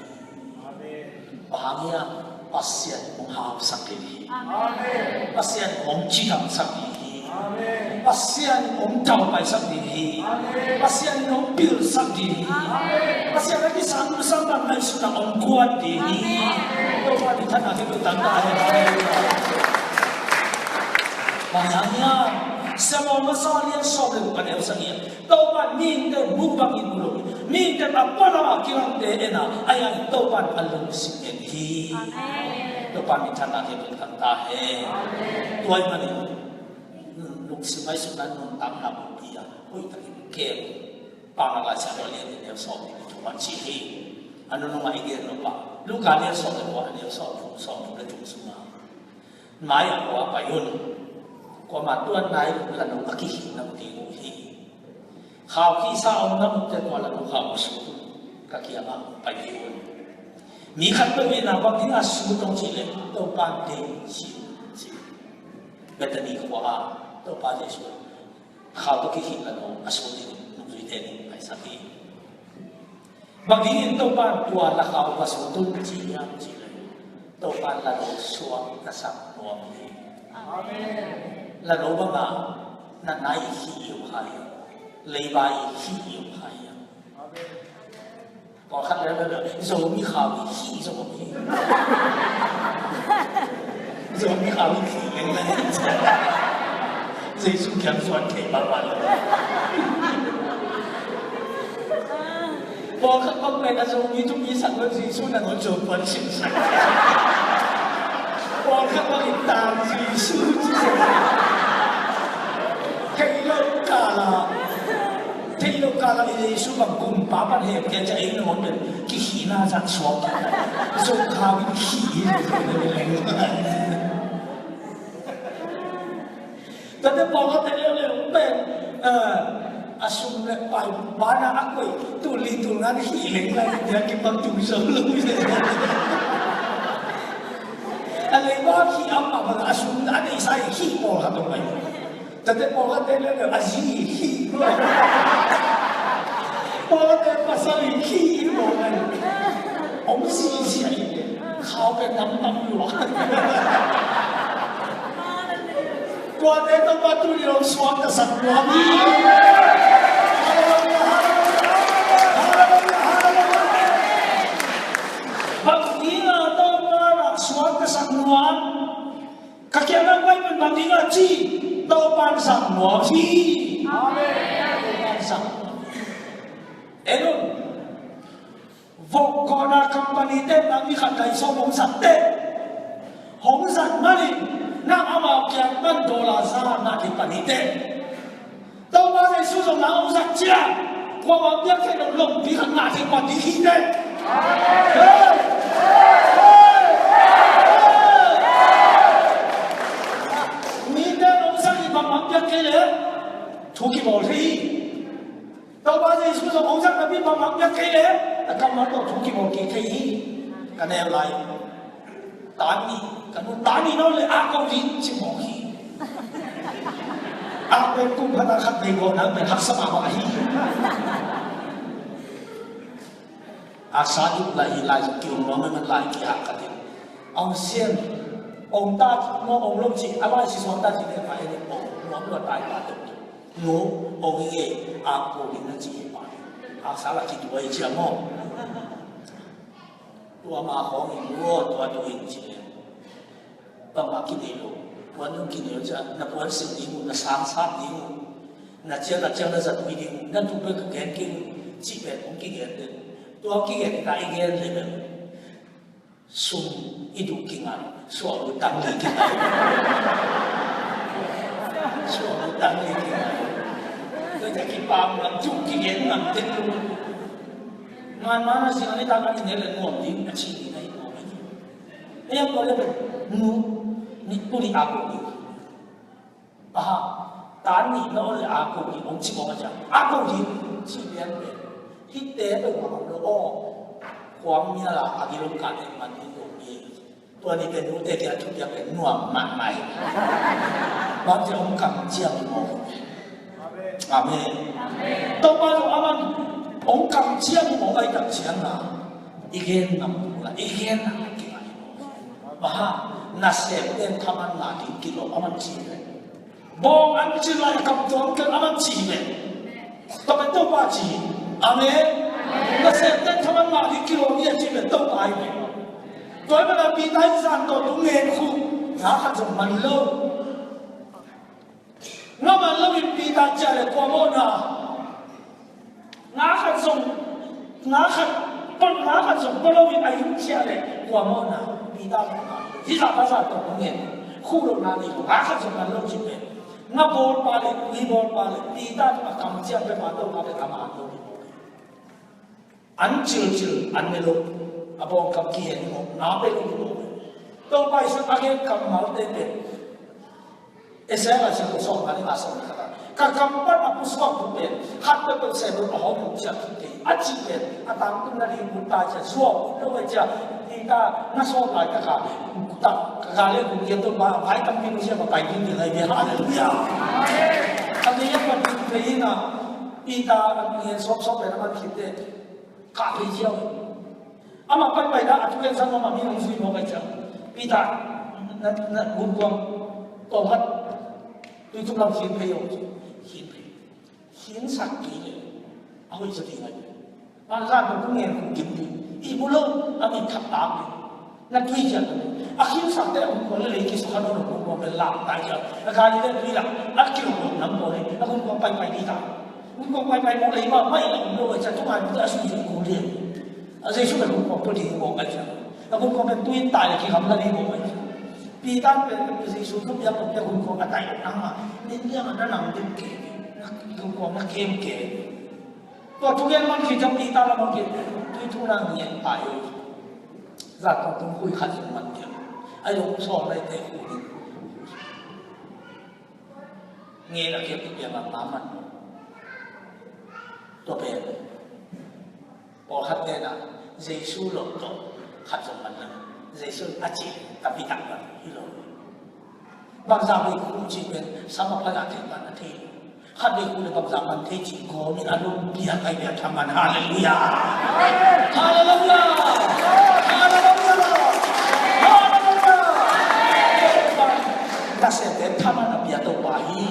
Amen. Bang hang hiam? Pasian hong hausak ding hi. Amen. Pasian hong cidamsak ding hi. Amen. Pasian hong taupaisak ding hi. Amen. Pasian hong pilsak ding hi. Amen. Pasian a kisam sam bang ngaihsutna hong kuat ding hi. Amen. Topa minthanna khempeuh tang ta hen. Bang hang hiam? Samuel masa lian sawm le guk a neu sagih ah Topa in mihingte mu bangin mu lo hi. Mihingte a pualam a kilangte en a, ahi hangin Topa in a lungsim en hi. Amen. Topa minthanna khempeuh tang ta hen. Amen. Tua ahih manin lungsim ngaihsutna nuntakna bulpi ah hoihtakin kem. Paunak Lai Siangtho a lian nih a neu sawm nih le thum ah ci hi. A nunung ah i gen nop ah Luka a lian sawm le kua a neu sawm thum, sawm thum le thum sungah Nai a kua pai un. Kuamah tuan nai la no a kihihna uh ding uh hi. Khau kihsa a om na mute kua la no khau a sut un. Ka kiangah pai ding un. Mi khat peuh in a bang ding a sut hong cih leh Topa in deih ci un ci. Bethany khua ah Topa Jesuh khau tawh kihih la no a sut ding nungzuite nih paisak hi. Bang dingin Topa in tua la khau va sut un ci hiam cih leh Topa in la no suak na sak nuam hi. Amen. La no bangah na nai i khih i om kha hiam? Leiba i khih i om kha hiam? Amen. Pawlkhat leuleu Zomi khau i khih zong om hi. Zomi khau i khih leng leng. Jesu kiang zuan thei mahmah lo. Pawlkhat bang pen a Zomi thupi sak lo Jesu nangawn Zomi puan simsak. Pawlkhat bang in tang Jesu ci sak. Thei lo kala. Thei lo kala i Jesu bang kumpa pan hemkhia ciah ei nangawn pen kihihna zat suak. Zo khau in khih hi. Tate pawlkhatte leuleu pen, eh, a sum le pai bana a koih tul li tul nga hih leng lai dia kibang tung zo lo. A leiba hih a mah bang a sum a neihsa hih pawlkhat om mai. Tate pawlkhatte leuleu a zi hih. Tuate pasal in khi in lo ngai. Om si si ai le. Khau pen nam nam lua. Tuate Topa tu ni lo suak ka sak lua mi. Hallelujah, hallelujah, hallelujah. Bang ni nga Topa na suak ka sak lua. Ka kiangah pai pen bang ding a ci, Topa'n sak nuam hi. Amen. Topa'n sak nuam hi. En un. Vok gawhna company te na mi khat dai sawm hong zat te. Hong zat manin, nang amau kiang pan dollar za na ding pan hi te. Topa Jesu zong nang hong zat ciang, kuamah biak thei lo lompi khat ngah thei pan ding hi te. Mite hong zat hi bangmah biak thei le, thu kibawl thei hi. Topa Jesu zong hong zat napi bangmah biak thei le, a kammal tawh thu kibawl kik thei hi. Ka neu lai. Tan nih, ka nu tan nih nawn le a ko ding ci mawk hi. A pen kum khat a khat vei gaw nang pen haksa mahmah hi. A sa dik lai hi lai ki om nuam, man lai ki hak ka ding. Ong sian, ong ta, no ong lom ci, a lai si suang ta ci te pa e ong nuam lua tai pa tuk. Nu, ong i nge, a ko ding na ci hi pa. A sa la ki duai ci a maw. Tua ma khawng in lua tua tu in ci le. Bangmah kinei lo. Puan zong kinei lo ciah. Na puan sim ding uh, na sang sat ding uh. Na ciang, na ciang na zat ui ding uh. Na tu pen ka gen kei uh. Cih pen hong kigen den. Tua hong kigen ka i gen le pen. Sum i duh kingai. Suak uh tang le kingai. Suak uh tang le kingai. Tua ciah kipam lam tu kigen ngam tek lo. Man man a sing a ni tang a ni ne le nuam ding a ci ding a i nuam a ni. Eng kua le pen nu ni tu ni a ko ding. Aha, tan nih na ol le a ko ding ong ci mong a ciang a ko ding ci lian pen. Hih te pen mah lo aw. Khuang mia la a gilong ka ne man ding lo mi. Tua ni pen nute kia thupiak pen nuam mahmah hi. Bang ci ong kam ciang mong. Amen. Topa zong aman ong kam ciang mong ai tak ciang na. I gen nam la, i gen nam la ki ai. Baha, nasem ten thaman na ding kilawm aman ci ve. Bawng an cil lai kam tuam kel aman ci ve. Tua pen Topa ci. Amen. Nasem ten thaman na ding kilawm i a ci ve Topa ai ve. Tua pen a Peter in zan tawh tung ngen khu. Nga khat zong man lo. Nga man lo in Peter ciah le kua mawhna. Nga khat zong, nga khat, pon nga khat zong pon lo in a inn ciah le kua mawhna. Peter mawhna. Hih zah pa zah tawh hong ngen. Khuh lohna nei lo. Nga khat zong man lo cih pen. Nga bawlpa le, ui bawlpa le. Peter tawh a kam ciang pen ma tawh ma pen a man lo. An cilcil, an ne lo, a bawngkam kihen lo, na pe lo lo. Topa Jesu a gen kammalte pen. Isaiah a sil ko sawm a ni a sawm khat a. Ka kam pan a pusuak bu pen, khat peuhpeuh sem lo a hawm lo ciah kik kei. A cih pen, a tangtunna ding bu ta ciah, zuau lo ciah, Peter na sawm lai ka ka, ta, ka ka le bu kian to ba, vai tam pi lo ciah ba pai ding lai bia, hallelujah. A ni a pa ding pe ina, Peter a ngen sawm sawm pen a man khit te. Kah thei ziau. Amah paipai dah a thugen sang amah mi hong zui mawk ai ciang. Peter, na, na, gunkuang tawm khat tui tum lam khin phei aw. Khin phei. Khin sak kei le. A hoih sa ti ngai. A zan tawh kum ngen kum kim ti. I bu lo a min thak tak le. Na tui ciang a khin sak te a gunkuang le lei kisukha lo gunkuang pen lam tai ciang a kali le tui lak a kilawm nam bawl le a gunkuang paipai ding ta. Gunkuang paipai bawl le i mah mai lak lo ai ciang tung ai gunkuang a sui sui kul ding. A Jesu pen gunkuang tua ding bawl ai ciang a gunkuang pen tui tai le kikham na ding bawl ai ciang. Peter pen Jesu thupiak lo te gunkuang a tai nang a min liang a na nam ding ke. Gunkuang na kem ke. Tua thugen man khit ciang Peter la man khit tui thu nang ngen pai. Zan tawh tung khui khat zong man tiang. A yong sawm lai te khu ding. Ngen a kiam tu piang a ma man. Tua pen. Pawlkhat te na Jesu lo tawh khat zong man na. Jesu a ci tapi tak na hi lo. Bangza vei khu ci pen sama pha na thei man a thei lo. Khat vei kul le bangzah man thei cih kawmin a lungpi a kai bia thaman. Halleluiah. Halleluiah. Halleluiah. Halleluiah. Nasepte thaman a pia Topa hi.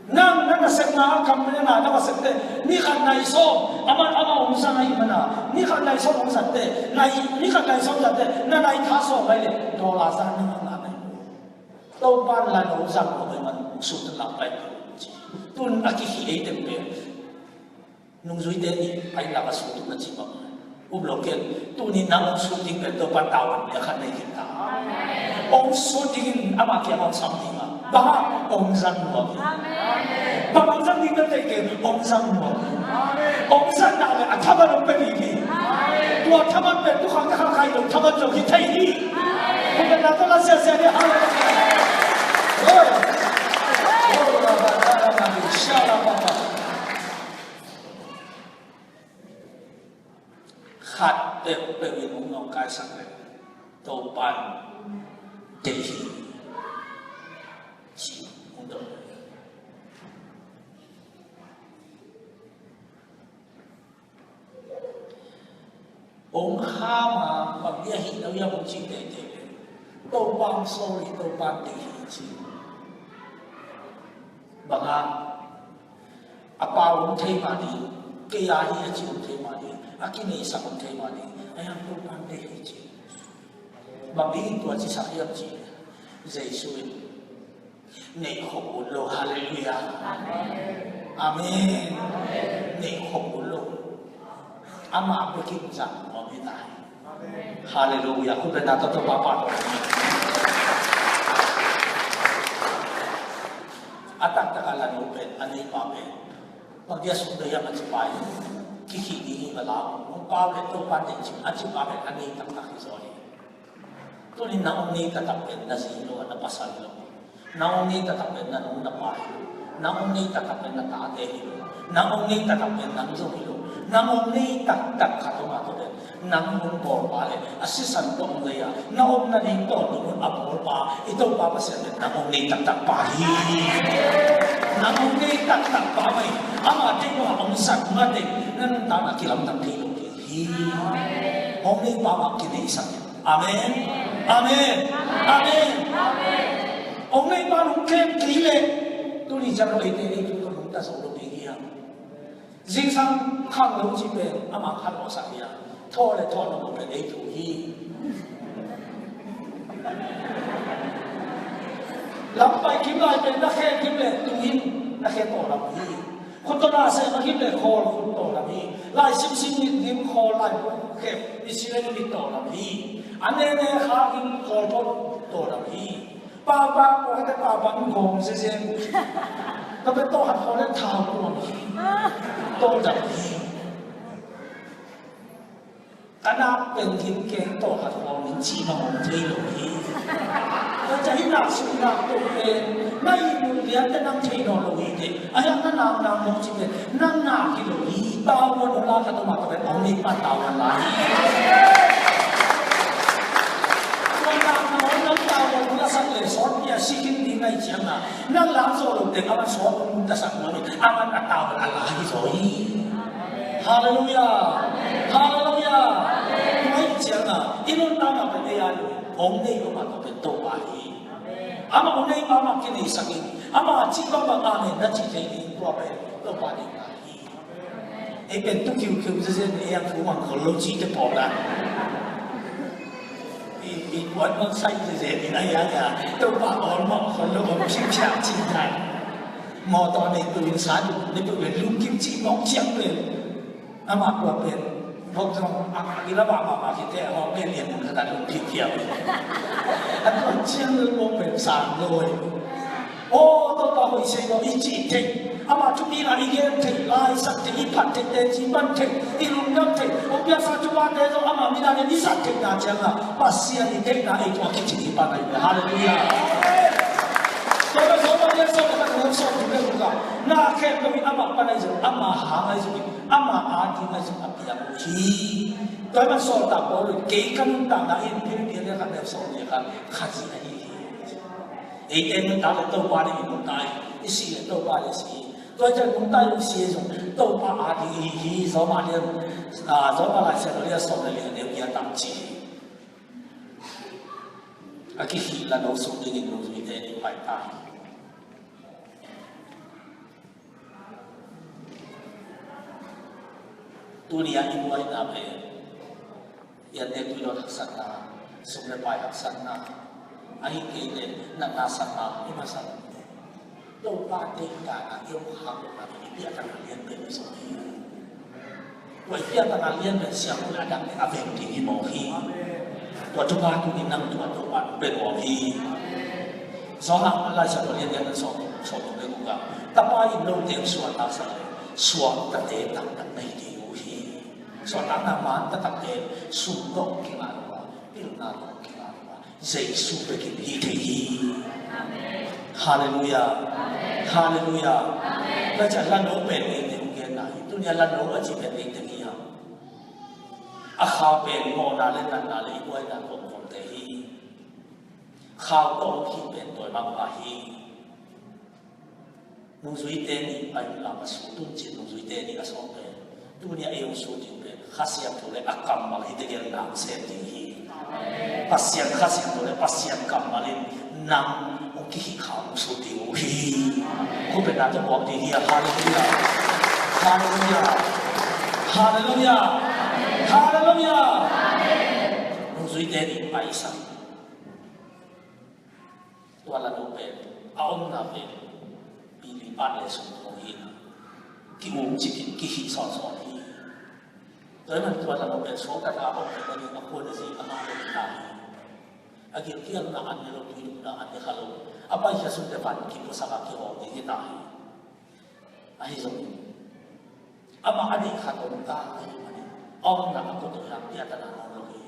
Nang na nasepna a kam na na na nasepte ni khat nai sawm, aman ama hong sang ahi mana ni khat nai sawm hong zatte nai ni khat nai sawm zatte na nai tha sawm ai le dollar zan na ngai. Topa la no zang lo ai man sut lak pai ci. Tun a kikhi ei tem pe. Nungzuite nih a inn lak a sut uh na ci bang. Um lo ken, tuni nang hong sut ding pen Topa tavuan bia khat nei khin ta. Hong sut dingin ama kiang hong sam ding a. Bang hang hong zang nuam hi. Bang hong zang ding na thei ken hong zang nuam hi. Hong zang na le a thaman hong pe ding hi. Tua thaman pen tu khang ka khang kai lo thaman lo hi thei hi. Hong pen na to la sia sia ni hang. Oi. Oi, la ba la la la ni sia la ba ba. Khat peuhpeuh in hong nawngkaisak le Topa'n deih hi ci hong dong. Hong kham a bang bia hi lo ia hong ci teitei le Topa'n sorry, Topa'n deih hi ci. Bang hang A pau om thei mah ding, kei a hi a ci om thei mah ding, a kineisak om thei mah ding, a hiang Topa'n deih hi ci. Bang dingin tua cisak hiam cih leh Jesu in neih khop ut lo. Halleluiah. Amen. Neih khop ut lo. Amah bek in zang nuam hi ta hi. Halleluiah. Khut beng na tawh Topa pahtawi. A taktak a la no pen, a neipa pen, bang dia sum dei hiam a cipa in kikhih ding hi bala. Hong pau le Topa deih cih a cipa pen a nei taktak hi zaw hi. Tuni na hong nei taktak pen na zi hi lo, na pasal hi lo. Na hong nei taktak pen na nu na pa hi lo. Na hong nei taktak pen na tate hi lo. Na hong nei taktak pen nang zong hi lo. Na hong nei taktak khat om a tawh pen nang hong bawlpa le a sisan tawh hong lei a na omna ding tawntung a bawlpa i Topa Pasian pen nang hong nei taktak pa hi. Nang hong nei taktak pa mah hi. Ama teng bang a hong zat mah teng na nuntakna kilamdang thei lo ding hi. Hong neipa mah kineisak hi. Amen. Amen. Amen. Hong neipa hong kem kei leh tuni ciang lo eite ei thu tawh hong ta zo lo ding hi hang. Zingsang khang lo ci pen ama khat lawhsak hi a, thaw le thaw lo pen ei thu hi. Lam pai kim lai pen na khe kim le tu in na khe tawh lam hi. Khut tawh na seh ma kim le khawl khut tawh lam hi. Lai simsim mit lim khawl lai bu khe i si le mit tawh lam hi. A nene kha kim khawl tawh lam hi. Papa, papa, papa, gawm zezen. Ka pe tawh khat khawl le thau tuam hi. Tawh dam hi. Ka nak pen gim keng tawh khat khawl min cih bang om thei lo hi. Ka ca hi nak sum nak tuk pen na ih mun lian te nang thei nawn lo hi teh. A hiang na nak nak mawk ci pen nang nak hi lo hi. Tavuan hong la khat om a ka pen hong nih pan tavuan la hi. Tua nak nak hong nang tavuan hong la sak le sawt pia si khin ding nai ciang na nang lam zo lo teng a man sawt hong nung ta sak nuam hi. A man a tavuan a la hi zaw hi. Halleluiah. Halleluiah. Tua hi ciang na i nuntakna pen ei a lo hong nei lo mah tawh pen Topa hi. Amah hong nei mah mah kineisak in ama cih bangbang amen na cih thei ding tua pen Topa deihna hi. Ei pen tu kiukiu zezen ei a thu mang khol lo cihte pawl a. I, i kuan mang sai zezen in a hiang a Topa awl mang khol lo om cihciah cih dan. Mawtaw nei tu in sa du ne tu pen lungkim cih mawk ciang pen. Amah tua pen bok zong a kila mahmah mah khite a hawk pen lian mun khat a lungphit phiau hi. A tua ciang lo bok pen sang lo hi. Aw, Topa hoih sei lo i cih theih, amah thupi la i gen theih, laisak theih, i phat theih, teci pan theih, i lungdam theih, hong piaksa thupate zong amah mina nen i zat theihna ciang a Pasian i theihna ei tua kicing i pan ahi ve. Halleluiah. Tua pen Job a lian sawm le khat, neu sawm thum le guk ah na khempeuh in amah pan ahi zong, amah hang ahi zong, amah ading ahi zong a piang uh hi. Tua ahih man sawltak Paul in kei ka nuntakna in Philippi a lian khat, neu sawm le khat, Khazih ahi hi. Eite nuntak le Topa ding i nuntak hi. si le Topa le si. Tua ciang nungta i si zong Topa a ding i hi. Roma lian, ah, Roma Lai Siangtho lian sawm le li a neu giat ah ci hi. A kihih la no suk dingin nungzuite nih pai ta hi. Tuni a i buaina pen i an ne tui lo haksatna, sum le pai haksatna, a hi kei le natna sakna i masa. Topa deihdan a i om khak lohna pen i piahtana lian pen i sawm hi. Tua i piahtana lian pen siangtho le a dang le a veng ding hi mawk hi. Tua thupha tuni nang tua Topa nong pe nuam hi. Johan Lai Siangtho lian giat a neu sawm, sawm le guk ah, Tapa in note suakta sak le suaktate taktak na hi ding uh hi. Suahtakna man taktakte sum tawh kingah lo a, pilna tawh kingah lo a, Jesu bekin hi thei hi. Halleluiah. Halleluiah. Tua ciang la no pen eite hong genna hi. Tuni a la no a cih pen eite hi a, a khau pen mawhna le natna le i buaina tuamtuamte hi. Khau tawh hong khih pen dawimangpa hi. Nungzuite nih pai unla, a sut un cin nungzuite nih a sawm pen, tuni a ei hong sut ding pen Kha Siangtho le a kammal hi tegel nang sem ding hi. Pasian Kha Siangtho le Pasian kammal in nang hong kihih kha hong sut ding uh hi. Khuapenna tawh buak ding hi a. Halleluiah. Halleluiah. Halleluiah. Halleluiah. Nungzuite nih paisak. Tua la no pen a omna pen pili pan le sung khong hi. Ki-um cikin kihih sawnsawn hi. Tua hi man tua la no pen suakta a om pen a ning a khuan a zi a mah lo ta hi. A gilkialna an ne lo, tuidupna an ne kha lo. A paikhiat sunte pan kipuasak a kihawm ding hi ta hi. Ahi zongin amah a deih khat om ta ahih manin a omna a kut uh hiam piahtana nawn lo hi.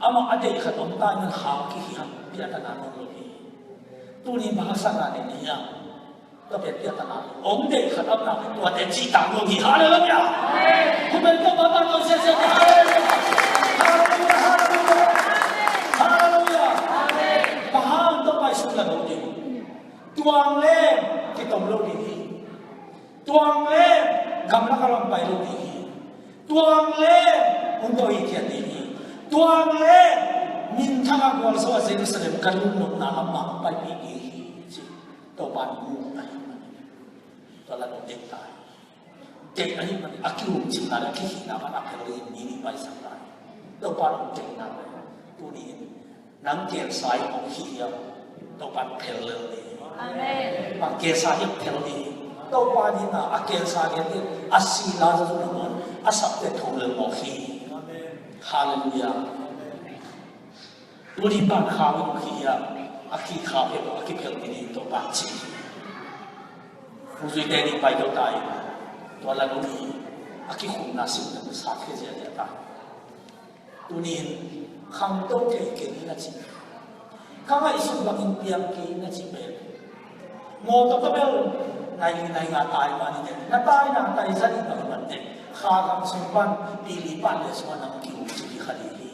Amah a deih khat om ta ahih manin hau kihih hiam piahtana nawn lo hi. Tuni bang haksatna nei na hiam? Tua pen piahtana lo. Hong deih khat om ta ahih manin tuate cihtak lo hi. Halleluiah. Khuapen tawh bang tawh siasia hi. Halleluiah. Halleluiah. Halleluiah. Bang hang tawh pai sung la lo ding. Tuang leng kitom lo ding hi. Tuang leng gamlak a lam pai lo ding hi. Tuang leng hong dawh hi khiat ding hi. Tuang leng minthang a gualzo a Jerusalem ka lut nopna lam mah hong paipih ding hi, ci Topa in mu ahih manin tua la no deih ta hi. Deih ahih manin a ki-um cihna le a kihihna pan a phel dingin mi nih paisak ta hi. Topa in hong deihna le tuni in nang kelsa in hong khih hiam? Topa in phel lel ding hi. Amen. Bang kelsa hiam? Phel ding hi. Topa ding a, a kelsa ding hi. A si Lazarus nangawn a sapte tho lel mawk hi. Amen. Halleluiah. Tuni pan khau in hong khih hiam? A ki khau hiam? A kiphel ding hi, Topa ci. Nungzuite nih pai to ta in tua la no hi. A kikhumna sim ta, sat khia ziahziah ta. Tuni in khangto thei kei na ci, ka ngaihsut bangin piang kei na ci pen, mawtaw ka bel nai li nai nga tai mah ni teh, na taina taizan in bangin man teh, kha gam sung pan, pili pan le sungah nang ki-um cih hi kha ding hi.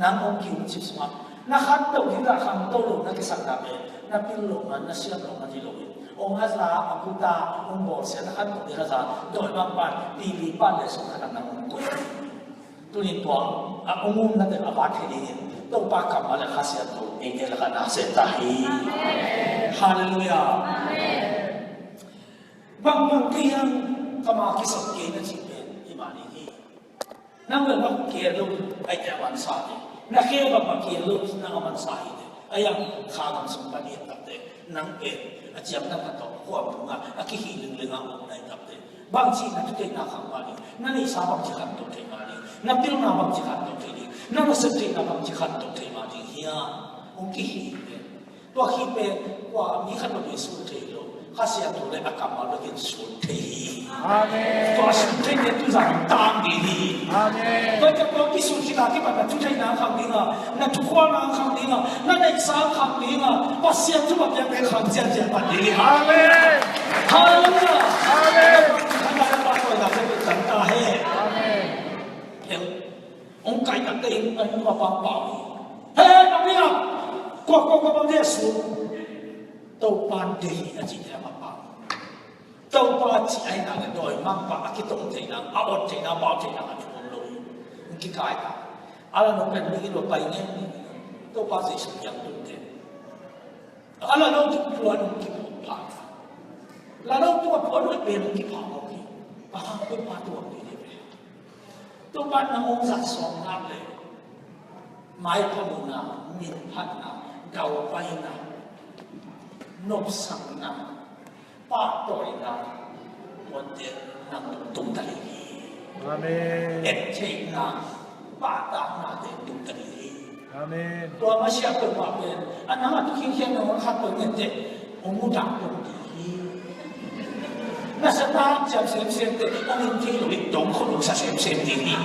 Nang hong ki-um cih sungah na khantoh ding a khangto lo na kisakna pen, na pil lo man, na siam lo man hi lo in, hong a za, a guta, hong bawlsia na khantoh ding a za, dawimangpa in pili pan le sung khat ah nang hong koih. Tunin tua a hong umnate a vat thei dingin Topa kammal le Kha Siangtho eite lakah na sem ta hi. Halleluiah. Bangbang kei hang, kama kisap kei na cih pen hi mah ding hi. Nang bel bang kei lo, aite a mansa hi. Na khe bang bang kei lo, nang a mansa hi te. Ahi hang kha gam sung pan i et takte, nang pen a ciamtang khat tawh khuam tungah a kihih lingling a om na hi takte, bangci na thutheihna khang mah ding, na neihsa bangci khantoh thei mah ding, na pilna bangci khantoh thei ding, na nasep theihna bangci khantoh thei mah ding hiam? Hong kihih pen, tua khih pen kua mi khat bek in suan thei lo, Kha Siangtho le a kammal bekin suan thei hi. Amen. Tua suan theite tuzan tang ding hi. Amen. Tua ciang tua kisun khit a kipan na thutheihna khang ding a, na thukhualna khang ding a, na neihsa khang ding a, Pasian thupha piakte khang ciancian pan ding hi. Amen. Halleluiah. Amen. Khan na pa tua na se tang ta he. Amen. Hong kai takte in a nu a pa pau hi. He, na bia. Kua kua kua bang dia su. Topa deih a cih te a mapang. Topa cih ahih nak leh dawimangpa a kitong theihna, a ot theihna, a pau theihna a thu om lo hi. Hong kikai ta. A la nong pen mi in va pai ngen. Topa Jesu kiang tun te. A la lo tung puan hong kiphawk pha. La lo tung a puan hong pen hong kiphawk hi. Bang hang Topa tua pi ding ve. Topa nang hong zat sawm nak leh maipha muhna, minphatna, daupaina, nopsakna, pahtawina, puante nang tung ta ding hi. Amen. Ettheihna, pahtawinate tung ta ding hi. Amen. Tua masiah peuhmah pen a nang a tu khinkhian nang hong khat peuh ngen teh hong mudah peuh ding hi. Na sa ta ciam semsem teh hong in thei lo in dong khol hong sa semsem ding hi.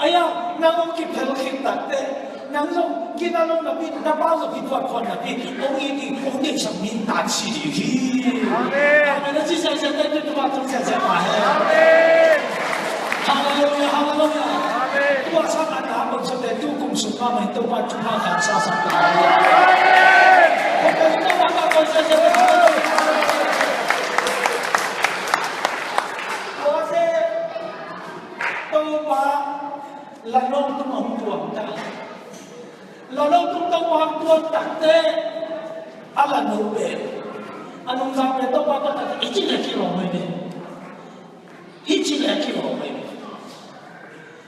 Aya, nang hong kiphel khit tak teh nang zong gina lo napi, na pau zong hi puatpuat napi, hong it ding, hong deihsak mi in tan si ding hi. Amen. Amen. Na ci siasia teh tu tu ma tung siasia ma he. Amen. Hallelujah, hallelujah. Amen. Tua sang a na bangsa te tu kum sung ma mai Topa thupha khan sa sa ta. Amen. Topa thupha khan sa sa ta. Tua te Topa la lo tu ma hong tuam ta. La lo tu Topa hong tuam tak te a la lo pen a nungzang pen Topa tuam tak te i ci le kilawm mai ni. Hi ci le kilawm mai ni.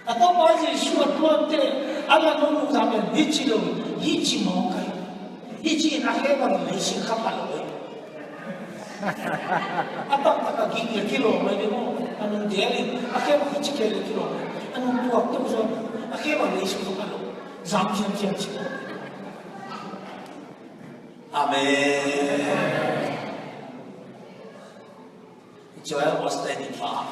A Topa Jesu a tuam te a la lo nungzang pen hi ci lo, hi ci mawk ai. Hi ci in a khe bang lei sing kha pha lo ai. A taktak a gik le kilawm ai ding maw. A nung del in a khe bang hi ci khe le kilawm ai. A nung tuak tuk zong a khe bang lei sing kha pha lo. Zam thiamthiam ci lo. Amen. Joel Osteen in pa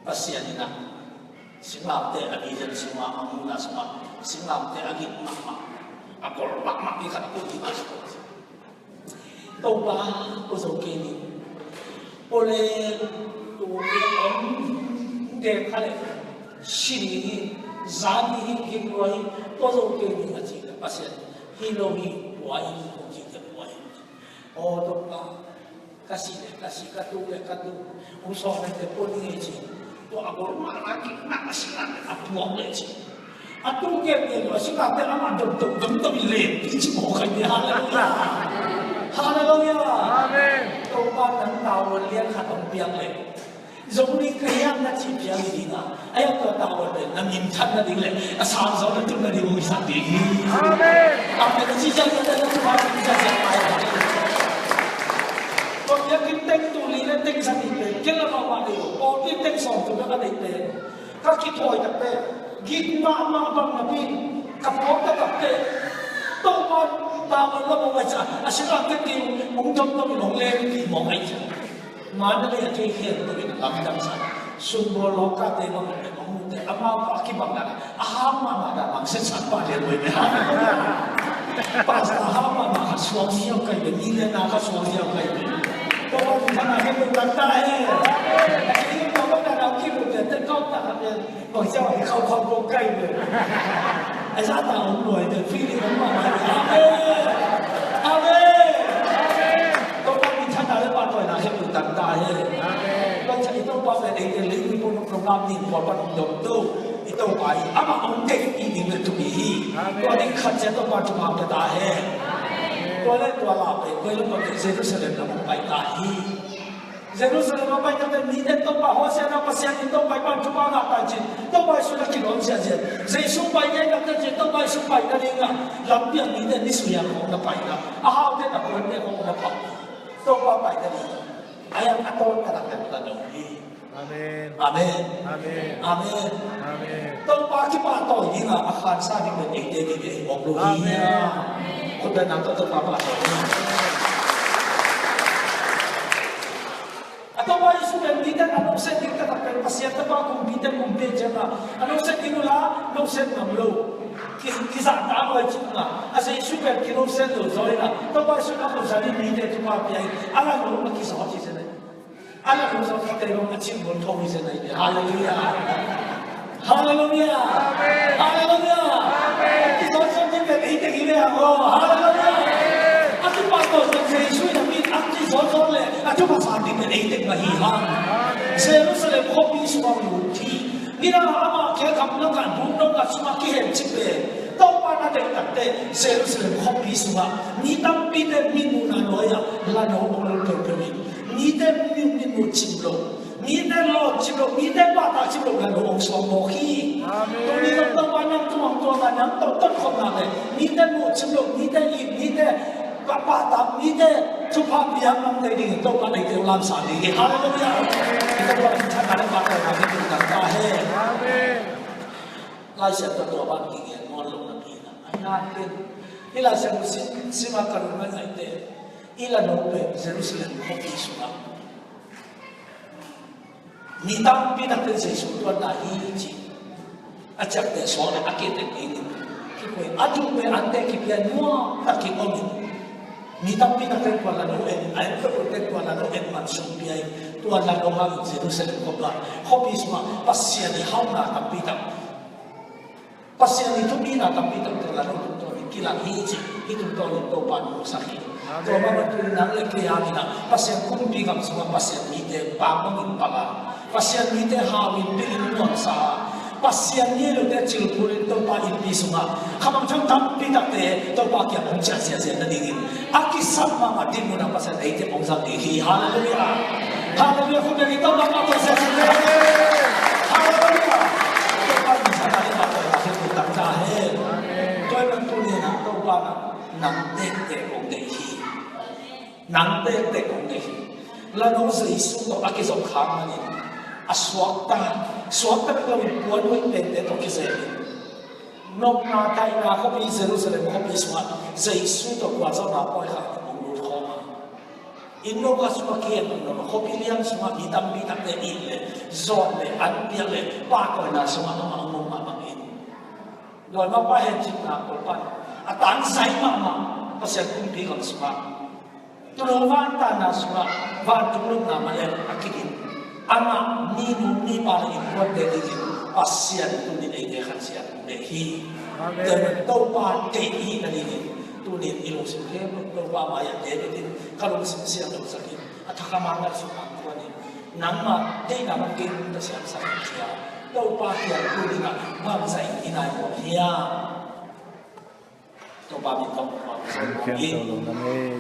Pasian in ah singlamteh a vision sungah, a muhna sungah singlamteh a gik mahmah, a gol mahmah mi khat a put ding a sungah Topa, ko zo kei ning. Ko le tu om dek kha le si ding hi, za ding hi, gik lua hi, ko zo kei ning a ci le Pasian hi lo hi, tua hi, ko ci te tua hi. Aw Topa, ka si le ka si, ka tu le ka tu, hong sawm le te pua ni ngei ci. Tua a gol mah la kik mah a si la a puak le ci. A tu gen gen lo a si la te amah dom dom dom dom i le i ci mawk ai ni. Hallelujah. Hallelujah. Amen. Topa nang tavuan lian khat hong piak le. Zong ni ka hiam na ci piang hi ding a, a hiam tua tavuan pen na minthan nading le a sang zaw na tun nading hong hisak ding hi. Amen. Amen. A ci ciang na na na tuan hi sa ciang ai. Tua piang hi teng tu li le teng sa ni pen kei la ma ma ding lo. Pawlpi teng sawm tu na ka ding pen ka kithawi tak pen gik mahmah bang napi ka pawt tak tak pen Topa tavuan la mawk ai ciang a si la teng ding hong dom dom in hong leng ding mawk ai ciang. Mandalay a thei khempeuh in a lamdang sa. Sumbaw lawkate bang in a mute amau a kibang dan a hau mahmah dan bang setsak pah lian voi ve. Pastor hau mahmah kha suang ziau kai ve, millionaire kha suang ziau kai ve. Tua bang in thana khempeuh dan ta he. A thei khempeuh bang dan a kibang dan te kau ta kha ve. Oi, ciau hi khaukhau kua kai ve. Ai za ta om luai ve, feeling om mahmah ve. Amen. Amen. Topa min thang ta le pa toi na he mun tang ta he. Amen. Tua ciang i Topa ve ei te ling i pun program ning pua pan om dom tu. I Topa i ama om te i ning le tu mi hi. Amen. Tua ding khat ciang Topa tu ma pe ta he. Amen. Tua le tua la pe, tua le tua pe Jerusalem la pai ta hi. Jerusalem a pai takte mite Topa Hosiana, Pasian in Topa i pan thupha ngah ta cin, Topa Jesu na kilawm ziahziah. Jesu pai ngei takte cin, Topa Jesu pai nading a lampi a mite ni sui a khawng na pai na, a haute na kuante khawng na pau. Topa pai nading a yang a tawn ka dak ka dong hi. Amen. Amen. Amen. Amen. Amen. Topa kipahtawi ding a, a khansa ding pen eite ding hi bawk lo hi. Amen. Khut beng nang tawh Topa pahtawi ding. A Topa Jesu pen mite a nosen ding taktak pen Pasian Topa kumpite kumpi ciang a, a nosen ding uh la nosen ngam lo. Ki, kizahtak lo ai cih uh la, a Jesu pen kinosen lo zaw in a, Topa Jesu na nosen ding mite Topa pia in, a la lo a kizaw ci zen ai. A la lo zaw kite lo a cih bol tho hi zen ai. Halleluiah. Halleluiah. Halleluiah. Kizawhzawh ding pen ei teng hi ve hang aw. Halleluiah. A kipahtawi zong Jesu in a mit a kizawhzawh leh a thupha san ding pen ei teng mah hi hang. Jerusalem khuapi sungah lut hi. Nidang a amah khel kham langkhat buk nong khat sungah kihencip pen Topa na deih takteh Jerusalem khuapi sungah mi tampite mitmuhna nuai-ah lano hong lul peuhpeuh in, mite mitmuh cim loh, mite lawm cim loh, mite pahtak cim loh lano hong suang mawk hi. Tuni zong Topa nang tung hong tuang a, nang tawh tonkhopna leh mite muh cim loh, mite it, mite pahtak, mite thupha piak nang tei dingin Topa eite hong lamsang ding hi. Halleluiah. Mite pahtak, mite pahtak, mite pahtak, mite pahtak, mite pahtak, Lai Siangtho tua bang kigen nawn lo napi-in ah, a hiangin hih Lai Siangtho sim, sim a ka lungdam ngaihte, i lano pen Jerusalem khuapi sungah mi tampi takte Jesu tuanna hi ci a ciapteh suak leh a kitek dingin kikoi a tung pen ante kipia nuam takin om in. Mi tampi takte tua lano en, a en peuhpeuhte tua lano en man sung pia in, tua lano hangin Jerusalem khuapi, khuapi sungah Pasian i hauhna tampi tak, Pasian i thupina tampi tak tua lano tungtawn in kilang hi ci, hih tungtawn in Topa in hong sak hi. Tua mah bangin nang leh kei hangin ah Pasian kumpi gam sungah Pasian mite bangbangin pang a, Pasian mite hau in, pil in, nuamsa a, Pasian mi lote cilphul in Topa innpi sungah khamangthang tampi takte Topa kiang hong ciah ziahziah nadingin a kisap mahmah dinmun ah Pasian eite hong zang ding hi. Halleluiah. Halleluiah. Khut beng in Topa mah tawh ziahziah nading. Halleluiah. Topa in zang nading mah tawh ziahziah nading. Tua ahih manin tuni-in ah Topa in ah nang tektek hong deih hi. Nang tektek hong deih hi. Lano Jesu tawh a kizom khak manin a suakta, suakta bek loin puan hoih pente tawh kizem in, nopna daihna khuapi Jerusalem khuapi sungah Jesu tawh puanzawhna pawi khak in hong lut khawm a, inn lo khat sungah kihen lo, khuapi lian sungah mi tampi takte it leh, zawt leh, an piak leh, pahtawina sungah amah hong om mah bangin, dawi mah pa hencipna Topa in a tangzai mahmah Pasian kumpi gam sungah, tua lo vantanna sungah vantung lupna malem a kidim, amah minu mipa leh innkuante dingin Pasian tuni-in eite khansiat hong deih hi. Amen. Tua ahih manin Topa deih i hih nadingin tuni-in i lungsim khempeuh Topa mai-ah David in, ka lungsim siang lo sak in, a thakhamna ngaihsutna hong tuan in, nangmah deihna bang kei nung ta siamsak in, ci-a Topa kiang tuni-in ah bangzah in i nai nuam hiam? Topa min tawh hong pau in,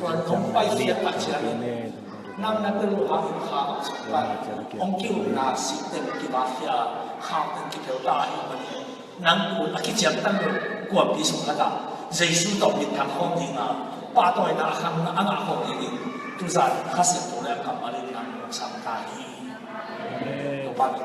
tua hong paikhiat tak ciangin nang na tel uh hangin kha hong sung pan, hong ki-ukna sik teng kivakkhia, khau teng kipel ta ahih manin, nang tu a kiciamtang lo kuapi sung khatah Jesu tawh minthang khawm ding a, pahtawina a khang a ngah khawm dingin tuzan Kha Siangtho leh a kammal in nang hong sam ta hi. Topa min